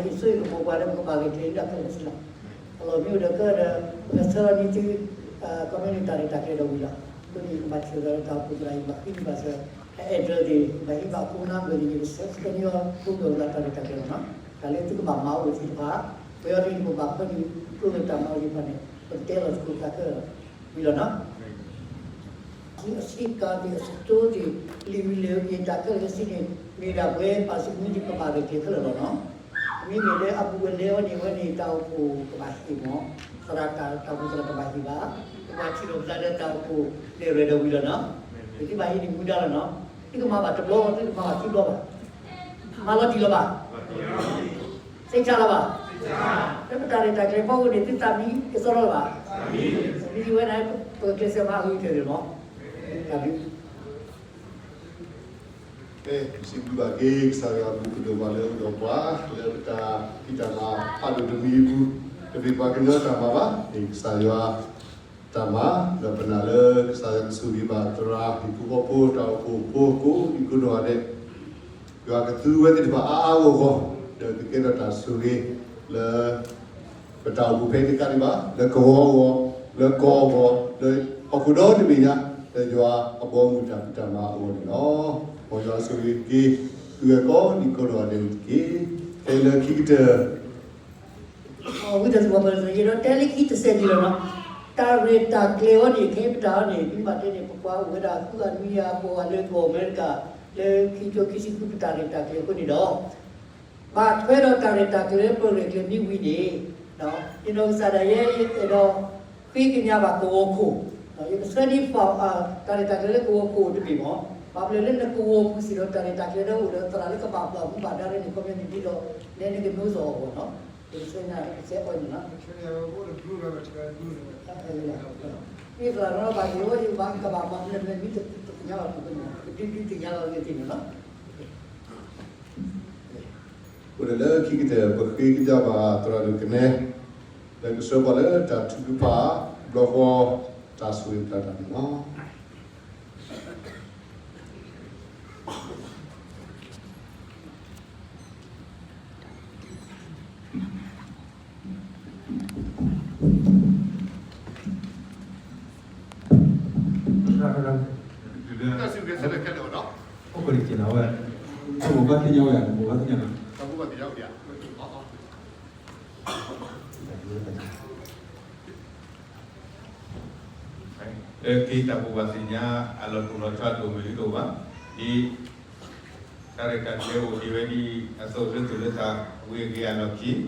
စိဟ့ၣ်ကမီၤပှၤဒီး ပကဘၣ်ရဲၣ်ကျဲၤဒၣ်ခဲလၢာ်ဆ့လီၤ. အလီၢ်မ့ၢ်အိၣ်ဒီးကဒီး ပကဆှၢလီၤန့ၢ်သု ခီပညီန့ၣ် တၢ်ရဲၣ်တၢ်ကျဲၤဒီးဝံၤလီၤ. အဃိန့ၣ် ကဘၣ်ဆၢဂ့ၤဒီးတၢ်အိၣ်ဖှိၣ်သရၣ်အံၤ ဘၣ်ဃ့န့ၢ်ဘၣ်စၢၤ အ address သ့ၣ် ဘၣ်ဟ့ၣ်ဘၣ် phone number သ့ၣ် ယကဆှၢန့ၢ်အီၤကိးဂၤလၢတၢ်ရဲၣ်တၢ်ကျဲၤလီၤနီၤ. တၢ်လၢသုကဘၣ်မၤအိၣ်သ့ၣ်တဖၣ် ပယီၤသ့ၣ်တဖၣ်ဘၣ်ဖၢနုာ် ကျိၣ်လၢတၢ်မၤအိၣ်သ့ၣ်တဖၣ်န့ၣ် ပကတဲလီၤသကိးတၢ်ခဲလၢာ်ဝံၤလီၤနီၤ. အဆ့ကၤသ့ၣ် အစတိၤသ့ၣ် လံာ်ဝံၤလံာ်အဂ့ၢ် တၢ်ခဲလၢာ်ခဲဆ့န့ၣ် မ့ၢ်ဒၣ်ပဝဲပာ်ဆူကမံးတံာ် ပဘၣ်ရဲၣ်ကျဲၤခဲလၢာ်လီၤနီၤ. မ့မ့ၢ်လၢအဘူးအလဲအံၤန့ၣ် အဝဲန့ၣ် တၢ်အိၣ်ဖှိၣ်ကဘၣ်ဟ့ၣ်မး သရၣ်တၢ်အိၣ်ဖှိၣ်သရၣ်တဘၣ်ဟ့ၣ်ဘၣ်. ပဘၣ်ထံၣ်လိာ်ပသးလၢတၢ်အိၣ်ဖှိၣ်လဲၤရၢၢ်ဒီးဝံၤလီၤနီၤ. သုဘၣ်ဟ့ၣ်န့ၣ်မူဒါလီၤနီၤ. သုကမၤဘၣ်တဘျီ သုကမၤဘၣ်ခံဘျီဘၣ်. မၤလီၤတံၢ်လီၤဘၣ်. စိတ်ချလီၤဘၣ်. လၢပတၢ်ရဲၣ်တၢ်ကျဲၤဖီခိၣ်န့ၣ် သုသးမံကစီဒီလီၤဘၣ်. မံဝဲဒၣ် ပကျဲးစၢးမၤအဂ့ၤကတၢၢ်န့ၣ်လီၤ. တၢ်ဘျုး ပစံးဘျုးဘၣ်က့ၤ ကစၢ်ယွၤအဘျုးအဖှိၣ်ဒိၣ်မးလၢအအိၣ်ဒီးပှၤ လၢပတၢ်ဖံးတၢ်မၤဖးဒိၣ်တမံၤအပူၤ တမ့ၢ်ပှၤကညီတၢ်မၤဘၣ်. မ့ၢ်ကစၢ်ယွၤတၢ်မၤ ဒီးပနာ်လၢကစၢ်ယွၤကဆိၣ်ဂ့ၤဘၣ်သရၣ် ဟံၣ်ဖိဃီဖိ တၢ်အိၣ်ဖှိၣ်ဖိကိးဒံကိးနီၢ်ဂၤဒဲး ယွၤကသူဝဲသ့ၣ်တဖၣ်အါအါဂီၢ်ဂီၢ် ဒီးကကဲထီၣ်တၢ်ဆိၣ်ဂ့ၤလၢ ပတၢ်အိၣ်ဖှိၣ်ဖဲအံၤတကးဒံးဘၣ် လၢကဝီၤအဂီၢ် လၢကီၢ်အဂီၢ် လၢဟီၣ်ခိၣ်ဒီတဘ့ၣ်ညါ လၢယွၤအဘီအမုၢ်တၢ်ဖံးတၢ်မၤအဂီၢ်န့ၣ်လီၤ. မ်ယွၤဆိၣ်ဂ့ၤက့ၤ သုဝဲကိးဒံကိးနီၢ်ဂၤဒဲးန့ၣ်တက့ၢ်. ခဲအံၤလၢခံကတၢၢ် ဝံသးစူၤ ပှၤပၢၤစၢၤယဲဒီးတဲလၢခံတစဲးဒ်လီၤနီၤ. တၢ်ရဲၣ်တၢ်ကျဲၤအံၤန့ၣ် ခဲအံၤပတၢ်အံၤန့ၣ် မ့ၢ်ဘၣ်တဲန့ၣ် ပကွၢ်အိၣ်ဝဲဒၣ် ဃုအနွံအပှၤလၢကီၢ်အမဲရကၤ လၢခံကထိခံဆံဃု ပတၢ်ရဲၣ်တၢ်ကျဲၤအဃိန့ၣ်ဒီး ဘၣ်ထွဲဒီးတၢ်ရဲၣ်တၢ်ကျဲၤလၢပရဲၣ်ကျဲၤမ့ၢ်ဝံၤန့ၣ် ယနီၢ်ကစၢ်ဒၣ်ယဲ ယအဲၣ်ဒိးဃ့ကညးဘၣ်ကဝီၤခိၣ်, ယကဆှၢန့ၢ် file တၢ်ရဲၣ်တၢ်ကျဲၤလၢကဝီၤခိၣ်တမ့ၢ်မး, ဘၣ်မနုၤလၢနကဝီၤပူၤစ့ၢ်ဒီး တၢ်ရဲၣ်တၢ်ကျဲၤလၢအိၣ်ဒီးသရၣ်လၢကဘၣ်ပာ်မူဘၣ်ဒါလၢန့ၣ် ခီပညီန့ၣ်ဒ်ဒီး နဲနကနိးစီၤအဂီၢ်နီၤ, ယကဆှၢန့ၢ်ကစဲးအီၤန့ၣ်လီၤ. မ့ၢ်သရၣ်နီၤဘၣ်ယိၣ် ယဘၣ်ကဘၣ်မၤမနုၤမနုၤ မ့ၢ်တသ့ၣ်ညါဘၣ် ပကဒုးဒုးသ့ၣ်ညါလီၤန့ၣ်သ့ၣ်န့ၣ်လီၤ. အဃိန့ၣ်လၢခံကတၢၢ် ပဃ့ကညးဘၣ်သရၣ်ဒိၣ်ကနဲ လၢကဆှၢပှၤလၢတၢ်ထုကဖၣ် ဘျီဃီ တၢ်ဆိၣ်ဂ့ၤတၢ်တၢ်န့ၣ်လီၤ. တၢ်စူၢ်က့ၤဆၢလၢခဲလၢာ်ဝဲဒီး အိၣ်ကရံၣ်က့ၤလီၤဝဲ, တၢ်ဘိးဘၣ်သ့ၣ်ညါဝဲ, တၢ်ဘိးဘၣ်သ့ၣ်ညါလီၤ, တၢ်ဘိးဘၣ်သ့ၣ်ညါဝဲဒၣ် လၢက့ၤတၢ်ဘိးဘၣ်သ့ၣ်ညါ အလီၢ်တအိၣ်လီၤဆီဒိၣ်မုၢ်ဒိၣ်ဘၣ်, ဒ် တၢ်ရဲၣ်တၢ်ကျဲၤအိၣ်ဒံးဝဲဒ်အသိး လၢသူၣ်လၢသးဝံၤအဂ့ၢ်အလီၢ်ခံ,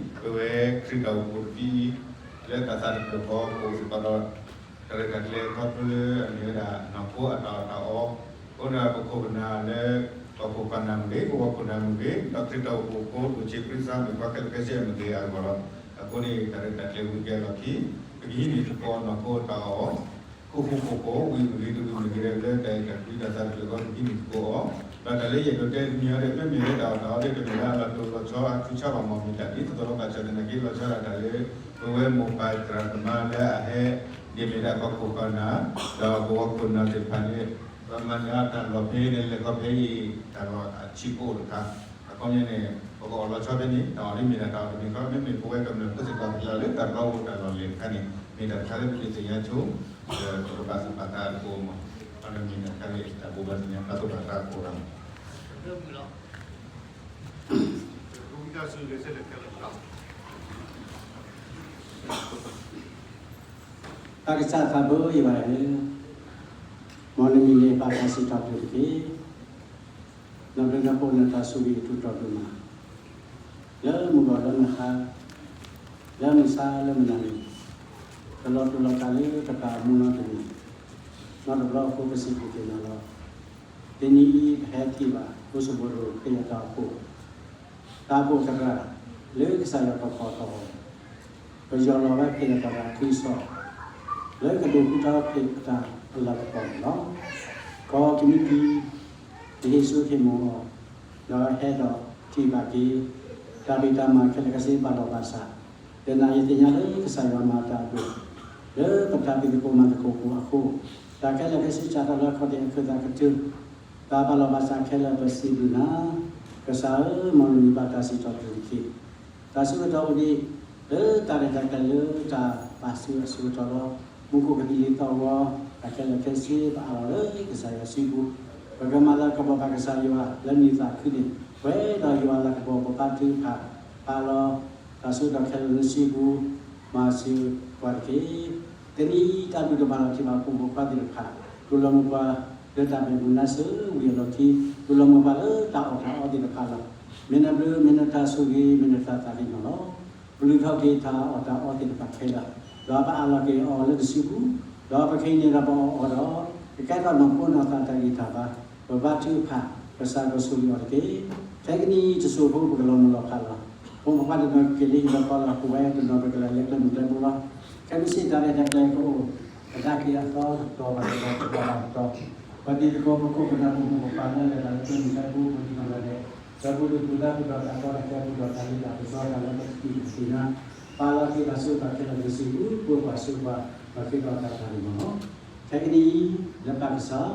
ပဝဲခရံာ်တၢ်အိၣ်ဖှိၣ်တဖုအံၤ လၢတၢ်သးတဖျၢၣ်ဃီ ပအိၣ်စ့ၢ်ကီးဒီး တၢ်ရဲၣ်တၢ်ကျဲၤခီဖျိလၢအမ့ၢ်ဝဲဒၣ် နီၢ်ခိအတၢ်အီၣ်တၢ်အီ, အဃိန့ၣ် ပခိၣ်ပနၢ်လၢ ပှၤခိၣ်ပနၢ်မ့ၢ်ဂ့ၤ, ပဝီခိၣ်နၢ်မ့ၢ်ဂ့ၤ, ဒီးခရံာ်တၢ်အိၣ်ဖှိၣ်ဖိ ဒိၣ်ဆံးခရံာ်စးမ့ၢ်ပှၤခဲလၢာ်ခဲဆ့အမ့ၢ်ဂ့ၤအဂီၢ်လီၤ. အဃိန့ၣ် တၢ်ရဲၣ်တၢ်ကျဲၤဝံၤကဲလီၢ်ခံ ပကဟံးန့ၢ်သကိးနီၢ်ခိအတၢ်အီၣ် ဃူဃူဖိးဖိး ဝံၤမ့ၢ်ဂ့ၤ တဝံၤမ့ၢ်ဂ့ၤ လၢတၢ်အဲၣ်တၢ်ကွံတၢ်သးတဖျၢၣ်ဃီ ပကဟံးန့ၢ်သကိးအီၤ, ဒီးတၢ်လၢယအဲၣ်ဒိးတဲတမံၤအံၤ မ့မ့ၢ်လၢတၢ်အီၣ်တၢ်အီသ့ၣ်တဖၣ် မ့ၢ်လၢအလီၤတိၢ်လီၤဆီအထူးဆါဘၣ်မ့ၢ် မ့ၢ်တၢ်ဒ်သိးသိးလီၤ. ဘၣ်ဆၣ်သနာ်က့ လီၤဆီဒၣ်တၢ်လၢ ပဝဲမိၢ်ပၢ်သရၣ်သမါလၢအဟဲ ဒ်မ့ၢ်ဒၣ်ပှၤခိၣ်ပနၢ် ဒီးပဝီခိၣ်နၢ်သ့ၣ်တဖၣ်န့ၣ် ပမၤန့ၢ်အတၢ်လီၢ်ဖဲန့ၣ် လဲၤခီဖဲအံၤ တၢ်လီၢ်အဆံးကအိၣ်တခါ, အခီပညီန့ၣ် ပကအီၣ်လီၤဆီဖဲန့ၣ် တၢ်အီၣ်ဒ်မ့ၢ်ဒၣ်တၢ်အီၣ်တမံၤဃီ မ့မ့ၢ်ပဝဲကမျၢၢ်ဖိသ့ၣ်တဖၣ်လၢတၢ်လီၢ်အိၣ်တၢ်လီၢ်လဲၢ်တခါန့ၣ် မ့ၢ်တၢ်တခါလၢပဒုးသ့ၣ်ညါဆိ ဒီးပကဘၣ်သူၣ်ဘၣ်သးတကိးမး, အန့ၣ်မ့ၢ်တၢ်တခါလၢတၢ်ဘိးဘၣ်သ့ၣ်ညါ ပသူၣ်ဘၣ်သးကိးဂၤမး ပၢ်ကစၢ်သးဘိယွၤဧၢ, မ်နမံၤန့ၣ်ပာ်ဖျါစံးထီၣ်ပတြၢၤတက့ၢ်. နီၢ်ဘျုးနီၢ်ဖှိၣ်နတၢ်ဆိၣ်ဂ့ၤအထူးတီၤဒိၣ်မး, လၢမုၢ်ဂီၤလၢမုၢ်ဟါ, လၢမုၢ်ဆါလၢမုၢ်နၤန့ၣ်, ကလီၤတူာ်လီၤကာ်လၢတကးအမူနီတမံၤ, နီတဘျီအဃိပစံးဘျုးက့ၤနၤလီၤ. တနံၤအံၤပဟဲထံၣ်ဘၣ် အိၣ်စ့ၢ်ကီးဒီးခရံာ်အတၢ်အိၣ်ဖှိၣ် တၢ်အိၣ်ဖှိၣ်သရၣ် လၢကစၢ်ယွၤကခီၣ်ထီၣ်အီၤ, ပယီၢ်လီၤဝဲခရံာ်အတၢ်သးခုကစီၣ် လၢကဒိးဃုထၢခရံာ်အတၢ်အလၤကပီၤန့ၣ်လီၤ. ကိးကနံၣ်ဒံး ပဟ့ၣ်စိဟ့ၣ်မူအီၤ, ဒီးဟဲဒီးထံၣ်ဘၣ်က့ၤ တၢ်ဖံးတၢ်မၤခဲလၢာ်ခဲဆ့ဘၣ်လီၢ်ဘၣ်စး, ဒီးနာ်ယသ့ၣ်ညါလၢကစၢ်ယွၤမၤတၢ်အဒိၣ် လၢပတၢ်ဖံးသကိးမၤသကိးပူၤအဃိ, တၢ်ခဲလၢာ်ခဲဆ့စးထီၣ်လၢအခီၣ်ထံးအခၢၣ်သးကတၢၢ် တၢ်ဘၣ်လီၢ်ဘၣ်စးခဲလၢာ်ပစံးဘျုးနၤ, ကစၢ်ဧၢ, မ်နမံၤဘၣ်တၢ်စံးထီၣ်ပတြၢၤတက့ၢ်. တၢ်ဆၢကတီၢ်အိၣ်ဒံး လၢတၢ်ရဲၣ်တၢ်ကျဲၤလၢတၢ်ပာ်စုအဆၢကတီၢ်လီၤ. မူခိၣ်ကသံၣ်လံၤသီၣ်ဂီၤ တၢ်ခဲလၢာ်ခဲဆ့ပအးလီၤလၢကစၢ်ယွၤစုပူၤ, ပကမၤလၤကပီၤဘၣ်ကစၢ်ယွၤလၢနံၣ်သးခုန့ၣ် ပှဲၤဒီးယွၤလၤကပီၤပဘါထုကဖၣ် ပာ်လီၤ တၢ်ဆၢကတီၢ်ခဲလၢာ်လၢနစုပူၤ မၤစၢၤပှၤတက့ၢ်. တနံၤအံၤတၢ်ဘူၣ်တဘၣ်လီၤထံၣ်ဘၣ်ပှၤပိာ်ခွါသ့ၣ်တဖၣ် တူၢ်လိာ်မုာ်ပှၤလၢတၢ်ဘၣ်မုာ်နါစၢၤဝံၤအလီၢ်ခံ တူၢ်လိာ်မုာ်ပှၤလၢတၢ်အီၣ်တၢ်အီသ့ၣ်တဖၣ်လီၤ. မ့ၢ်နဘျုး မ့ၢ်နတၢ်ဆိၣ်ဂ့ၤ မ့ၢ်နတၢ်သးကညီၤလီၤ. ပလုၢ်ထီၣ်က့ၤတၢ်အီၣ်တၢ်အီသ့ၣ်တဖၣ်ခဲလၢာ်, ဒီးပအးလီၤက့ၤအီၤလၢနစုပူၤ, ဒီးပကဟံးန့ၢ်ဒီးပအီၣ်အီၤဒီး ကကဲထီၣ်နီၢ်ခိနီၢ်သးတၢ်ဂံၢ်တၢ်ဘါ, ပဘါထုကဖၣ် ကစၢ်ကဆိၣ်ဂ့ၤအီၤတက့ၢ်. ခဲကနံၣ်အံၤတစိၢ်ဖိပကလီၤမုၢ်လီၤဖးလီၤ. ပှၤပိာ်ခွါတနီၤက့ၤလၢဟံၣ်လၢဃီလီၤ ပဝဲတနီၤပကလဲၤလၢကျဲမုၢ်ကျဲဘိလီၤ. ခဲမုၢ်ဆ့ၣ်တၢ်ရဲၣ်တၢ်ကျဲၤကအိၣ် ကဒါက့ၤအသီတတီၤဘၣ်တတီၤ တတီၤဘၣ်တတီၤ, ပတံၤသကိးပခိၣ်ပနၢ် ပမိၢ်ပပၢ်လၢအလဲၤတၢ်လၢကျဲမုၢ်ကျဲဘိ ပဒံးနီၢ်ဂၤဒဲး, ဒီးပဒုးပူၤဒါပူၤဒီးတၢ်ကီတၢ်ခဲ ပူၤဒီးတၢ်လ့တၢ်ပစီတၢ်လၢပကသံၣ်ပသ့ၣ်ညါ, ပာ်လီၤက့ၤတၢ်ဆၢကတီၢ်ခဲလၢာ်လၢနစုပူၤ ပှၤပာ်ဆူပှၤ ဒီးဃ့ဒီးတၢ်တၢ်န့ၣ်မ့ၢ်လီၤ. ခဲကနံၣ်အံၤ လၢပၢ်ကစၢ်,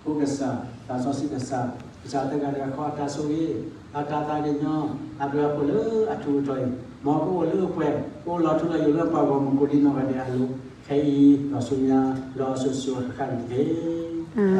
ဖိကစၢ်, သးစီဆှံကစၢ်, ကစၢ်တဂၤဒီးတဂၤဃီအတၢ်ဆိၣ်ဂ့ၤ, အတၢ်သးကညီၤ, အဘျုးအဖှိၣ်လၢအထူးအတီၤအံၤ, မ်ကအိၣ်လၢအပှဲၤ, ကအိၣ်လီၤထူလီၤယိာ်လၢပှၤဂီၢ်မုၢ်ကိးဒံနီၢ်ဂၤဒဲးအလိၤ, ခဲအံၤဒီးဆူညါ ဒီးအစိၤစိၤအဃၣ်ဃၣ်န့ၣ်တက့ၢ်.